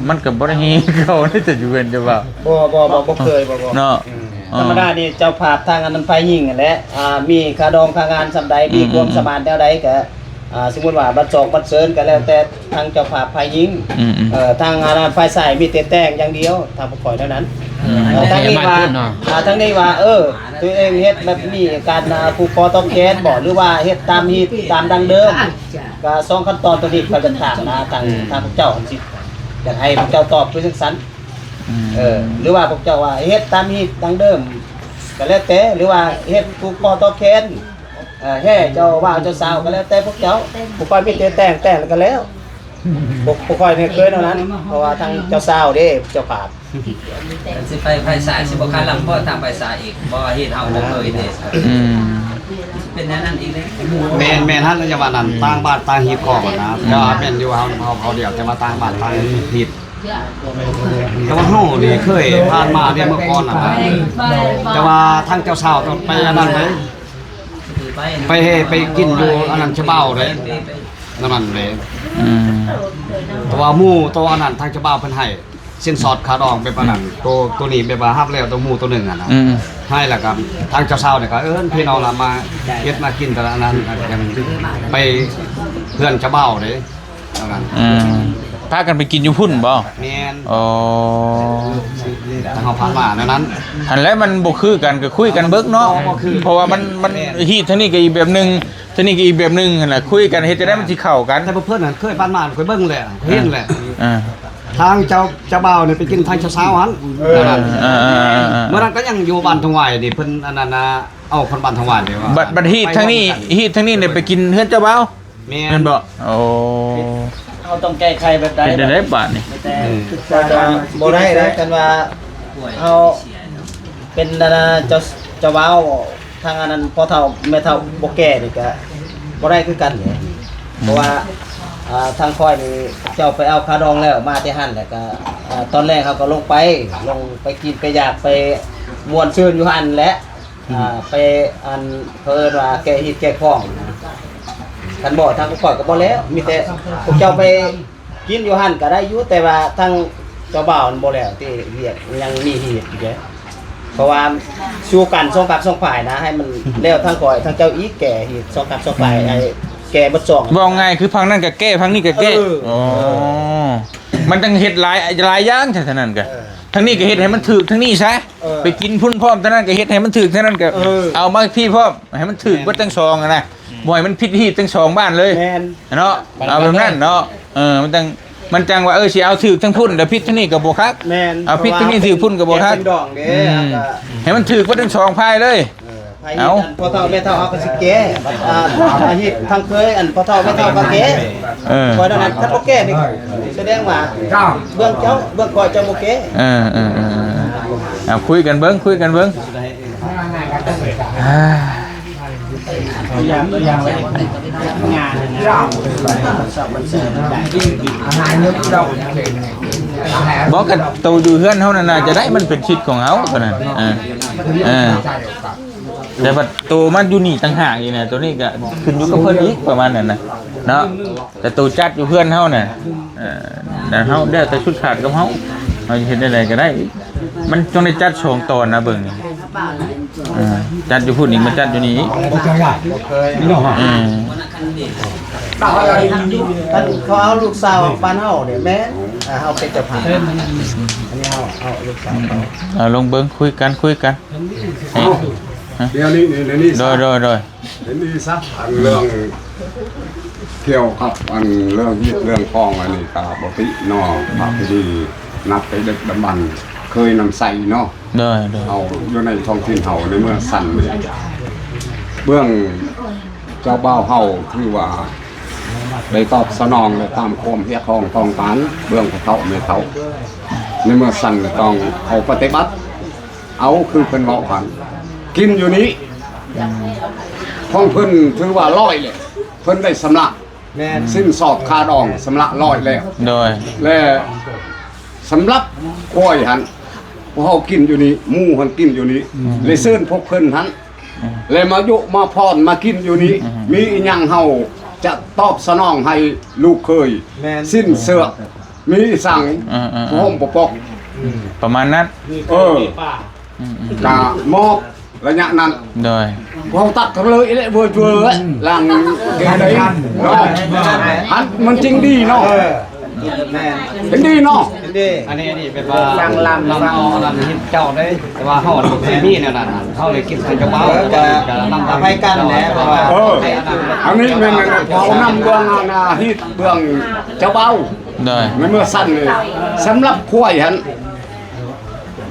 ມັນກໍບໍ່ໄດ້ແຮງເຂົາເດ້ ຈະຢູ່ເຮືອນເຈົ້າບ່າວ ບໍ່ ບໍ່ ບໍ່ ບໍ່ເຄີຍ ບໍ່ ບໍ່ ເນາະ ອືມ ອໍ ທຳມະດານີ້ເຈົ້າພາບທາງອັນນັ້ນຝ່າຍຍິງຫັ້ນແຫຼະ ອ່າ ມີຄ່າດອງຄ່າງານສ່ຳໃດ ອືມ ມີຄວາມ ອືມ ສະມານແນວໃດກໍ ອ່າ ສົມມຸດວ່າບັດສອງບັດເຊີນກໍແລ້ວແຕ່ທາງເຈົ້າພາບຝ່າຍຍິງ ອືມ ອືມ ເອີ ທາງອັນຝ່າຍຊາຍມີແຕ່ແຕ່ງຢ່າງດຽວ ທາງຜູ້ຂ້ອຍແນວນັ້ນ ອືມ ເອີ ທາງນີ້ວ່າ ອ່າ ທາງນີ້ວ່າ ເອີ ຕົວເອງເຮັດແບບມີການ ອ່າ ຜູກຄໍຕໍ່ແຂນບໍ ຫຼືວ່າເຮັດຕາມຮີດຕາມດັ້ງເດີມ ກໍສອງຂັ້ນຕອນຕົວນີ້ຂ້ອຍຈະຖາມນະ ທາງ ອືມ ທາງພວກເຈົ້າ ຊິຢາກໃຫ້ພວກເຈົ້າຕອບຄືຈັ່ງຊັ້ນ ອືມ ເອີ ຫຼືວ່າພວກເຈົ້າວ່າເຮັດຕາມຮີດດັ້ງເດີມກໍແລ້ວແຕ່ ຫຼືວ່າເຮັດຜູກຄໍຕໍ່ແຂນ ເອີ ແຫ່ເຈົ້າບ່າວເຈົ້າສາວກໍແລ້ວແຕ່ພວກເຈົ້າ ພວກຂ້ອຍມີແຕ່ແຕ່ງ ແຕ່ງແລ້ວກໍແລ້ວ ພວກ ພວກຂ້ອຍນີ້ເຄີຍແນວນັ້ນ ເພາະວ່າທາງເຈົ້າສາວເດ້ ເຈົ້າພາບ ຄັນຊິໄປຝ່າຍຊາຍ ຊິບໍ່ຄາລຳບໍ່ ທາງຝ່າຍຊາຍອີກ ເພາະວ່າຮີດເຮົາບໍ່ເຄີຍເດ້ ອືມ ເປັນແນວນັ້ນອີກເດ້ ແມ່ນ ແມ່ນຫັ້ນລະ ຢ່າວ່ານັ້ນ ອືມ ຕ່າງບ້ານຕ່າງຮີດຂອງຫັ້ນນະ ອືມ ແຕ່ວ່າແມ່ນຢູ່ເຮົາ ເຮົາ ເຮົາດຽວ ແຕ່ວ່າຕ່າງບ້ານຕ່າງຮີດ ແຕ່ວ່າເຮົານີ້ເຄີຍຜ່ານມາເດ້ ເມື່ອກ່ອນນະ ແຕ່ວ່າທາງເຈົ້າສາວຕ້ອງໄປອັນນັ້ນເດ້ ໄປເຮ ໄປກິນຢູ່ອັນນັ້ນເຈົ້າບ່າວເດ້ ແນວນັ້ນເດ້ ອືມ ແຕ່ວ່າໝູ່ໂຕອັນນັ້ນ ທາງເຈົ້າບ່າວເພິ່ນໃຫ້ ສິນສອດຄ່າດອງແບບວ່ານັ້ນ ໂຕ ໂຕນີ້ແບບວ່າຮັບແລ້ວ ໂຕໝູ່ໂຕໜຶ່ງຫັ້ນນະ ອືມ ໃຫ້ແລ້ວກໍທາງເຈົ້າສາວນີ້ກໍເອີ້ນພີ່ນ້ອງລະມາເຮັດມາກິນ ແຕ່ລະອັນນັ້ນ ຈັ່ງໄປເຮືອນເຈົ້າບ່າວເດ້ ເທົ່ານັ້ນ ອືມ ພາກັນໄປກິນຢູ່ພຸ້ນບໍ? ແມ່ນ ອໍ ທາງເຮົາຜ່ານມາແນວນັ້ນ ຫັ້ນແຫຼະ ມັນບໍ່ຄືກັນ ກໍຄຸຍກັນເບິ່ງເນາະ ບໍ່ ບໍ່ຄື ເພາະວ່າມັນ ມັນ ແມ່ນ ຮີດທາງນີ້ກໍອີກແບບໜຶ່ງ ທາງນີ້ກໍອີກແບບໜຶ່ງຫັ້ນແຫຼະ ຄຸຍກັນເຮັດຈັ່ງໃດມັນຊິເຂົ້າກັນ ແຕ່ເພິ່ນຫັ້ນເຄີຍຜ່ານມາ ຂ້ອຍເບິ່ງແລ້ວ ເຫັນແລ້ວ ອ່າ ທາງເຈົ້າ ເຈົ້າບ່າວນີ້ໄປກິນທາງເຈົ້າສາວຫັ້ນ ເອີ ເອີ ເອີ ເອີ ເອີ ມື້ນັ້ນກໍຍັງຢູ່ບ້ານທົ່ງຫວາຍນີ້ ເພິ່ນອັນນັ້ນນະ ເອົາຄົນບ້ານທົ່ງຫວາຍນີ້ວ່າ ບັດ ບັດຮີດທາງນີ້ ຮີດທາງນີ້ນີ້ໄປກິນເຮືອນເຈົ້າບ່າວ ແມ່ນ ແມ່ນບໍ່? ໂອ້ ເຮົາຕ້ອງແກ້ໄຂແບບໃດ ເຮັດແນວໃດບາດນີ້? ແຕ່ ອືມ ກໍບໍ່ໄດ້ນະ ຄັນວ່າເຮົາເປັນອັນນະ ເຈົ້າ ເຈົ້າບ່າວ ທາງອັນນັ້ນພໍ່ເຖົ້າແມ່ເຖົ້າບໍ່ແກ່ນີ້ກະບໍ່ໄດ້ຄືກັນເດ້ ອືມ ເພາະວ່າ ອ່າ ທາງຂ້ອຍນີ້ເຈົ້າໄປເອົາຄາດອງແລ້ວ ມາແຕ່ຫັ້ນແລ້ວກະ ອ່າ ຕອນແລງເຮົາກໍລົງໄປ ລົງໄປກິນໄປຢາກໄປມ່ວນຊື່ນຢູ່ຫັ້ນແຫຼະ ອືມ ອ່າ ໄປອັນ ເຂົາເອີ້ນວ່າແກ້ຮີດແກ້ຂອງນະ ຄັນບໍ່ທາງພວກຂ້ອຍກໍບໍ່ແລ້ວ ມີແຕ່ພວກເຈົ້າໄປ ກິນຢູ່ຫັ້ນກໍໄດ້ຢູ່ ແຕ່ວ່າທາງເຈົ້າບ່າວມັນບໍ່ແລ້ວຕິ ວຽກຍັງມີຮີດຢູ່ເດ້ ເພາະວ່າສູ້ກັນສອງກັບສອງຝ່າຍນະ ໃຫ້ມັນແລ້ວທັງຂ້ອຍທັງເຈົ້າອີກ ແກ້ຮີດສອງກັບສອງຝ່າຍ ອືມ ໃຫ້ແກ້ເບິດສອງ ເວົ້າງ່າຍຄືຝັ່ງນັ້ນກໍແກ້ ຝັ່ງນີ້ກໍແກ້ ເອີ ອໍ ເອີ ມັນຕ້ອງເຮັດຫຼາຍ ຫຼາຍຢ່າງ ຖ້າຊັ້ນນັ້ນກໍ ເອີ ທາງນີ້ກໍເຮັດໃຫ້ມັນຖືກທາງນີ້ຊະ ເອີ ໄປກິນພຸ້ນພ້ອມ ທາງນັ້ນກໍເຮັດໃຫ້ມັນຖືກທາງນັ້ນກໍ ເອີ ເອົາມາພີ້ພ້ອມ ໃຫ້ມັນຖືກ ແມ່ນ ເບິດທັງສອງຫັ້ນນະ ບໍ່ໃຫ້ມັນຜິດຮີດທັງສອງບ້ານເລີຍ ແມ່ນ ເນາະ ເອົາແບບນັ້ນເນາະ ເອີ ມັນຈັ່ງ ມັນຈັ່ງວ່າ ເອີ ຊິເອົາຖືກທັງພຸ້ນ ແລ້ວຜິດທາງນີ້ກໍບໍ່ຄັກ ແມ່ນ ເອົາຜິດທາງນີ້ຖືກພຸ້ນກໍບໍ່ຄັກ ເປັນດອງເດ້ ອືມ ໃຫ້ມັນຖືກເບິດທັງສອງຝ່າຍເລີຍ ເອີ ໃຜ ເອົາ ອັນພໍ່ເຖົ້າແມ່ເຖົ້າເຮົາກໍຊິແກ້ ບັດ ອ່າ ທາງເຮັດທາງເຄີຍ ອັນພໍ່ເຖົ້າແມ່ເຖົ້າກໍແກ້ ເອີ ຂ້ອຍນັ້ນ ຄັນບໍ່ແກ້ນີ້ ສະແດງວ່າເບື້ອງເຈົ້າ ເບື້ອງຂ້ອຍເຈົ້າບໍ່ແກ້ ເອີ ເອີ ເອີ ເອີ ເອົາຄຸຍກັນເບິ່ງ ຄຸຍກັນເບິ່ງ ອ່າ ບໍ່ ກໍໂຕຢູ່ເຮືອນເຮົານັ້ນນະ ຈະໄດ້ ມັນເປັນສິດຂອງເຮົາຕົວນັ້ນ ເອີ ເອີ ແຕ່ວ່າໂຕມັນຢູ່ນີ້ຕ່າງຫາກອີກນະ ໂຕນີ້ກໍຂຶ້ນຢູ່ກັບເພິ່ນອີກ ປະມານນັ້ນນະ ເນາະ ແຕ່ໂຕຈັດຢູ່ເຮືອນເຮົານະ ເອີ ແຕ່ເຮົາ ແລ້ວແຕ່ສຸດຂາດກັບເຮົາ ເຮົາຈະເຮັດແນວໃດກໍໄດ້ ມັນຕ້ອງໄດ້ຈັດສອງຕອນນະ ເບິ່ງນີ້ ເອີ ຈັດຢູ່ພຸ້ນອີກ ມາຈັດຢູ່ນີ້ອີກ ບໍ່ເຄີຍ ບໍ່ເຄີຍ ອືມ ຄັນເຂົາເອົາລູກສາວບ້ານເຮົານີ້ແມ່ນ ອ່າ ເຮົາເປັນເຈົ້າພາບ ອັນນີ້ເຮົາເອົາລູກສາວເຂົາ ເອົາ ລອງເບິ່ງ ຄຸຍກັນ ຄຸຍກັນ ດຽວນີ້ ດຽວນີ້ ໂດຍ ໂດຍ ໂດຍ ເຫັນດີຊະ ອັນເລື່ອງກ່ຽວກັບອັນເລື່ອງຮີດເລື່ອງຄອງອັນນີ້ກະບໍ່ຕິເນາະ ພະພິທີນັບແຕ່ດຶກດຳບັນເຄີຍນຳໃຊ້ເນາະ ໂດຍ ໂດຍ ເຮົາຢູ່ໃນທ້ອງຖິ່ນເຮົາໃນເມື່ອຊັ້ນນີ້ ເບື້ອງເຈົ້າບ່າວເຮົາຖືວ່າໄດ້ຕອບສະໜອງແລະຕາມຄວາມຮຽກຮ້ອງຕ້ອງການ ເບື້ອງພໍ່ເຖົ້າແມ່ເຖົ້າ ໃນເມື່ອຊັ້ນຕ້ອງເອົາປະຕິບັດ ເອົາຄືເພິ່ນເວົ້າຫັ້ນ ກິນຢູ່ນີ້ ຂອງເພິ່ນຖືວ່າຮ້ອຍແລ້ວ ເພິ່ນໄດ້ຊຳລະ ແມ່ນ ສິນສອດຄ່າດອງຊຳລະຮ້ອຍແລ້ວ ໂດຍ ແລະ ສຳລັບຂ້ອຍຫັ້ນ ພວກເຮົາກິນຢູ່ນີ້ ໝູ່ຫັ້ນກິນຢູ່ນີ້ ອືມ ແລະ ເຊີນພວກເພິ່ນຫັ້ນ ອືມ ແລະ ມາຍຸມາພອນມາກິນຢູ່ນີ້ ອືມ ມີອີ່ຫຍັງເຮົາຈະຕອບສະໜອງໃຫ້ລູກເຂີຍ ແມ່ນ ສິ້ນເຊືອກ ມີສັງ ເອີໆໆ ຜ້າຫົ່ມປົກ ອືມ ປະມານນັ້ນ ເອີ ອືມໆ ກະມອບໄລຍະນັ້ນ ໂດຍ ເຮົາຕັກເລີຍແຫຼະ ເວີເວີຫຼັງເກໄດເນາະ ອັນມັນຈິງດີເນາະ ເອີ ແມ່ນ ເຫັນດີເນາະ ເຫັນດີ ອັນນີ້ ອັນນີ້ແບບວ່າຟັງລຳ ຟັງເອົາອັນນັ້ນເຮັດເຈົ້າເດ້ ແຕ່ວ່າເຮົາບໍ່ເຄີຍມີແນວນັ້ນ ເຮົາໄດ້ກິນໃສ່ກະເປົາ ເອີ ກະ ກະນຳ ອະໄພກັນແຫຼະ ເພາະວ່າ ເອີ ອັນນີ້ແມ່ນ ອັນນັ້ນ ເຜົານຳເບື້ອງ ອັນນ່າ ຮີດເບື້ອງເຈົ້າເບົາ ໂດຍ ໃນເມື່ອຊັ້ນນີ້ ສຳລັບຄວາຍຫັ້ນ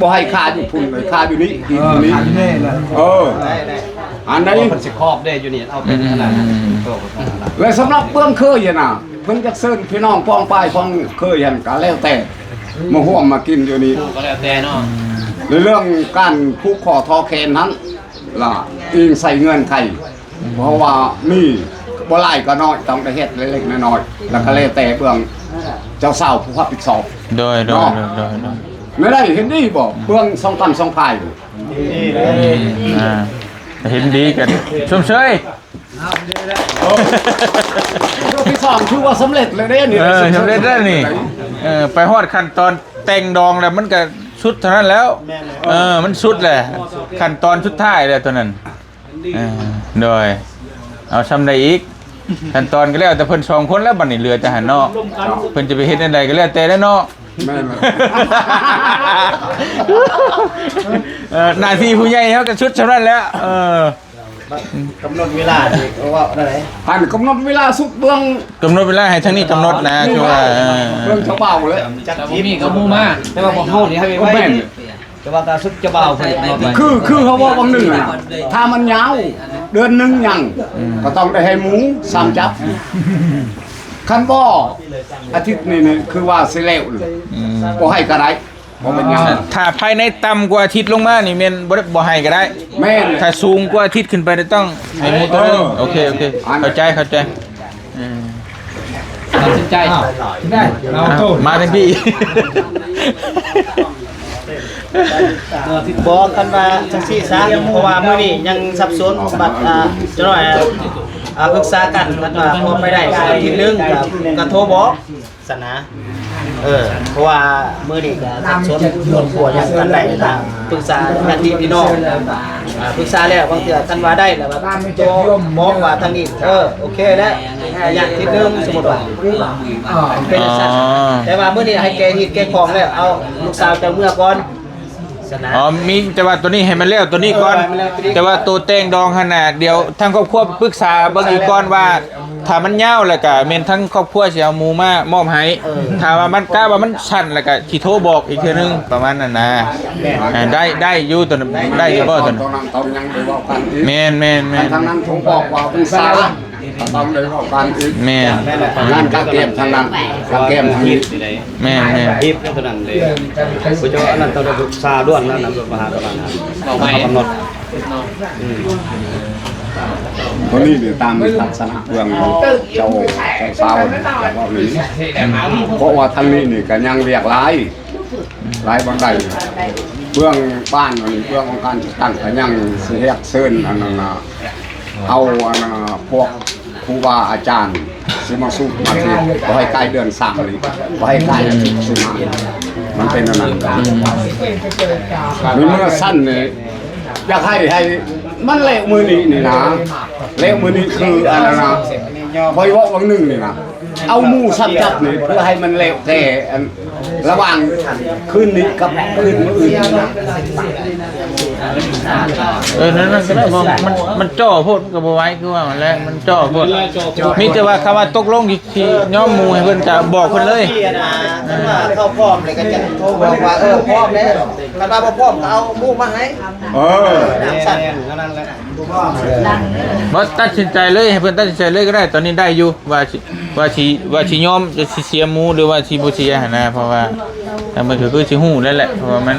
ບໍ່ໃຫ້ຄາຢູ່ພຸ້ນເລີຍ ຄາຢູ່ນີ້ ກິນຢູ່ນີ້ ເອີ ຄາຢູ່ນີ້ແຫຼະ ເອີ ໄດ້ ໄດ້ ອັນໃດ ເພິ່ນຊິຄອບເດ້ ຢູ່ນີ້ ເອົາເປັນອັນນັ້ນ ອືມ ແລະ ສຳລັບເບື້ອງເຄີຍຫັ້ນນະ ເພິ່ນຈະເຊີນພີ່ນ້ອງປ້ອງປາຍຂອງເຄີຍຫັ້ນ ກໍແລ້ວແຕ່ ມາຮ່ວມມາກິນຢູ່ນີ້ ກໍແລ້ວແຕ່ເນາະ ໃນເລື່ອງການຜູກຂໍ້ຕໍ່ແຂນຫັ້ນ ລະອີງໃສ່ເງື່ອນໄຂ ເພາະວ່າມີບໍ່ຫຼາຍກໍໜ້ອຍ ຕ້ອງໄດ້ເຮັດເລັກໆນ້ອຍໆ ແລ້ວກໍແລ້ວແຕ່ເບື້ອງເຈົ້າສາວຜູ້ຮັບຜິດຊອບ ໂດຍ ໂດຍ ເນາະ ໂດຍ ໂດຍ ໂດຍ ແນວໃດເຫັນດີບໍ່ ເບື້ອງສອງພັນສອງຝ່າຍ ອືມ ອ່າ ເຫັນດີກໍຊົມເຊີຍ ເທື່ອທີສອງຖືວ່າສຳເລັດແລ້ວເດ້ນີ້ ເອີ ສຳເລັດແລ້ວນີ້ ເອີ ໄປຮອດຂັ້ນຕອນແຕ່ງດອງແລ້ວ ມັນກໍສຸດເທົ່ານັ້ນແລ້ວ ແມ່ນແລ້ວ ເອີ ມັນສຸດແລ້ວ ຂັ້ນຕອນສຸດທ້າຍແລ້ວຕົວນັ້ນ ເອີ ໂດຍ ເອົາຊ່ຳໃດອີກ ຂັ້ນຕອນກໍແລ້ວແຕ່ເພິ່ນສອງຄົນແລ້ວ ບັດນີ້ເຫຼືອແຕ່ຫັ້ນເນາະ ເພິ່ນຈະໄປເຮັດແນວໃດກໍແລ້ວແຕ່ແລ້ວເນາະ ແມ່ນແລ້ວ ເອີ ໜ້າທີ່ຜູ້ໃຫຍ່ເຮົາກໍສຸດຊ່ຳນັ້ນແລ້ວ ເອີ ກຳນົດເວລານີ້ເຂົາເວົ້າແນວໃດ? ອັນກຳນົດເວລາສຸດເບື້ອງ ກຳນົດເວລາໃຫ້ທາງນີ້ກຳນົດນະ ຄືວ່າ ເອີ ເບື້ອງເຈົ້າບ່າວແຫຼະ ຈັດ ແຕ່ບໍ່ມີກໍໝູ່ມາ ແຕ່ວ່າພວກເຮົານີ້ໃຫ້ໄວ ແມ່ນ ແຕ່ວ່າກະສຸດເຈົ້າບ່າວເພິ່ນກຳນົດໄວ້ ຄື ຄືເຮົາເວົ້າບາງໜຶ່ງນະ ຖ້າມັນຍາວເດືອນໜຶ່ງຍັງ ອືມ ກໍຕ້ອງໄດ້ໃຫ້ໝູສາມຈັບ ຄັນບໍ່ອາທິດນີ້ນີ້ ຄືວ່າຊິແລ້ວ ອືມ ບໍ່ໃຫ້ກໍໄດ້ ບໍ່ເປັນຫຍັງ ຖ້າພາຍໃນຕ່ຳກວ່າອາທິດລົງມານີ້ແມ່ນບໍ່ໄດ້ ບໍ່ໃຫ້ກໍໄດ້ ແມ່ນ ຖ້າສູງກວ່າອາທິດຂຶ້ນໄປນີ້ຕ້ອງໃຫ້ໝູໂຕໜຶ່ງ ເອີ ໂອເຄ ໂອເຄ ເຂົ້າໃຈ ເຂົ້າໃຈ ເອີ ຕັດສິນໃຈ ອ້າວ ໄດ້ ເອົາໂຕ ມາທາງພີ້ ບໍ່ ຄັນວ່າຈັ່ງຊີ້ຊະ ເພາະວ່າມື້ນີ້ຍັງສັບສົນ ບັດ ອ່າ ຈັກໜ້ອຍ ອ່າ ປຶກສາກັນ ຄັນວ່າພໍໄປໄດ້ອາທິດໜຶ່ງ ກໍ ກໍໂທບອກ. ຊັ້ນນະ ເອີ ເພາະວ່າມື້ນີ້ກໍສັບສົນ ຄອບຄົວຍັງບໍ່ທັນໄດ້ນະ ປຶກສາຍາດຕິພີ່ນ້ອງ ອ່າ ປຶກສາແລ້ວ ບາງເທື່ອຄັນວ່າໄດ້ແລ້ວ ບອກວ່າທາງນີ້ ເອີ ໂອເຄແລ້ວ ໃຫ້ອາຍຸທິດໜຶ່ງ ສົມມຸດວ່າ ເປັນຈັ່ງຊັ້ນ ອໍ ແຕ່ວ່າມື້ນີ້ໃຫ້ແກຮີດແກຄອງແລ້ວ ເອົາລູກສາວເຈົ້າເມືອກ່ອນ. ອໍ ມີແຕ່ວ່າໂຕນີ້ໃຫ້ມັນແລ້ວໂຕນີ້ກ່ອນ ເອີ ໃຫ້ມັນແລ້ວໂຕນີ້ ແຕ່ວ່າໂຕແຕ່ງດອງຫັ້ນນະ ດຽວທາງຄອບຄົວປຶກສາເບິ່ງອີກກ່ອນວ່າ ຖ້າມັນຍາວແລ້ວກະແມ່ນທາງຄອບຄົວຊິເອົາໝູມາມອບໃຫ້ ເອີ ຖ້າວ່າມັນ ກະວ່າມັນສັ້ນແລ້ວກະຊິໂທບອກອີກເທື່ອໜຶ່ງ ປະມານນັ້ນນະ ແມ່ນ ເອີ ໄດ້ ໄດ້ຢູ່ໂຕນັ້ນ ໄດ້ຢູ່ບໍ່ໂຕນັ້ນ ຕອນນັ້ນຕ້ອງຍັງໄດ້ເວົ້າກັນອີກ ແມ່ນໆໆ ທາງນັ້ນໂທບອກວ່າປຶກສາ ຕ້ອງໄດ້ເວົ້າກັນອີກ ແມ່ນ ງານກະກຽມທາງນັ້ນ ກະກຽມທາງນີ້ ແມ່ນໆ ຮີດເທົ່ານັ້ນເດ້ ບໍ່ເຈົ້າອັນນັ້ນຕ້ອງໄດ້ປຶກສາດ່ວນນັ້ນນະ ມະຫາຕະມານະ ເວົ້າໃໝ່ ກຳນົດ ອືມ ໂຕນີ້ນີ້ຕາມລັກສະນະເບື້ອງເຈົ້າ ເຈົ້າສາວເວົ້ານີ້ ເພາະວ່າທາງນີ້ນີ້ກະຍັງວຽກຫຼາຍ ຫຼາຍບໍ່ໄດ້ ເບື້ອງບ້ານ ເບື້ອງອົງການຈັດຕັ້ງກະຍັງຊິຮຽກເຊີນອັນນັ້ນນະ ເອົາອັນນະ ພວກຄູບາອາຈານຊິມາສູດມາເທດ ບໍ່ໃຫ້ກາຍເດືອນສາມນີ້ ບໍ່ໃຫ້ກາຍອາທິດຊິມາ ມັນເປັນອັນນັ້ນ ໃນເມື່ອຊັ້ນນີ້ ຢາກໃຫ້ ໃຫ້ມັນແລ້ວມື້ນີ້ນີ້ນະ ແລ້ວມື້ນີ້ຄືອັນນັ້ນນະ ຂ້ອຍເວົ້າຫວ່າງໜຶ່ງນີ້ນະ ເອົາໝູສາມຈັບນີ້ ເພື່ອໃຫ້ມັນແລ້ວແຕ່ອັນ ລະຫວ່າງຄືນນີ້ກັບຄືນມື້ອື່ນ ເອີ ນັ້ນ ນັ້ນກໍໄດ້ ເພາະມັນ ມັນ ມັນຈໍ້ໂພດ ມັນກໍບໍ່ໄຫວ ຄືວ່າຫັ້ນແຫຼະ ມັນຈໍ້ໂພດ ມີແຕ່ວ່າຄຳວ່າຕົກລົງຊິ ຊິຍອມໝູໃຫ້ເພິ່ນ ກໍບອກເພິ່ນເລີຍ ຄັນວ່າເຂົາພ້ອມແລ້ວກໍຈະໂທບອກວ່າ ເອີ ພ້ອມແລ້ວ ຄັນວ່າບໍ່ພ້ອມກໍເອົາໝູມາໃຫ້ ເອີ ຈັ່ງຊັ້ນ ເທົ່ານັ້ນແຫຼະ ບໍ່ ຕັດສິນໃຈເລີຍ ໃຫ້ເພິ່ນຕັດສິນໃຈເລີຍກໍໄດ້ ຕອນນີ້ໄດ້ຢູ່ ວ່າຊິ ວ່າຊິ ວ່າຊິຍອມ ຈະຊິເສຍໝູ ຫຼືວ່າຊິບໍ່ເສຍຫັ້ນນະ ເພາະວ່າທາງເພິ່ນກໍຄືຊິຮູ້ແລ້ວແຫຼະ ເພາະວ່າມັນ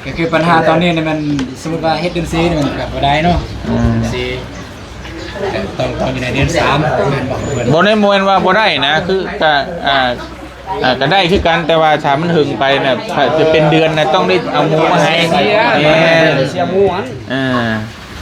ກໍຄືບັນຫາຕອນນີ້ນີ້ມັນ ສົມມຸດວ່າເຮັດເດືອນສີ່ນີ້ມັນກໍບໍ່ໄດ້ເນາະ ອືມ ສີ່ ຕ້ອງ ຕ້ອງຢູ່ໃນເດືອນສາມ ແມ່ນບໍ່? ບໍ່ໄດ້ ບໍ່ແມ່ນວ່າບໍ່ໄດ້ນະ ຄືກະ ອ່າ ອ່າ ກະໄດ້ຄືກັນ ແຕ່ວ່າຖ້າມັນເຫິງໄປນະ ຖ້າຈະເປັນເດືອນນະ ຕ້ອງໄດ້ເອົາໝູມາໃຫ້ ແມ່ນ ເສຍໝູຫັ້ນ ເອີ.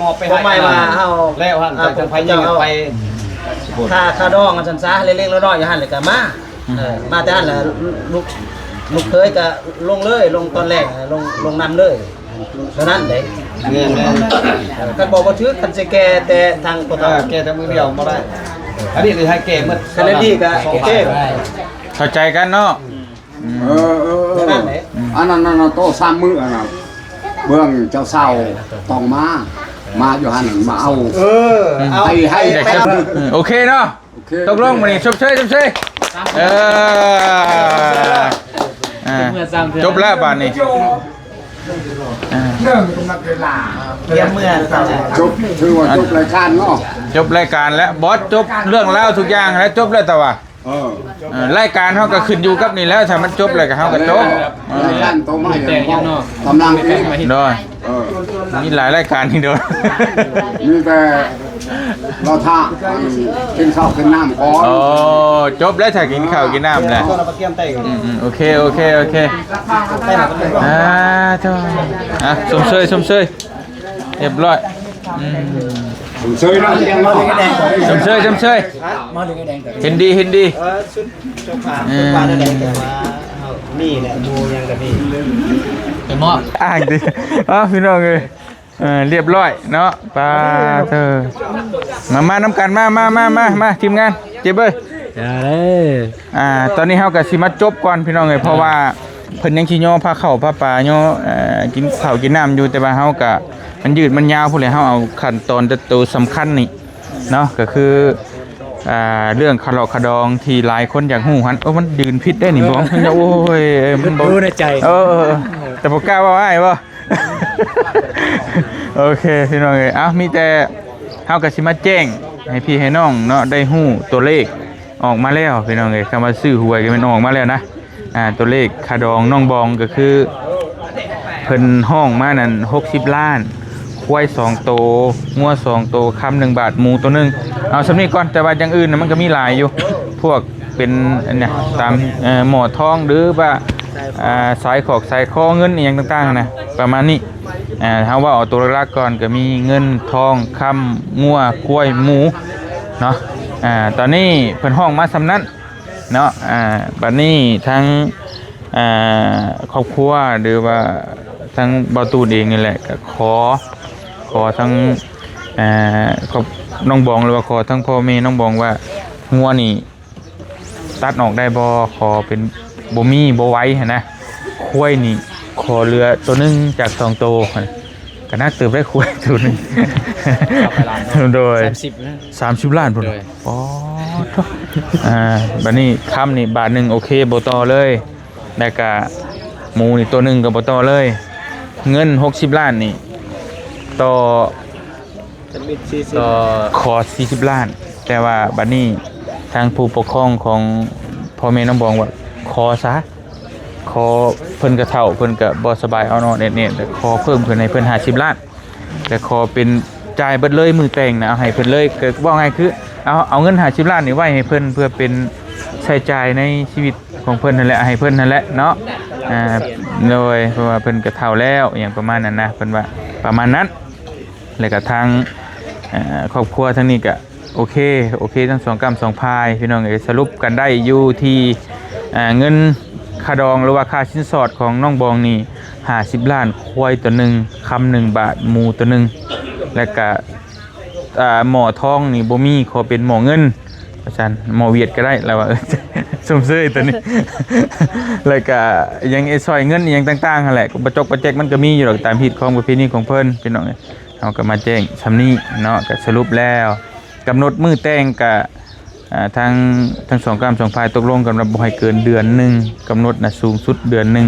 ມອບໄປໃຫ້ ບໍ່ໝາຍວ່າເຮົາ ແລ້ວຫັ້ນ ອ່າ ທາງໃຜຍິງໄປ ຄ່າ ຄ່າດອງ ວ່າຊັ້ນຊະ ເລັກໆນ້ອຍໆຢູ່ຫັ້ນ ແລ້ວກໍມາ ເອີ ມາແຕ່ຫັ້ນແຫຼະ ລູກ ລູກເຂຍກໍລົງເລີຍ ລົງຕອນແລກ ລົງ ລົງນຳເລີຍ ເທົ່ານັ້ນເດ້. ແມ່ນໆ ເອີ ຄັນບອກບໍ່ຖືກ ຄັນຊິແກ້ແຕ່ທາງ ເອີ ແກ້ແຕ່ມື້ດຽວບໍ່ໄດ້. ອັນນີ້ເລີຍໃຫ້ແກ່ໝົດ ສະເລັດນີ້ກໍໂອເຄ ເຂົ້າໃຈກັນເນາະ. ເອີ ເອີ ເອີ ອັນນັ້ນ ອັນນັ້ນ ໂຕສາມມື້ອັນນັ້ນ ເບື້ອງເຈົ້າສາວຕ້ອງມາ ມາຢູ່ຫັ້ນ ມາເອົາ ເອີ ເອົາ ໃຫ້ ໃຫ້ ຢາກຈະ ເອີ ໂອເຄເນາະ ໂອເຄ ຕົກລົງມື້ນີ້ ຊົມເຊີຍ ຊົມເຊີຍ ເອີ ອ່າ ຈົບແລ້ວບາດນີ້ ອ່າ ເລື່ອງກຳນົດເວລາ ຕຽມເມືອ ຈົບ ຖືວ່າຈົບລາຍການເນາະ ຈົບລາຍການແລ້ວ ບໍ່ຈົບເລື່ອງລາວທຸກຢ່າງແລ້ວ ຈົບແລ້ວ ແຕ່ວ່າ ເອີ ເອີ ລາຍການເຮົາກໍຂຶ້ນຢູ່ກັບນີ້ແລ້ວ ຖ້າມັນຈົບແລ້ວກໍເຮົາກໍຈົບ ເອີ ລາຍການໂຕໃໝ່ ແຕ່ງຫຍັງເນາະ ກຳລັງເອງ ໂດຍ ເອີ ມີຫຼາຍລາຍການນີ້ໂດຍ ມີແຕ່ລໍຖ້າກິນເຂົ້າກິນນ້ຳກ່ອນ ໂອ້ ຈົບແລ້ວ ຖ້າກິນເຂົ້າກິນນ້ຳແລ້ວ ອືມໆ ໂອເຄ ໂອເຄ ໂອເຄ ອ່າ ໂທ້ ອ່ະ ຊົມເຊີຍ ຊົມເຊີຍ ຮຽບຮ້ອຍ ອືມ ຊົມເຊີຍເນາະ ຊົມເຊີຍ ຊົມເຊີຍ ເຫັນດີ ເຫັນດີ ເອີ ຊຸດ ເຈົ້າພາບ ເອີ ເພິ່ນວ່າແນວໃດ ແຕ່ວ່າເຮົາມີແຫຼະ ໝູ່ຫຍັງກໍມີ ໄປມອບ ອ້າງຕິ ອ້າວ ພີ່ນ້ອງເອີຍ ເອີ ຮຽບຮ້ອຍເນາະ ປາເທີ ມາ ມານຳກັນ ມາ ມາ ມາ ມາ ມາ ທີມງານ ເຈັບເອີຍ ຢ່າເດ້ ອ່າ ຕອນນີ້ເຮົາກໍຊິມາຈົບກ່ອນ ພີ່ນ້ອງເອີຍ ເພາະວ່າ ເພິ່ນຍັງຊິຍໍພາເຂົ້າພາປາ ຍໍ ເອີ ກິນເຂົ້າກິນນ້ຳຢູ່ ແຕ່ວ່າເຮົາກະ ມັນຍືດມັນຍາວພຸ້ນແຫຼະ ເຮົາເອົາຂັ້ນຕອນແຕ່ໂຕສຳຄັນນີ້ເນາະ ກໍຄື ອ່າ ເລື່ອງຄາເລາະຄາດອງທີ່ຫຼາຍຄົນຢາກຮູ້ຫັ້ນ ໂອ້ ມັນຢືນຜິດໄດ໋ນີ້ ບໍ່ ໂອ້ຍ ມັນບໍ່ ຮູ້ໃນໃຈ ເອີ ເອີ ເອີ ແຕ່ບໍ່ກ້າເວົ້າອ້າຍບໍ່ ໂອເຄ ພີ່ນ້ອງເອີຍ ເອົ້າ ມີແຕ່ເຮົາກໍຊິມາແຈ້ງໃຫ້ພີ່ໃຫ້ນ້ອງເນາະ ໄດ້ຮູ້ຕົວເລກ ອອກມາແລ້ວພີ່ນ້ອງເອີຍ ຄຳວ່າຊື້ຫວຍກໍແມ່ນອອກມາແລ້ວນະ ອ່າ ຕົວເລກຄາດອງນ້ອງບອງກໍຄື ເພິ່ນຮ້ອງມານັ້ນຫົກສິບລ້ານ ຄວາຍສອງໂຕ ງົວສອງໂຕ ຄຳໜຶ່ງບາດ ໝູໂຕໜຶ່ງ ເອົາສ່ຳນີ້ກ່ອນ ແຕ່ວ່າຢ່າງອື່ນນະມັນກໍມີຫຼາຍຢູ່ ພວກເປັນອັນເນີ້ຍ ຕາມ ເອີ ໝໍ້ທອງ ຫຼືວ່າ ອ່າ ສາຍຂອກສາຍຄໍເງິນອີ່ຫຍັງຕ່າງໆຫັ້ນນະ ປະມານນີ້ ອ່າ ເຮົາເວົ້າເອົາຕົວຫຼັກໆກ່ອນ ກໍມີເງິນ ທອງ ຄຳ ງົວ ຄວາຍ ໝູ ເນາະ ອ່າ ຕອນນີ້ເພິ່ນຮ້ອງມາສ່ຳນັ້ນເນາະ ອ່າ ບັດນີ້ທາງ ອ່າ ຄອບຄົວ ຫຼືວ່າທາງບ່າວຕູນເອງນີ້ແຫຼະ ກໍຂໍ ຂໍທາງ ອ່າ ຄອບ ນ້ອງບອງ ຫຼືວ່າຂໍທາງພໍ່ແມ່ນ້ອງບອງວ່າ ງົວນີ້ ຕັດອອກໄດ້ບໍ່? ຂໍເປັນ ບໍ່ມີ ບໍ່ໄຫວຫັ້ນນະ. ຄວາຍນີ້ ຂໍເຫຼືອໂຕໜຶ່ງຈາກສອງໂຕຫັ້ນ ກໍໜັກເຕີບໄດ໋ ຄວາຍໂຕໜຶ່ງ. ໂດຍ ສາມສິບນະ ສາມສິບລ້ານພຸ້ນ. ໂດຍ ອໍ ໂທ້ ອ່າ ບັດນີ້ຄຳນີ້ບາດໜຶ່ງ ໂອເຄ ບໍ່ຕໍ່ເລີຍ. ແລ້ວກະໝູນີ້ໂຕໜຶ່ງກໍບໍ່ຕໍ່ເລີຍ. ເງິນຫົກສິບລ້ານນີ້ ຕໍ່ ຕໍ່ ຂໍສີ່ສິບລ້ານ ແຕ່ວ່າບັດນີ້ທາງຜູ້ປົກຄອງຂອງພໍ່ແມ່ນ້ອງບອງວ່າ ຂໍຊະ ຂໍ ເພິ່ນກໍເຖົ້າ ເພິ່ນກໍບໍ່ສະບາຍ ອອດໆແອດໆ ແລ້ວຂໍເພີ່ມຂຶ້ນໃຫ້ເພິ່ນຫ້າສິບລ້ານ ແລ້ວຂໍເປັນ ຈ່າຍເບິດເລີຍ ມື້ແຕ່ງນະ ເອົາໃຫ້ເພິ່ນເລີຍ. ກໍເວົ້າງ່າຍຄື ເອົາ ເອົາເງິນຫ້າສິບລ້ານນີ້ໄວ້ໃຫ້ເພິ່ນ ເພື່ອເປັນໃຊ້ຈ່າຍໃນຊີວິດຂອງເພິ່ນຫັ້ນແຫຼະ ໃຫ້ເພິ່ນຫັ້ນແຫຼະເນາະ. ອ່າ ໂດຍ ເພາະວ່າເພິ່ນກໍເຖົ້າແລ້ວ ອີ່ຫຍັງປະມານນັ້ນນະ ເພິ່ນວ່າປະມານນັ້ນ. ແລ້ວກໍທາງ ເອີ ຄອບຄົວທາງນີ້ກໍ ໂອເຄ ໂອເຄ ທັງສອງກ້ຳສອງພາຍ ພີ່ນ້ອງເອີຍ. ສະຫຼຸບກັນໄດ້ຢູ່ທີ່ ອ່າ ເງິນຄ່າດອງ ຫຼືວ່າຄ່າສິນສອດຂອງນ້ອງບອງນີ້ ຫ້າສິບລ້ານ ຄວາຍໂຕໜຶ່ງ ຄຳໜຶ່ງບາດ ໝູໂຕໜຶ່ງ ແລ້ວກະ ອ່າ ໝໍ້ທອງນີ້ບໍ່ມີ ຂໍເປັນໝໍ້ເງິນ ວ່າຊັ້ນ ໝໍ້ຫວຽດກໍໄດ້ ລາວວ່າ ເອີ ຊົມເຊີຍໂຕນີ້. ແລ້ວກະຍັງໄອ້ຊ່ອຍເງິນອີ່ຫຍັງຕ່າງໆຫັ້ນແຫຼະ ກະປະຈົກປະແຈກ ມັນກໍມີຢູ່ດອກ ຕາມຮີດຄອງປະເພນີຂອງເພິ່ນ ພີ່ນ້ອງເອີຍ. ເຮົາກໍມາແຈ້ງຊ່ຳນີ້ເນາະ ກໍສະຫຼຸບແລ້ວ ກຳນົດມື້ແຕ່ງກະ ອ່າ ທາງ ທັງສອງກ້ຳສອງພາຍຕົກລົງກັນວ່າບໍ່ໃຫ້ເກີນເດືອນໜຶ່ງ ກຳນົດນະສູງສຸດເດືອນໜຶ່ງ.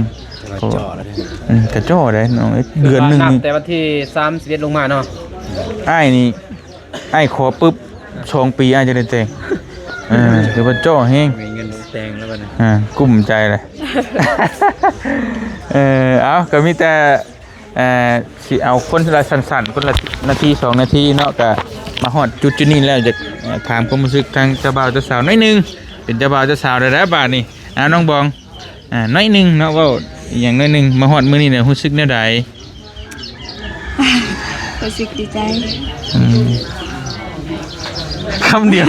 ແຕ່ວ່າເຈາະແລ້ວເດ້ ອືມ ກະເຈາະໄດ້ນ້ອງເອີຍ ເດືອນໜຶ່ງ ນັບແຕ່ວັນທີສາມສິບເອັດລົງມາເນາະ. ອ້າຍນີ້ ອ້າຍຂໍປຶບ ສອງປີ ອ້າຍຈະໄດ້ແຕ່ງ. ເອີ ຖືວ່າເຈາະແຮງ ມີເງິນແຕ່ງແລ້ວບັດນີ້ ອ່າ ກຸ້ມໃຈເລີຍ. ເອີ ເອົາ ກໍມີແຕ່ ເອີ ຊິເອົາຄົນລະສັ້ນໆ ຄົນລະນາທີສອງນາທີເນາະ ກະມາຮອດຈຸດໆນີ້ແລ້ວ ຢາກ ເອີ ຖາມຄວາມຮູ້ສຶກທາງເຈົ້າບ່າວເຈົ້າສາວໜ້ອຍໜຶ່ງ. ເປັນເຈົ້າບ່າວເຈົ້າສາວແລ້ວບາດນີ້ ອ່າ ນ້ອງບອງ ອ່າ ໜ້ອຍໜຶ່ງເນາະ ເວົ້າອີ່ຫຍັງໜ້ອຍໜຶ່ງ ມາຮອດມື້ນີ້ແລ້ວຮູ້ສຶກແນວໃດ? ຮູ້ສຶກດີໃຈ. ອືມ ຄຳດຽວ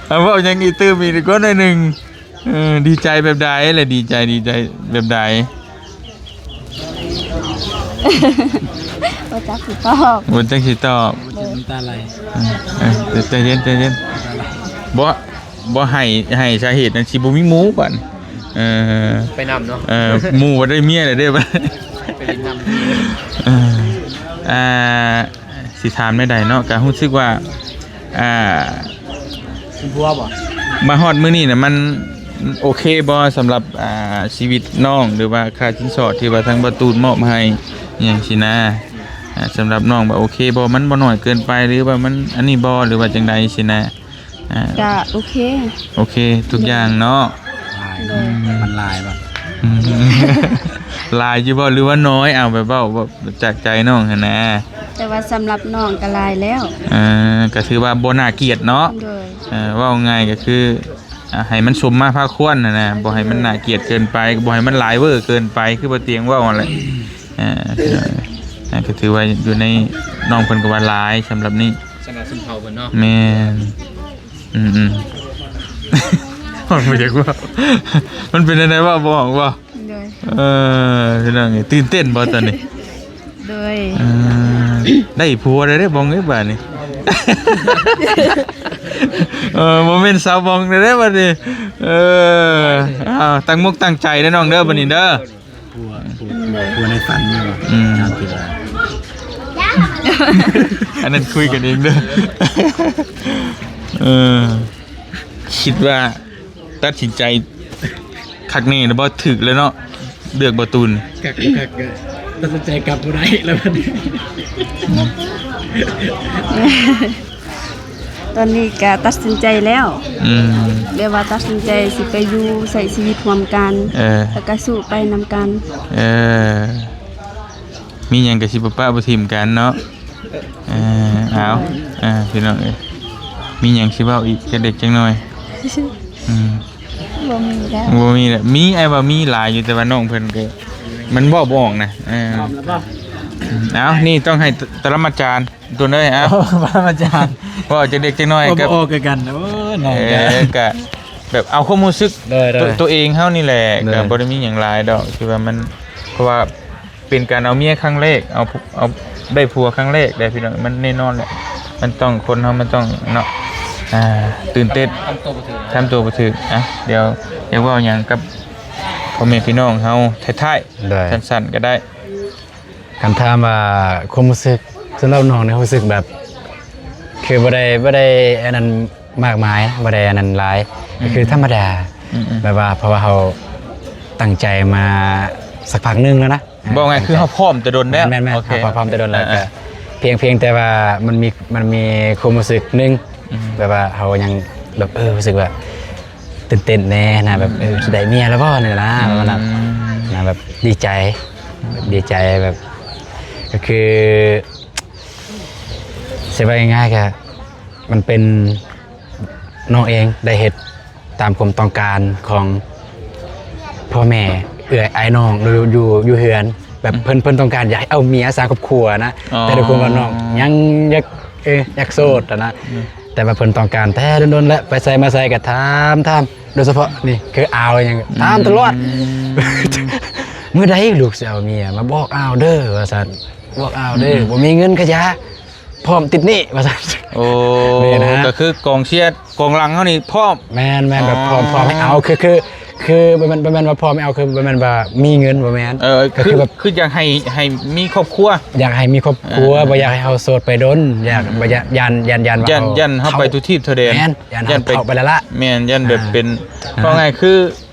ເອົາ ເວົ້າຫຍັງອີກຕື່ມອີກກ່ອນໜ້ອຍໜຶ່ງ. ເອີ ດີໃຈແບບໃດລະ? ດີໃຈ ດີໃຈແບບໃດ? ບໍ່ຈັກຊິຕອບ ບໍ່ຈັກຊິຕອບ. ໂດຍ ນ້ຳຕາໄຫຼ ເອີ ໃຈເຢັນ ໃຈເຢັນ ບໍ່ ບໍ່ໃຫ້ ໃຫ້ສາເຫດນັ້ນ ຊິບໍ່ມີໝູ່ບັດ ເອີ ໄປນຳເນາະ ເອີ ໝູ່ບໍ່ໄດ້ເມຍແລ້ວເດ້ ໄປຫຼິ້ນນຳ ເອີ ອ່າ ຊິຖາມແນວໃດເນາະ ກະຮູ້ສຶກວ່າ ອ່າ ເປັນຜົວບໍ່? ມາຮອດມື້ນີ້ນະ ມັນໂອເຄບໍ່ ສຳລັບ ອ່າ ຊີວິດນ້ອງ ຫຼືວ່າຄ່າສິນສອດທີ່ວ່າທາງບ່າວຕູນມອບໃຫ້ ອີ່ຫຍັງຊີ້ນະ ອ່າ ສຳລັບນ້ອງວ່າໂອເຄບໍ່ ມັນບໍ່ໜ້ອຍເກີນໄປ ຫຼືວ່າມັນອັນນີ້ບໍ່ ຫຼືວ່າຈັ່ງໃດຊີ້ນະ? ອ່າ ກະໂອເຄ ໂອເຄທຸກຢ່າງເນາະ ໂດຍ ມັນຫຼາຍບໍ່? ອືມ ຫຼາຍຢູ່ບໍ່ ຫຼືວ່ານ້ອຍ? ເອົາ ແບບເວົ້າ ເວົ້າຈາກໃຈນ້ອງຫັ້ນນະ ແຕ່ວ່າສຳລັບນ້ອງກະຫຼາຍແລ້ວ ເອີ ກະຖືວ່າບໍ່ໜ້າກຽດເນາະ ໂດຍ ເອີ ເວົ້າງ່າຍກະຄື ອ່າ ໃຫ້ມັນສົມມາພາຄວນຫັ້ນນະ ບໍ່ໃຫ້ມັນໜ້າກຽດເກີນໄປ ບໍ່ໃຫ້ມັນຫຼາຍເວີເກີນໄປ ຄືບໍ່ຕຽງເວົ້າຫັ້ນແຫຼະ ອ່າ ກໍຖືວ່າຢູ່ໃນ ນ້ອງເພິ່ນກໍວ່າຫຼາຍສຳລັບນີ້ ສຳລັບຊົນເຜົ່າເພິ່ນເນາະ ແມ່ນ ອືມໆ ມັນບໍ່ຢາກເວົ້າ ມັນເປັນແນວໃດເວົ້າບໍ່ອອກບໍ່? ໂດຍ ເອີ ພີ່ນ້ອງເອີຍ ຕື່ນເຕັ້ນບໍ່ຕອນນີ້? ໂດຍ ເອີ ໄດ້ຜົວແລ້ວເດ້ບອງເອີຍບາດນີ້ ເອີ ບໍ່ແມ່ນສາວບອງແລ້ວເດ້ບາດນີ້ ເອີ ເອົາ ຕັ້ງມົກຕັ້ງໃຈເດີນ້ອງເດີ ບາດນີ້ເດີ ຜົວ ຜົວ ຜົວໃນຝັນແມ່ນບໍ່? ອືມ ອັນນັ້ນຄຸຍກັນເອງເດີ ເອີ ຄິດວ່າ ຕັດສິນໃຈຄັກແນ່ແລ້ວບໍ່? ຖືກແລ້ວເນາະ ເລືອກບ່າວຕູນ ຄັກ ຄັກ ຕັດສິນໃຈກັບບໍ່ໄດ້ແລ້ວບັດນີ້ ຕອນນີ້ກະຕັດສິນໃຈແລ້ວ ອືມ ແບບວ່າຕັດສິນໃຈຊິໄປຢູ່ໃຊ້ຊີວິດຮ່ວມກັນ ເອີ ແລ້ວກະສູ້ໄປນຳກັນ ເອີ ມີຫຍັງກະຊິບໍ່ປະບໍ່ຖິ້ມກັນເນາະ ເອີ ເອົາ ເອີ ພີ່ນ້ອງເອີຍ ມີຫຍັງຊິເວົ້າອີກຈັກເລັກຈັກນ້ອຍ? ອືມ ບໍ່ມີແລ້ວ ບໍ່ມີແລ້ວ ມີ ອ້າຍວ່າມີຫຼາຍຢູ່ ແຕ່ວ່ານ້ອງເພິ່ນກໍ ມັນເວົ້າບໍ່ອອກນະ ເອີ ເອົາ ນີ້ຕ້ອງໃຫ້ປະມາຈານ ໂຕເລີຍ ເອົາ ປະມາຈານ ເວົ້າຈັກເລັກຈັກນ້ອຍ ເວົ້າບໍ່ອອກຄືກັນ ໂອ້ຍ ນ້ອງ ເອີ ກະ ກະແບບເອົາຄວາມຮູ້ສຶກ ໂດຍ ໂດຍ ໂຕ ໂຕເອງເຮົານີ້ແຫຼະ ໂດຍ ກະບໍ່ໄດ້ມີຫຍັງຫຼາຍດອກ ຄືວ່າມັນ ເພາະວ່າ ເປັນການເອົາເມຍຄັ້ງແລກ ເອົາ ເອົາ ໄດ້ຜົວຄັ້ງແລກໄດ້ພີ່ນ້ອງ ມັນແນ່ນອນແຫຼະ ມັນຕ້ອງ ຄົນເຮົາມັນຕ້ອງເນາະ ອ່າ ຕື່ນເຕັ້ນ ທຳຕົວບໍ່ຖືກ ທຳຕົວບໍ່ຖືກ ອ່ະ ດຽວຢາກເວົ້າຫຍັງກັບພໍ່ແມ່ພີ່ນ້ອງເຮົາທ້າຍໆ ໂດຍ ສັ້ນໆກໍໄດ້ ຄັນຖາມວ່າຄວາມຮູ້ສຶກ ສຳລັບນ້ອງນີ້ຮູ້ສຶກແບບ ຄືບໍ່ໄດ້ ບໍ່ໄດ້ອັນນັ້ນ ມາກມາຍ ບໍ່ໄດ້ອັນນັ້ນຫຼາຍ ອືມ ກໍຄືທຳມະດາ ອືມໆ ແບບວ່າ ເພາະວ່າເຮົາຕັ້ງໃຈມາສັກພັກໜຶ່ງແລ້ວນະ ເວົ້າງ່າຍຄືເຮົາພ້ອມແຕ່ດົນແລ້ວ ແມ່ນໆ ໂອເຄ ເຮົາພ້ອມແຕ່ດົນແລ້ວ ອ່າໆ ກໍພຽງ ພຽງແຕ່ວ່າມັນມີ ມັນມີຄວາມຮູ້ສຶກໜຶ່ງ ອືມ ແບບວ່າເຮົາຍັງແບບ ເອີ ຮູ້ສຶກວ່າຕື່ນເຕັ້ນແດ່ນະ ແບບ ອືມ ເອີ ຊິໄດ້ເມຍແລ້ວບໍ່ນີ້ນະ ອືມ ປະມານນັ້ນນະ ແບບດີໃຈ ແບບດີໃຈແບບ ກໍຄື ຊິເວົ້າງ່າຍໆ ກໍ ມັນເປັນ ນ້ອງເອງໄດ້ເຮັດຕາມຄວາມຕ້ອງການຂອງພໍ່ແມ່ ເອື້ອຍອ້າຍນ້ອງ ຢູ່ ຢູ່ ຢູ່ເຮືອນ ແບບ ອືມ ເພິ່ນ ເພິ່ນຕ້ອງການຢາກໃຫ້ເອົາເມຍສ້າງຄອບຄົວນະ ອໍ ແຕ່ດ້ວຍຄວາມວ່ານ້ອງຍັງຢາກ ເອີ ຢາກໂສດຫັ້ນນະ ອືມ ແຕ່ວ່າເພິ່ນຕ້ອງການແຕ່ດົນໆ ແລ້ວ ໄປໃສມາໃສກໍຖາມ ຖາມ ໂດຍສະເພາະນີ້ຄືອາວຫຍັງ ອືມ ຖາມຕະຫຼອດ ມື້ໃດລູກຊິເອົາເມຍ ມາບອກອາວເດີ ວ່າຊັ້ນ ບອກອາວເດີ ອືມ ບໍ່ມີເງິນກະຢ່າ ພ້ອມຕິດໜີ້ວ່າຊັ້ນ ໂອ້ ນີ້ນະ ກໍຄືກອງເຊຍກອງຫຼັງເຮົານີ້ພ້ອມ ແມ່ນໆ ແບບພ້ອມ ອໍ ພ້ອມໃຫ້ເອົາ ຄື ຄື ຄືບໍ່ແມ່ນ ບໍ່ແມ່ນວ່າພ້ອມໃຫ້ເອົາ ຄືບໍ່ແມ່ນວ່າມີເງິນ ບໍ່ແມ່ນ ເອີ ກໍຄື ຄືແບບ ຄືຢາກໃຫ້ ໃຫ້ມີຄອບຄົວ ຢາກໃຫ້ມີຄອບຄົວ ອ່າ ບໍ່ຢາກໃຫ້ເຮົາໂສດໄປດົນ ຢາກ ອືມ ບໍ່ຢາກ ຢ້ານ ຢ້ານ ຢ້ານວ່າ ຢ້ານ ເຮົາ ຢ້ານເຮົາໄປທຸກທີບທົ່ວແດນ ແມ່ນ ຢ້ານເຮົາ ຢ້ານໄປ ເຖົາໄປແລ້ວລະ ແມ່ນ ຢ້ານແບບ ອ່າ ເປັນ ອ່າ ເວົ້າງ່າຍຄື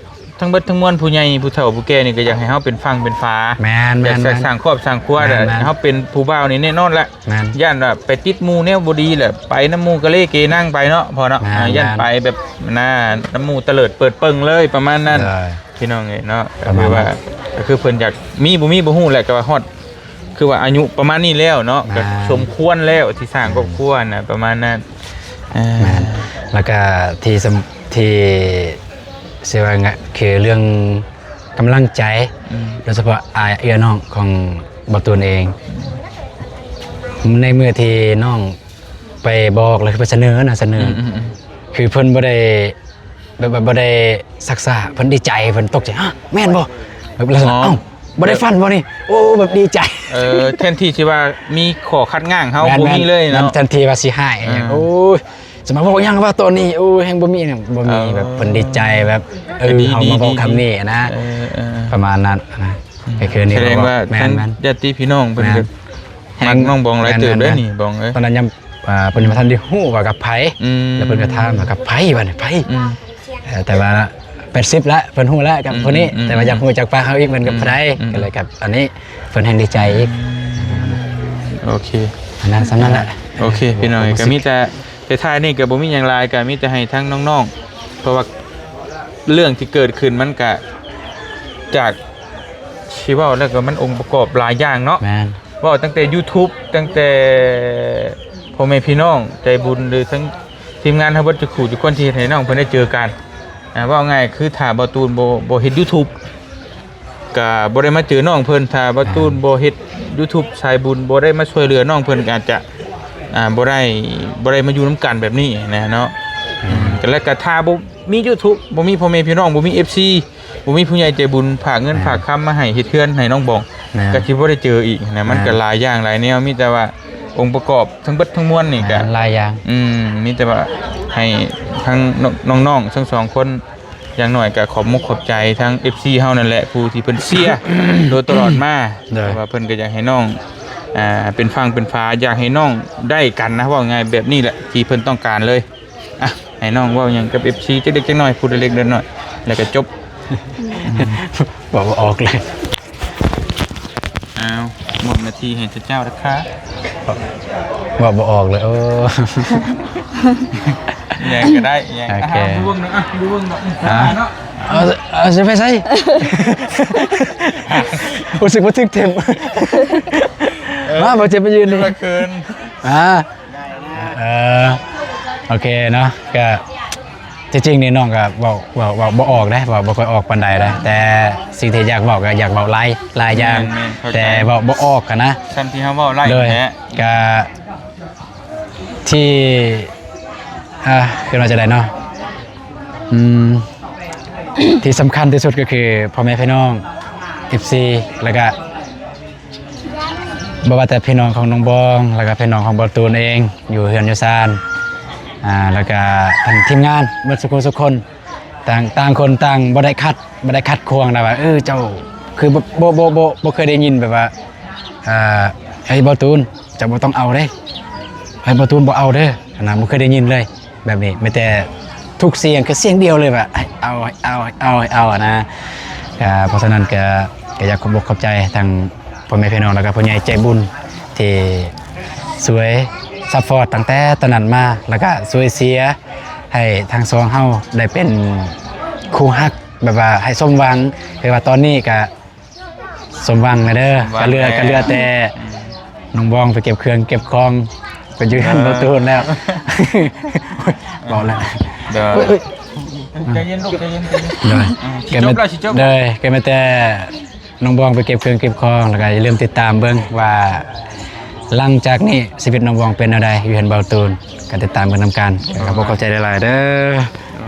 ທັງເບິດທັງມວນ ຜູ້ໃຫຍ່ຜູ້ເຖົ້າຜູ້ແກ່ນີ້ກໍຢາກໃຫ້ເຮົາເປັນຝັ່ງເປັນຝາ ແມ່ນໆ ຢາກ ແມ່ນໆ ສ້າງຄອບສ້າງຄົວ ແມ່ນໆ ແຫຼະ ເຮົາເປັນຜູ້ບ່າວນີ້ແນ່ນອນແຫຼະ ແມ່ນ ຢ້ານວ່າໄປຕິດໝູ່ແນວບໍ່ດີແຫຼະ ໄປນຳໝູ່ກະເລເກນັ່ງໄປເນາະ ພໍ່ເນາະ ແມ່ນໆ ຢ້ານໄປແບບ ນາ ນຳໝູ່ຕະເລີດເປີດເປິງເລີຍ ປະມານນັ້ນ ໂດຍ ພີ່ນ້ອງເອີຍເນາະ ປະມານນັ້ນ ກໍຄືວ່າ ກໍຄືເພິ່ນຢາກມີບໍ່ມີບໍ່ຮູ້ແຫຼະ ກໍວ່າຮອດ ຄືວ່າອາຍຸປະມານນີ້ແລ້ວເນາະ ແມ່ນ ກໍສົມຄວນແລ້ວທີ່ສ້າງຄອບຄົວນະ ປະມານນັ້ນ ເອີ ແມ່ນ ແລ້ວກໍທີ່ສຳ ທີ່ ຊິວ່າ ຄືເລື່ອງກຳລັງໃຈ ອືມ ໂດຍສະເພາະອ້າຍເອື້ອຍນ້ອງຂອງບ່າວຕູນເອງ ໃນມື້ທີ່ນ້ອງໄປບອກ ຫຼື ໄປສະເໜີນະ ສະເໜີ ອືມໆໆ ຄືເພິ່ນບໍ່ໄດ້ ແບບວ່າບໍ່ໄດ້ຊັກຊ້າ ເພິ່ນດີໃຈ ເພິ່ນຕົກໃຈ ຮະ ແມ່ນບໍ່? ແບບລັກສະນະ ອໍ ເອົ້າ ບໍ່ໄດ້ຝັນບໍ່ນີ້? ໂອ້ ແບບດີໃຈ. ເອີ ແທນທີ່ຊິວ່າມີຂໍ້ຂັດຫຍ້າງເຮົາ ແມ່ນໆ ບໍ່ມີເລີຍເນາະ ແມ່ນ ແທນທີ່ວ່າຊິຮ້າຍຫຍັງ ອ່າ ໂອ້ຍ ຊິມາເວົ້າຫຍັງວ່າຕອນນີ້ ໂອ້ຍ ແຮ່ງບໍ່ມີຫຍັງ ບໍ່ມີ ເອີ ແບບເພິ່ນດີໃຈແບບ ເອີ ດີ ເຮົາມາເວົ້າ ດີ ຄຳນີ້ນະ ເອີ ເອີ ປະມານນັ້ນນະ ອືມ ກໍຄືນີ້ ສະແດງວ່າ ແມ່ນໆ ທາງຍາດຕິພີ່ນ້ອງເພິ່ນ ແມ່ນ ກໍ ແຮງ ຮັກນ້ອງບອງຫຼາຍເຕີບເດ້ນີ້ ບອງເອີຍ. ຕອນນັ້ນຍັງ ອ່າ ເພິ່ນຍັງບໍ່ທັນໄດ້ຮູ້ວ່າກັບໃຜ ອືມ ແລ້ວເພິ່ນກໍຖາມວ່າກັບໃຜ ວ່ານີ້ໃຜ ອືມ ເອີ ແຕ່ວ່າແປດສິບລະ ເພິ່ນຮູ້ແລ້ວກັບ ອືມ ຜູ້ນີ້ ອືມ ແຕ່ວ່າຢາກຮູ້ຈັກປາກເຮົາອີກ ແມ່ນກັບ ອືມ ຜູ້ໃດ ອືມ ກໍເລີຍກັບອັນນີ້ ເພິ່ນແຮ່ງດີໃຈອີກ. ໂອເຄ ອັນນັ້ນສ່ຳນັ້ນແຫຼະ. ໂອເຄ ພີ່ນ້ອງ ກໍມີແຕ່ ແຕ່ທ້າຍນີ້ກໍບໍ່ມີຫຍັງຫຼາຍ ກໍມີແຕ່ໃຫ້ທາງນ້ອງໆ ເພາະວ່າເລື່ອງທີ່ເກີດຂຶ້ນມັນກະ ຈາກ ຊິເວົ້າແລ້ວກໍມັນອົງປະກອບຫຼາຍຢ່າງເນາະ ແມ່ນ ເວົ້າຕັ້ງແຕ່ YouTube ຕັ້ງແຕ່ພໍ່ແມ່ພີ່ນ້ອງໃຈບຸນ ຫຼືທັງທີມງານເຮົາເບິດທຸກຄູ່ທຸກຄົນທີ່ເຮັດໃຫ້ນ້ອງເພິ່ນໄດ້ເຈີກັນ ອ່າ ເວົ້າງ່າຍຄືຖ້າບໍ່ຕູນບໍ່ ບໍ່ເຮັດ YouTube ກະບໍ່ໄດ້ມາເຈີນ້ອງເພິ່ນ ຖ້າບໍ່ຕູນ ອ່າ ບໍ່ເຮັດ YouTube ສາຍບຸນ ບໍ່ໄດ້ມາຊ່ວຍເຫຼືອນ້ອງເພິ່ນ ກໍອາດຈະ ອ່າ ບໍ່ໄດ້ ບໍ່ໄດ້ມາຢູ່ນຳກັນແບບນີ້ນະເນາະ ອືມ ແລ້ວກໍຖ້າບໍ່ມີ YouTube ບໍ່ມີພໍ່ແມ່ພີ່ນ້ອງ ບໍ່ມີ ເອັຟຊີ ບໍ່ມີຜູ້ໃຫຍ່ໃຈບຸນຝາກເງິນ ອ່າ ຝາກຄຳມາໃຫ້ເຮັດເຮືອນໃຫ້ນ້ອງບອງ ແມ່ນ ກໍຊິບໍ່ໄດ້ເຈີອີກນະ ມັນກໍ ອ່າ ຫຼາຍຢ່າງຫຼາຍແນວ ມີແຕ່ວ່າອົງປະກອບທັງເບິດທັງມວນນີ້ກໍ ອ່າ ຫຼາຍຢ່າງ ອືມ ມີແຕ່ວ່າໃຫ້ທັງ ນ້ອງໆ ທັງສອງຄົນ ຢ່າງໜ້ອຍກໍຂອບມຸກຂອບໃຈທາງ ເອັຟຊີ ເຮົານັ້ນແຫຼະ ຜູ້ທີ່ເພິ່ນເຊຍໂດຍຕະຫຼອດມາ ໂດຍ ເພາະວ່າເພິ່ນກໍຢາກໃຫ້ນ້ອງ ອ່າ ເປັນຝັ່ງເປັນຝາ ຢາກໃຫ້ນ້ອງໄດ້ກັນນະ ເວົ້າງ່າຍແບບນີ້ແຫຼະ ທີ່ເພິ່ນຕ້ອງການເລີຍ. ອ່ະ ໃຫ້ນ້ອງເວົ້າຫຍັງກັບ ເອັຟຊີ ຈັກເລັກຈັກນ້ອຍ ຜູ້ໃດເລັກໃດນ້ອຍ ແລ້ວກໍຈົບ. ເວົ້າບໍ່ອອກເລີຍ. ອ້າວ ໝົດໜ້າທີ່ໃຫ້ເຈົ້າແລ້ວຄ່ະ. ເວົ້າບໍ່ອອກເລີຍ ໂອ້ ຫຍັງກໍໄດ້ ຫຍັງ ໂອເຄ ອ່ະ ດູເບິ່ງເນາະ ອ່ະ ດູເບິ່ງເນາະ ອ່ະ ເນາະ ເອົາ ເອົາ ຊິໄປໃສ? ຮູ້ສຶກວ່າຖືກເຕັມ ເອີ ມາ ບໍ່ເຈັບ ມາຢືນນີ້ ມາຄືນ ອ່າ ເອີ ໂອເຄເນາະ ກະທີ່ຈິງນີ້ນ້ອງກະເວົ້າ ເວົ້າ ເວົ້າບໍ່ອອກເດ້ ເວົ້າບໍ່ຄ່ອຍອອກປານໃດເດ້ ແຕ່ສິ່ງທີ່ຢາກເວົ້າກະຢາກເວົ້າຫຼາຍ ຫຼາຍຢ່າງ ແມ່ນໆ ເຂົ້າໃຈ ແຕ່ເວົ້າບໍ່ອອກຫັ້ນນະ ສ່ຳທີ່ເຮົາເວົ້າໄດ້ ໂດຍ ແຫຼະ ກະທີ່ ອ່າ ຄືວ່າຈັ່ງໃດເນາະ ອືມ ທີ່ສຳຄັນທີ່ສຸດກໍຄືພໍ່ແມ່ພີ່ນ້ອງ ເອັຟຊີ ແລ້ວກະ ບໍ່ວ່າແຕ່ພີ່ນ້ອງຂອງນ້ອງບອງ ແລ້ວກະພີ່ນ້ອງຂອງບ່າວຕູນເອງ ຢູ່ເຮືອນຢູ່ຊານ ອ່າ ແລ້ວກະທັງທີມງານເບິດສຸກຄົນ ຕ່າງ ຕ່າງຄົນຕ່າງບໍ່ໄດ້ຂັດ ບໍ່ໄດ້ຂັດຂວາງນະວ່າ ເອີ ເຈົ້າຄື ບໍ່ ບໍ່ ບໍ່ ບໍ່ ບໍ່ເຄີຍໄດ້ຍິນແບບວ່າ ອ່າ ເອີຍ ບ່າວຕູນ ເຈົ້າບໍ່ຕ້ອງເອົາເດ້ ເອີຍ ບ່າວຕູນບໍ່ເອົາເດີ ຫັ້ນນະ ບໍ່ເຄີຍໄດ້ຍິນເລີຍ ແບບນີ້ ມີແຕ່ທຸກສຽງຄືສຽງດຽວເລີຍວ່າ ໃຫ້ເອົາ ໃຫ້ເອົາ ໃຫ້ເອົາ ໃຫ້ເອົານະ ກະ ເພາະສະນັ້ນກະ ກະຢາກຂອບອົກຂອບໃຈທາງພໍ່ແມ່ພີ່ນ້ອງ ແລ້ວກະຜູ້ໃຫຍ່ໃຈບຸນ ທີ່ຊ່ວຍຊັບພອດຕັ້ງແຕ່ຕອນນັ້ນມາ ແລ້ວກະຊ່ວຍເຊຍໃຫ້ທາງຊ່ອງເຮົາໄດ້ເປັນຄູ່ຮັກ ແບບວ່າໃຫ້ສົມຫວັງ ຄືວ່າຕອນນີ້ກະ ສົມຫວັງແລ້ວເດີ ສົມຫວັງ ກະເຫຼືອ ແລ້ວ ກະເຫຼືອແຕ່ ອືມ ນ້ອງບອງໄປເກັບເຄື່ອງເກັບຂອງ ໄປຢູ່ເຮືອນ ເອີ ບ່າວຕູນແລ້ວ ເວົ້າແລ້ວ ໂດຍ ໂອ້ຍ ໃຈເຢັນລູກ ໃຈເຢັນ ໃຈເຢັນ ໂດຍ ອືມ ຊິຈົບແລ້ວ ຊິຈົບ ໂດຍ ກະມີແຕ່ນ້ອງບອງໄປເກັບເຄື່ອງເກັບຂອງ ແລ້ວກະຢ່າລືມຕິດຕາມເບິ່ງວ່າ ຫຼັງຈາກນີ້ຊີວິດນ້ອງບອງເປັນແນວໃດ ຢູ່ເຮືອນບ່າວຕູນ ກະຕິດຕາມເບິ່ງນຳກັນ ໂດຍ ຂອບອົກຂອບໃຈຫຼາຍໆເດີ.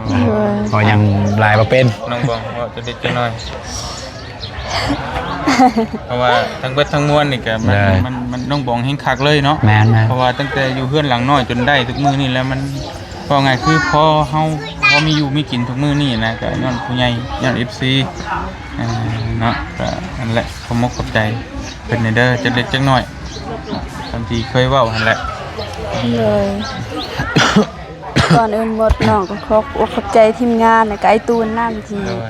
ໂດຍ ເພາະຍັງຫຼາຍບໍ່ເປັນ ນ້ອງບອງເວົ້າຈັກເລັກຈັກນ້ອຍ ເພາະວ່າທັງເບິດທັງມວນນີ້ກະມັນ ໂດຍ ມັນ ມັນ ນ້ອງບອງແຮ່ງຄັກເລີຍເນາະ ແມ່ນໆ ເພາະວ່າຕັ້ງແຕ່ຢູ່ເຮືອນຫຼັງນ້ອຍຈົນໄດ້ທຸກມື້ນີ້ແລ້ວ ມັນ ເວົ້າງ່າຍຄືພໍເຮົາ ພໍມີຢູ່ມີກິນທຸກມື້ນີ້ນະ ກະຍ້ອນຜູ້ໃຫຍ່ ຍ້ອນ ເອັຟຊີ ເອີ ເນາະ ກະນັ້ນແຫຼະ ຂອບອົກຂອບໃຈເພິ່ນແດ່ເດີ ຈັກເລັກຈັກນ້ອຍ ຕາມທີ່ເຄີຍເວົ້າຫັ້ນແຫຼະ ໂດຍ ກ່ອນອື່ນໝົດນ້ອງກໍຂອບອົກຂອບໃຈທີມງານ ແລ້ວກໍອ້າຍຕູນນຳທີ່ ໂດຍ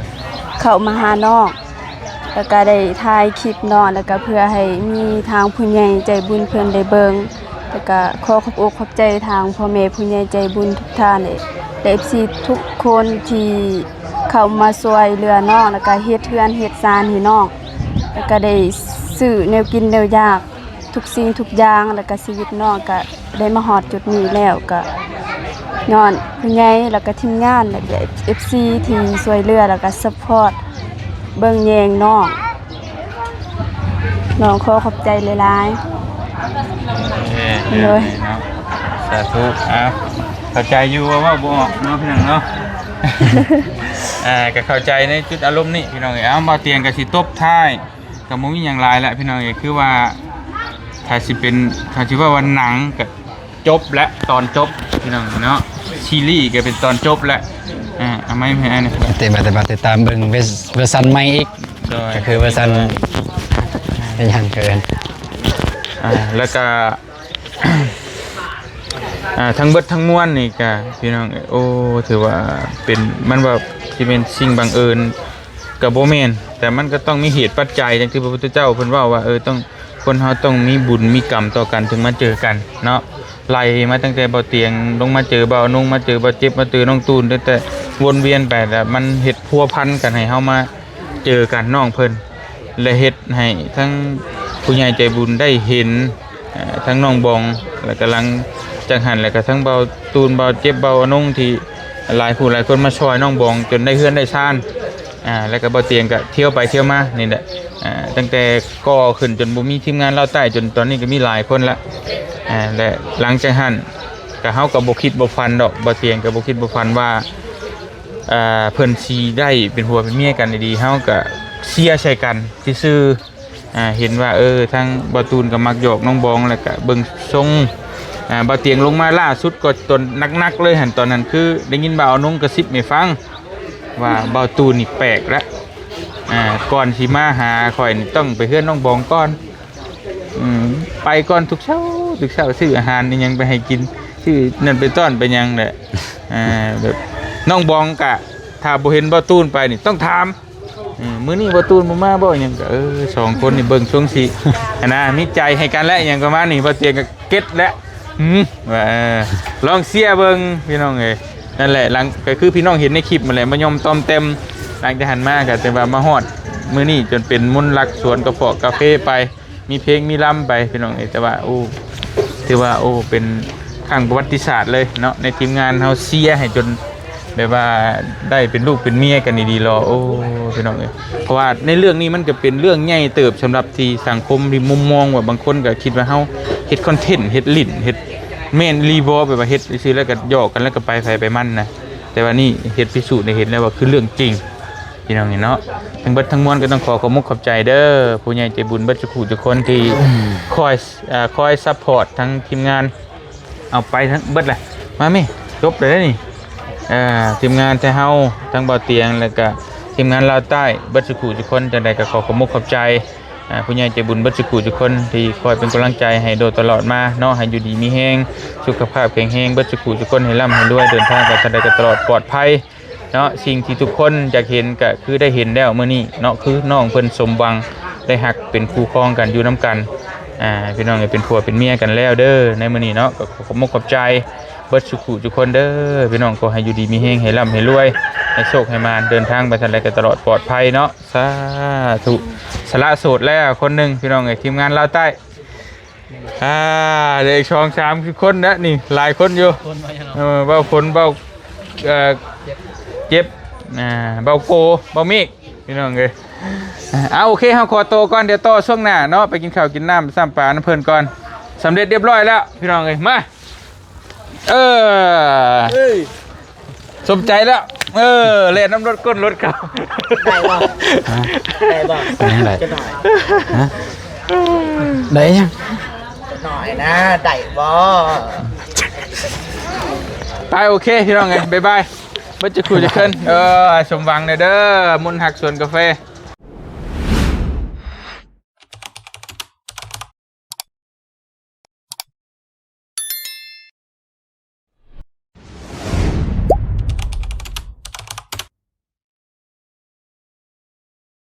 ເຂົ້າມາຫານ້ອງ ແລ້ວກໍໄດ້ຖ່າຍຄລິບນ້ອງ ແລ້ວກໍເພື່ອໃຫ້ມີທາງຜູ້ໃຫຍ່ໃຈບຸນເພິ່ນໄດ້ເບິ່ງ ແລ້ວກໍຂໍຂອບອົກຂອບໃຈທາງພໍ່ແມ່ຜູ້ໃຫຍ່ໃຈບຸນທຸກທ່ານ ແລະ ເອັຟຊີທຸກຄົນທີ່ເຂົ້າມາຊ່ວຍເຫຼືອນ້ອງ ແລ້ວກໍເຮັດເຮືອນເຮັດຊານໃຫ້ນ້ອງ ແລ້ວກໍໄດ້ຊື້ແນວກິນແນວຢາກ ທຸກສິ່ງທຸກຢ່າງ ແລ້ວກະຊີວິດນ້ອງກະໄດ້ມາຮອດຈຸດນີ້ແລ້ວ ກະຍ້ອນຜູ້ໃຫຍ່ ແລ້ວກະທີມງານ ແລ້ວກະເອັຟຊີທີ່ຊ່ວຍເຫຼືອ ແລ້ວກະຊັບພອດເບິ່ງແຍງນ້ອງ. ນ້ອງຂໍຂອບໃຈຫຼາຍໆ. ເອີ ໂດຍ ເນາະ ສາທຸ. ເອົາ ເຂົ້າໃຈຢູ່ວ່າເວົ້າບໍ່ອອກເນາະ ພີ່ນ້ອງເນາະ. ອ່າ ກະເຂົ້າໃຈໃນຈຸດອາລົມນີ້ ພີ່ນ້ອງເອີຍ. ເອົາ ບ່າວຕຽງກະຊິຕົບທ້າຍ ກໍບໍ່ມີຫຍັງຫຼາຍແຫຼະພີ່ນ້ອງເອີຍ ຄືວ່າ ຖ້າຊິເປັນ ຖ້າຊິເວົ້າວ່າໜັງກໍຈົບແລ້ວ ຕອນຈົບພີ່ນ້ອງເນາະ ຊີຣີກໍເປັນຕອນຈົບແລ້ວ. ອ່າ ເອົາໄມ້ໃຫ້ອ້າຍໜ່ອຍ ຕິດຕາມ ຕິດຕາມ ຕິດຕາມເບິ່ງເວີ ເວີຊັນໃໝ່ອີກ ໂດຍ ກໍຄືເວີຊັນ ເປັນຫຍັງເກີນ ອ່າ ແລ້ວກໍ ອ່າ ທັງເບິດທັງມວນນີ້ກະ ພີ່ນ້ອງເອີຍ ໂອ້ ຖືວ່າເປັນ ມັນວ່າຊິແມ່ນສິ່ງບັງເອີນກະບໍ່ແມ່ນ ແຕ່ມັນກໍຕ້ອງມີເຫດປັດໄຈ ຢ່າງທີ່ພະພຸດທະເຈົ້າເພິ່ນເວົ້າວ່າ ເອີ ຕ້ອງ ຄົນເຮົາຕ້ອງມີບຸນມີກຳຕໍ່ກັນ ເຖິງມາເຈີກັນເນາະ. ໄລ່ມາຕັ້ງແຕ່ບ່າວຕຽງລົງມາເຈີບ່າວນົງ ມາເຈີບ່າວເຈັບ ມາເຈີນ້ອງຕູນ ຕັ້ງແຕ່ວົນວຽນໄປ ແລ້ວມັນເຮັດພົວພັນກັນໃຫ້ເຮົາມາເຈີກັນ ນ້ອງເພິ່ນ ແລະ ເຮັດໃຫ້ທັງຜູ້ໃຫຍ່ໃຈບຸນໄດ້ເຫັນ ເອີ ທັງນ້ອງບອງ ແລ້ວກະຫຼັງຈາກຫັ້ນ ແລ້ວກະທັງບ່າວຕູນ ບ່າວເຈັບ ບ່າວອານົງ ທີ່ຫຼາຍຜູ້ຫຼາຍຄົນມາຊ່ອຍນ້ອງບອງຈົນໄດ້ເຮືອນໄດ້ຊານ ອ່າ ແລ້ວກະບ່າວຕຽງກະທ່ຽວໄປທ່ຽວມານີ້ແຫຼະ ອ່າ ຕັ້ງແຕ່ກໍ່ຂຶ້ນຈົນບໍ່ມີທີມງານລາວໃຕ້ ຈົນຕອນນີ້ກະມີຫຼາຍຄົນລະ ອ່າ ແລະ ຫຼັງຈາກຫັ້ນກະ ເຮົາກະບໍ່ຄິດບໍ່ຝັນດອກ ບ່າວຕຽງກະບໍ່ຄິດບໍ່ຝັນວ່າ ອ່າ ເພິ່ນຊິໄດ້ເປັນຜົວເປັນເມຍກັນດີໆ ເຮົາກະເຊຍໃສ່ກັນຊື່ໆ ອ່າ ເຫັນວ່າ ເອີ ທາງບ່າວຕູນກໍມັກຫຍອກນ້ອງບອງ ແລ້ວກະເບິ່ງຊົງ ອ່າ ບ່າວຕຽງລົງມາລ່າສຸດກໍຕົນໜັກໆເລີຍຫັ້ນ ຕອນນັ້ນຄືໄດ້ຍິນບ່າວອານົງກະຊິບໃຫ້ຟັງວ່າ ບ່າວຕູນນີ້ແປກແລ້ວ ອ່າ ກ່ອນຊິມາຫາຂ້ອຍນີ້ຕ້ອງໄປເຮືອນນ້ອງບອງກ່ອນ ອືມ ໄປກ່ອນທຸກເຊົ້າ ທຸກເຊົ້າ ຊື້ອາຫານອີ່ຫຍັງໄປໃຫ້ກິນ ຊື້ນັ້ນໄປຕ້ອນໄປຫຍັງແຫຼະ ອ່າ ແບບນ້ອງບອງກະ ຖ້າບໍ່ເຫັນບ່າວຕູນໄປນີ້ຕ້ອງຖາມ ເອີ ມື້ນີ້ບ່າວຕູນບໍ່ມາບໍ່ ອີ່ຫຍັງກໍ ເອີ ສອງຄົນນີ້ເບິ່ງຊົງຊິ ຫັ້ນນະ ມີໃຈໃຫ້ກັນແລ້ວ ອີ່ຫຍັງປະມານນີ້ ບ່າວຕຽງກໍເກັດແລ້ວ ຫື ວ່າ ເອີ ລອງເຊຍເບິ່ງພີ່ນ້ອງເອີຍ. ນັ້ນແຫຼະ ຫຼັງ ກໍຄືພີ່ນ້ອງເຫັນໃນຄລິບນັ້ນແຫຼະ ມາຍ່ອມຕ່ອມແຕ່ມ ຫຼັງຈາກຫັ້ນມາກໍແຕ່ວ່າມາຮອດມື້ນີ້ ຈົນເປັນມົນລັກສວນກະເພາະກາເຟໄປ ມີເພງມີລຳໄປພີ່ນ້ອງເອີຍ ແຕ່ວ່າ ໂອ້ ຖືວ່າ ໂອ້ ເປັນຄັ້ງປະຫວັດຕິສາດເລີຍເນາະ ໃນທີມງານເຮົາເຊຍໃຫ້ຈົນແບບວ່າໄດ້ເປັນລູກເປັນເມຍກັນດີໆຫຼໍ ໂອ້ ພີ່ນ້ອງເອີຍ ເພາະວ່າໃນເລື່ອງນີ້ມັນກໍເປັນເລື່ອງໃຫຍ່ເຕີບ ສຳລັບທີ່ສັງຄົມທີ່ມຸມມອງວ່າ ບາງຄົນກໍຄິດວ່າເຮົາເຮັດຄອນເທັນ ເຮັດຫຼິ້ນ ເຮັດແມ່ນອີ່ຫຼີບໍ່ ແບບວ່າເຮັດຊື່ໆ ແລ້ວກໍຫຍອກກັນ ແລ້ວກໍໄປໃຜໄປມັນນະ ແຕ່ວ່ານີ້ເຮັດພິສູດໃຫ້ເຫັນແລ້ວວ່າຄືເລື່ອງຈິງ ພີ່ນ້ອງເອີຍເນາະ. ທັງເບິດທັງມວນກໍຕ້ອງຂໍຂອບມຸກຂອບໃຈເດີ້ ຜູ້ໃຫຍ່ໃຈບຸນເບິດສູ່ຜູ້ສູ່ຄົນທີ່ ອືມ ຄອຍ ເອີ ຄອຍຊັບພອດທັງທີມງານ ເອົາໄປທັງເບິດແຫຼະ ມາແມ່ ຈົບແລ້ວເດ້ນີ້ ເອີ ທີມງານໄທເຮົາ ທັງບ່າວຕຽງ ແລ້ວກະທີມງານລາວໃຕ້ ເບິດສູ່ຜູ້ສູ່ຄົນ ຈັ່ງໃດກໍຂໍຂອບມຸກຂອບໃຈ ອ່າ ຜູ້ໃຫຍ່ໃຈບຸນເບິດສູ່ຜູ້ສູ່ຄົນ ທີ່ຄອຍເປັນກຳລັງໃຈໃຫ້ໂດຍຕະຫຼອດມາເນາະ ໃຫ້ຢູ່ດີມີແຮງ ສຸຂະພາບແຂງແຮງເບິດສູ່ຜູ້ສູ່ຄົນ ໃຫ້ລ່ຳໃຫ້ລວຍ ເດີນທາງໄປທາງໃດກໍຕະຫຼອດປອດໄພ ເນາະ ສິ່ງທີ່ທຸກຄົນຢາກເຫັນກະຄືໄດ້ເຫັນແລ້ວມື້ນີ້ເນາະ ຄືນ້ອງເພິ່ນສົມຫວັງ ໄດ້ຮັກເປັນຄູ່ຄອງກັນຢູ່ນຳກັນ ອ່າ ພີ່ນ້ອງເອີຍ ເປັນຜົວເປັນເມຍກັນແລ້ວເດີ ໃນມື້ນີ້ເນາະ ກໍຂໍຂອບມຸກຂອບໃຈເບິດສູ່ຜູ້ສູ່ຄົນເດີ ພີ່ນ້ອງ ຂໍໃຫ້ຢູ່ດີມີແຮງ ໃຫ້ລ່ຳໃຫ້ລວຍ ໃຫ້ໂຊກໃຫ້ໝານ ເດີນທາງໄປທາງໃດກໍຕະຫຼອດປອດໄພເນາະ ສາທຸ ສະລະໂສດແລ້ວຄົນໜຶ່ງ ພີ່ນ້ອງເອີຍ ທີມງານລາວໃຕ້ ອ່າ ເຫຼືອອີກສອງສາມຄົນແລ້ວນີ້ ຫຼາຍຄົນຢູ່ ຄົນວ່າຫຍັງເນາະ ເອີ ເວົ້າຝົນ ເວົ້າ ເອີ ເຈັບ ເຈັບ ອ່າ ເວົ້າໂກ ເວົ້າເມກ ພີ່ນ້ອງເອີຍ ອ່າ ໂອເຄ ເຮົາຂໍໂຕກ່ອນ ດຽວຕໍ່ຊ່ວງໜ້າເນາະ ໄປກິນເຂົ້າກິນນ້ຳຊ້ຳປານຳເພິ່ນກ່ອນ ສຳເລັດຮຽບຮ້ອຍແລ້ວ ພີ່ນ້ອງເອີຍ ມາ ເອີ ເອີຍ ສົມໃຈແລ້ວ ເອີ ແລ່ນນຳລົດກົ້ນລົດເຂົາ ໄດ້ບໍ່? ຮະ? ໄດ້ບໍ່? ເປັນຫຍັງໄດ້? ຈະໜ້ອຍ ຮະ? ໄດ້ຫຍັງ? ຈະໜ້ອຍນະ ໄດ້ບໍ່? ໄປ ໂອເຄ ພີ່ນ້ອງເອີຍ ບາຍບາຍ ເບິດຈັກຄູ່ຈັກຄົນ ເອີ ສົມຫວັງແດ່ເດີ ມົນຮັກສວນກາເຟ.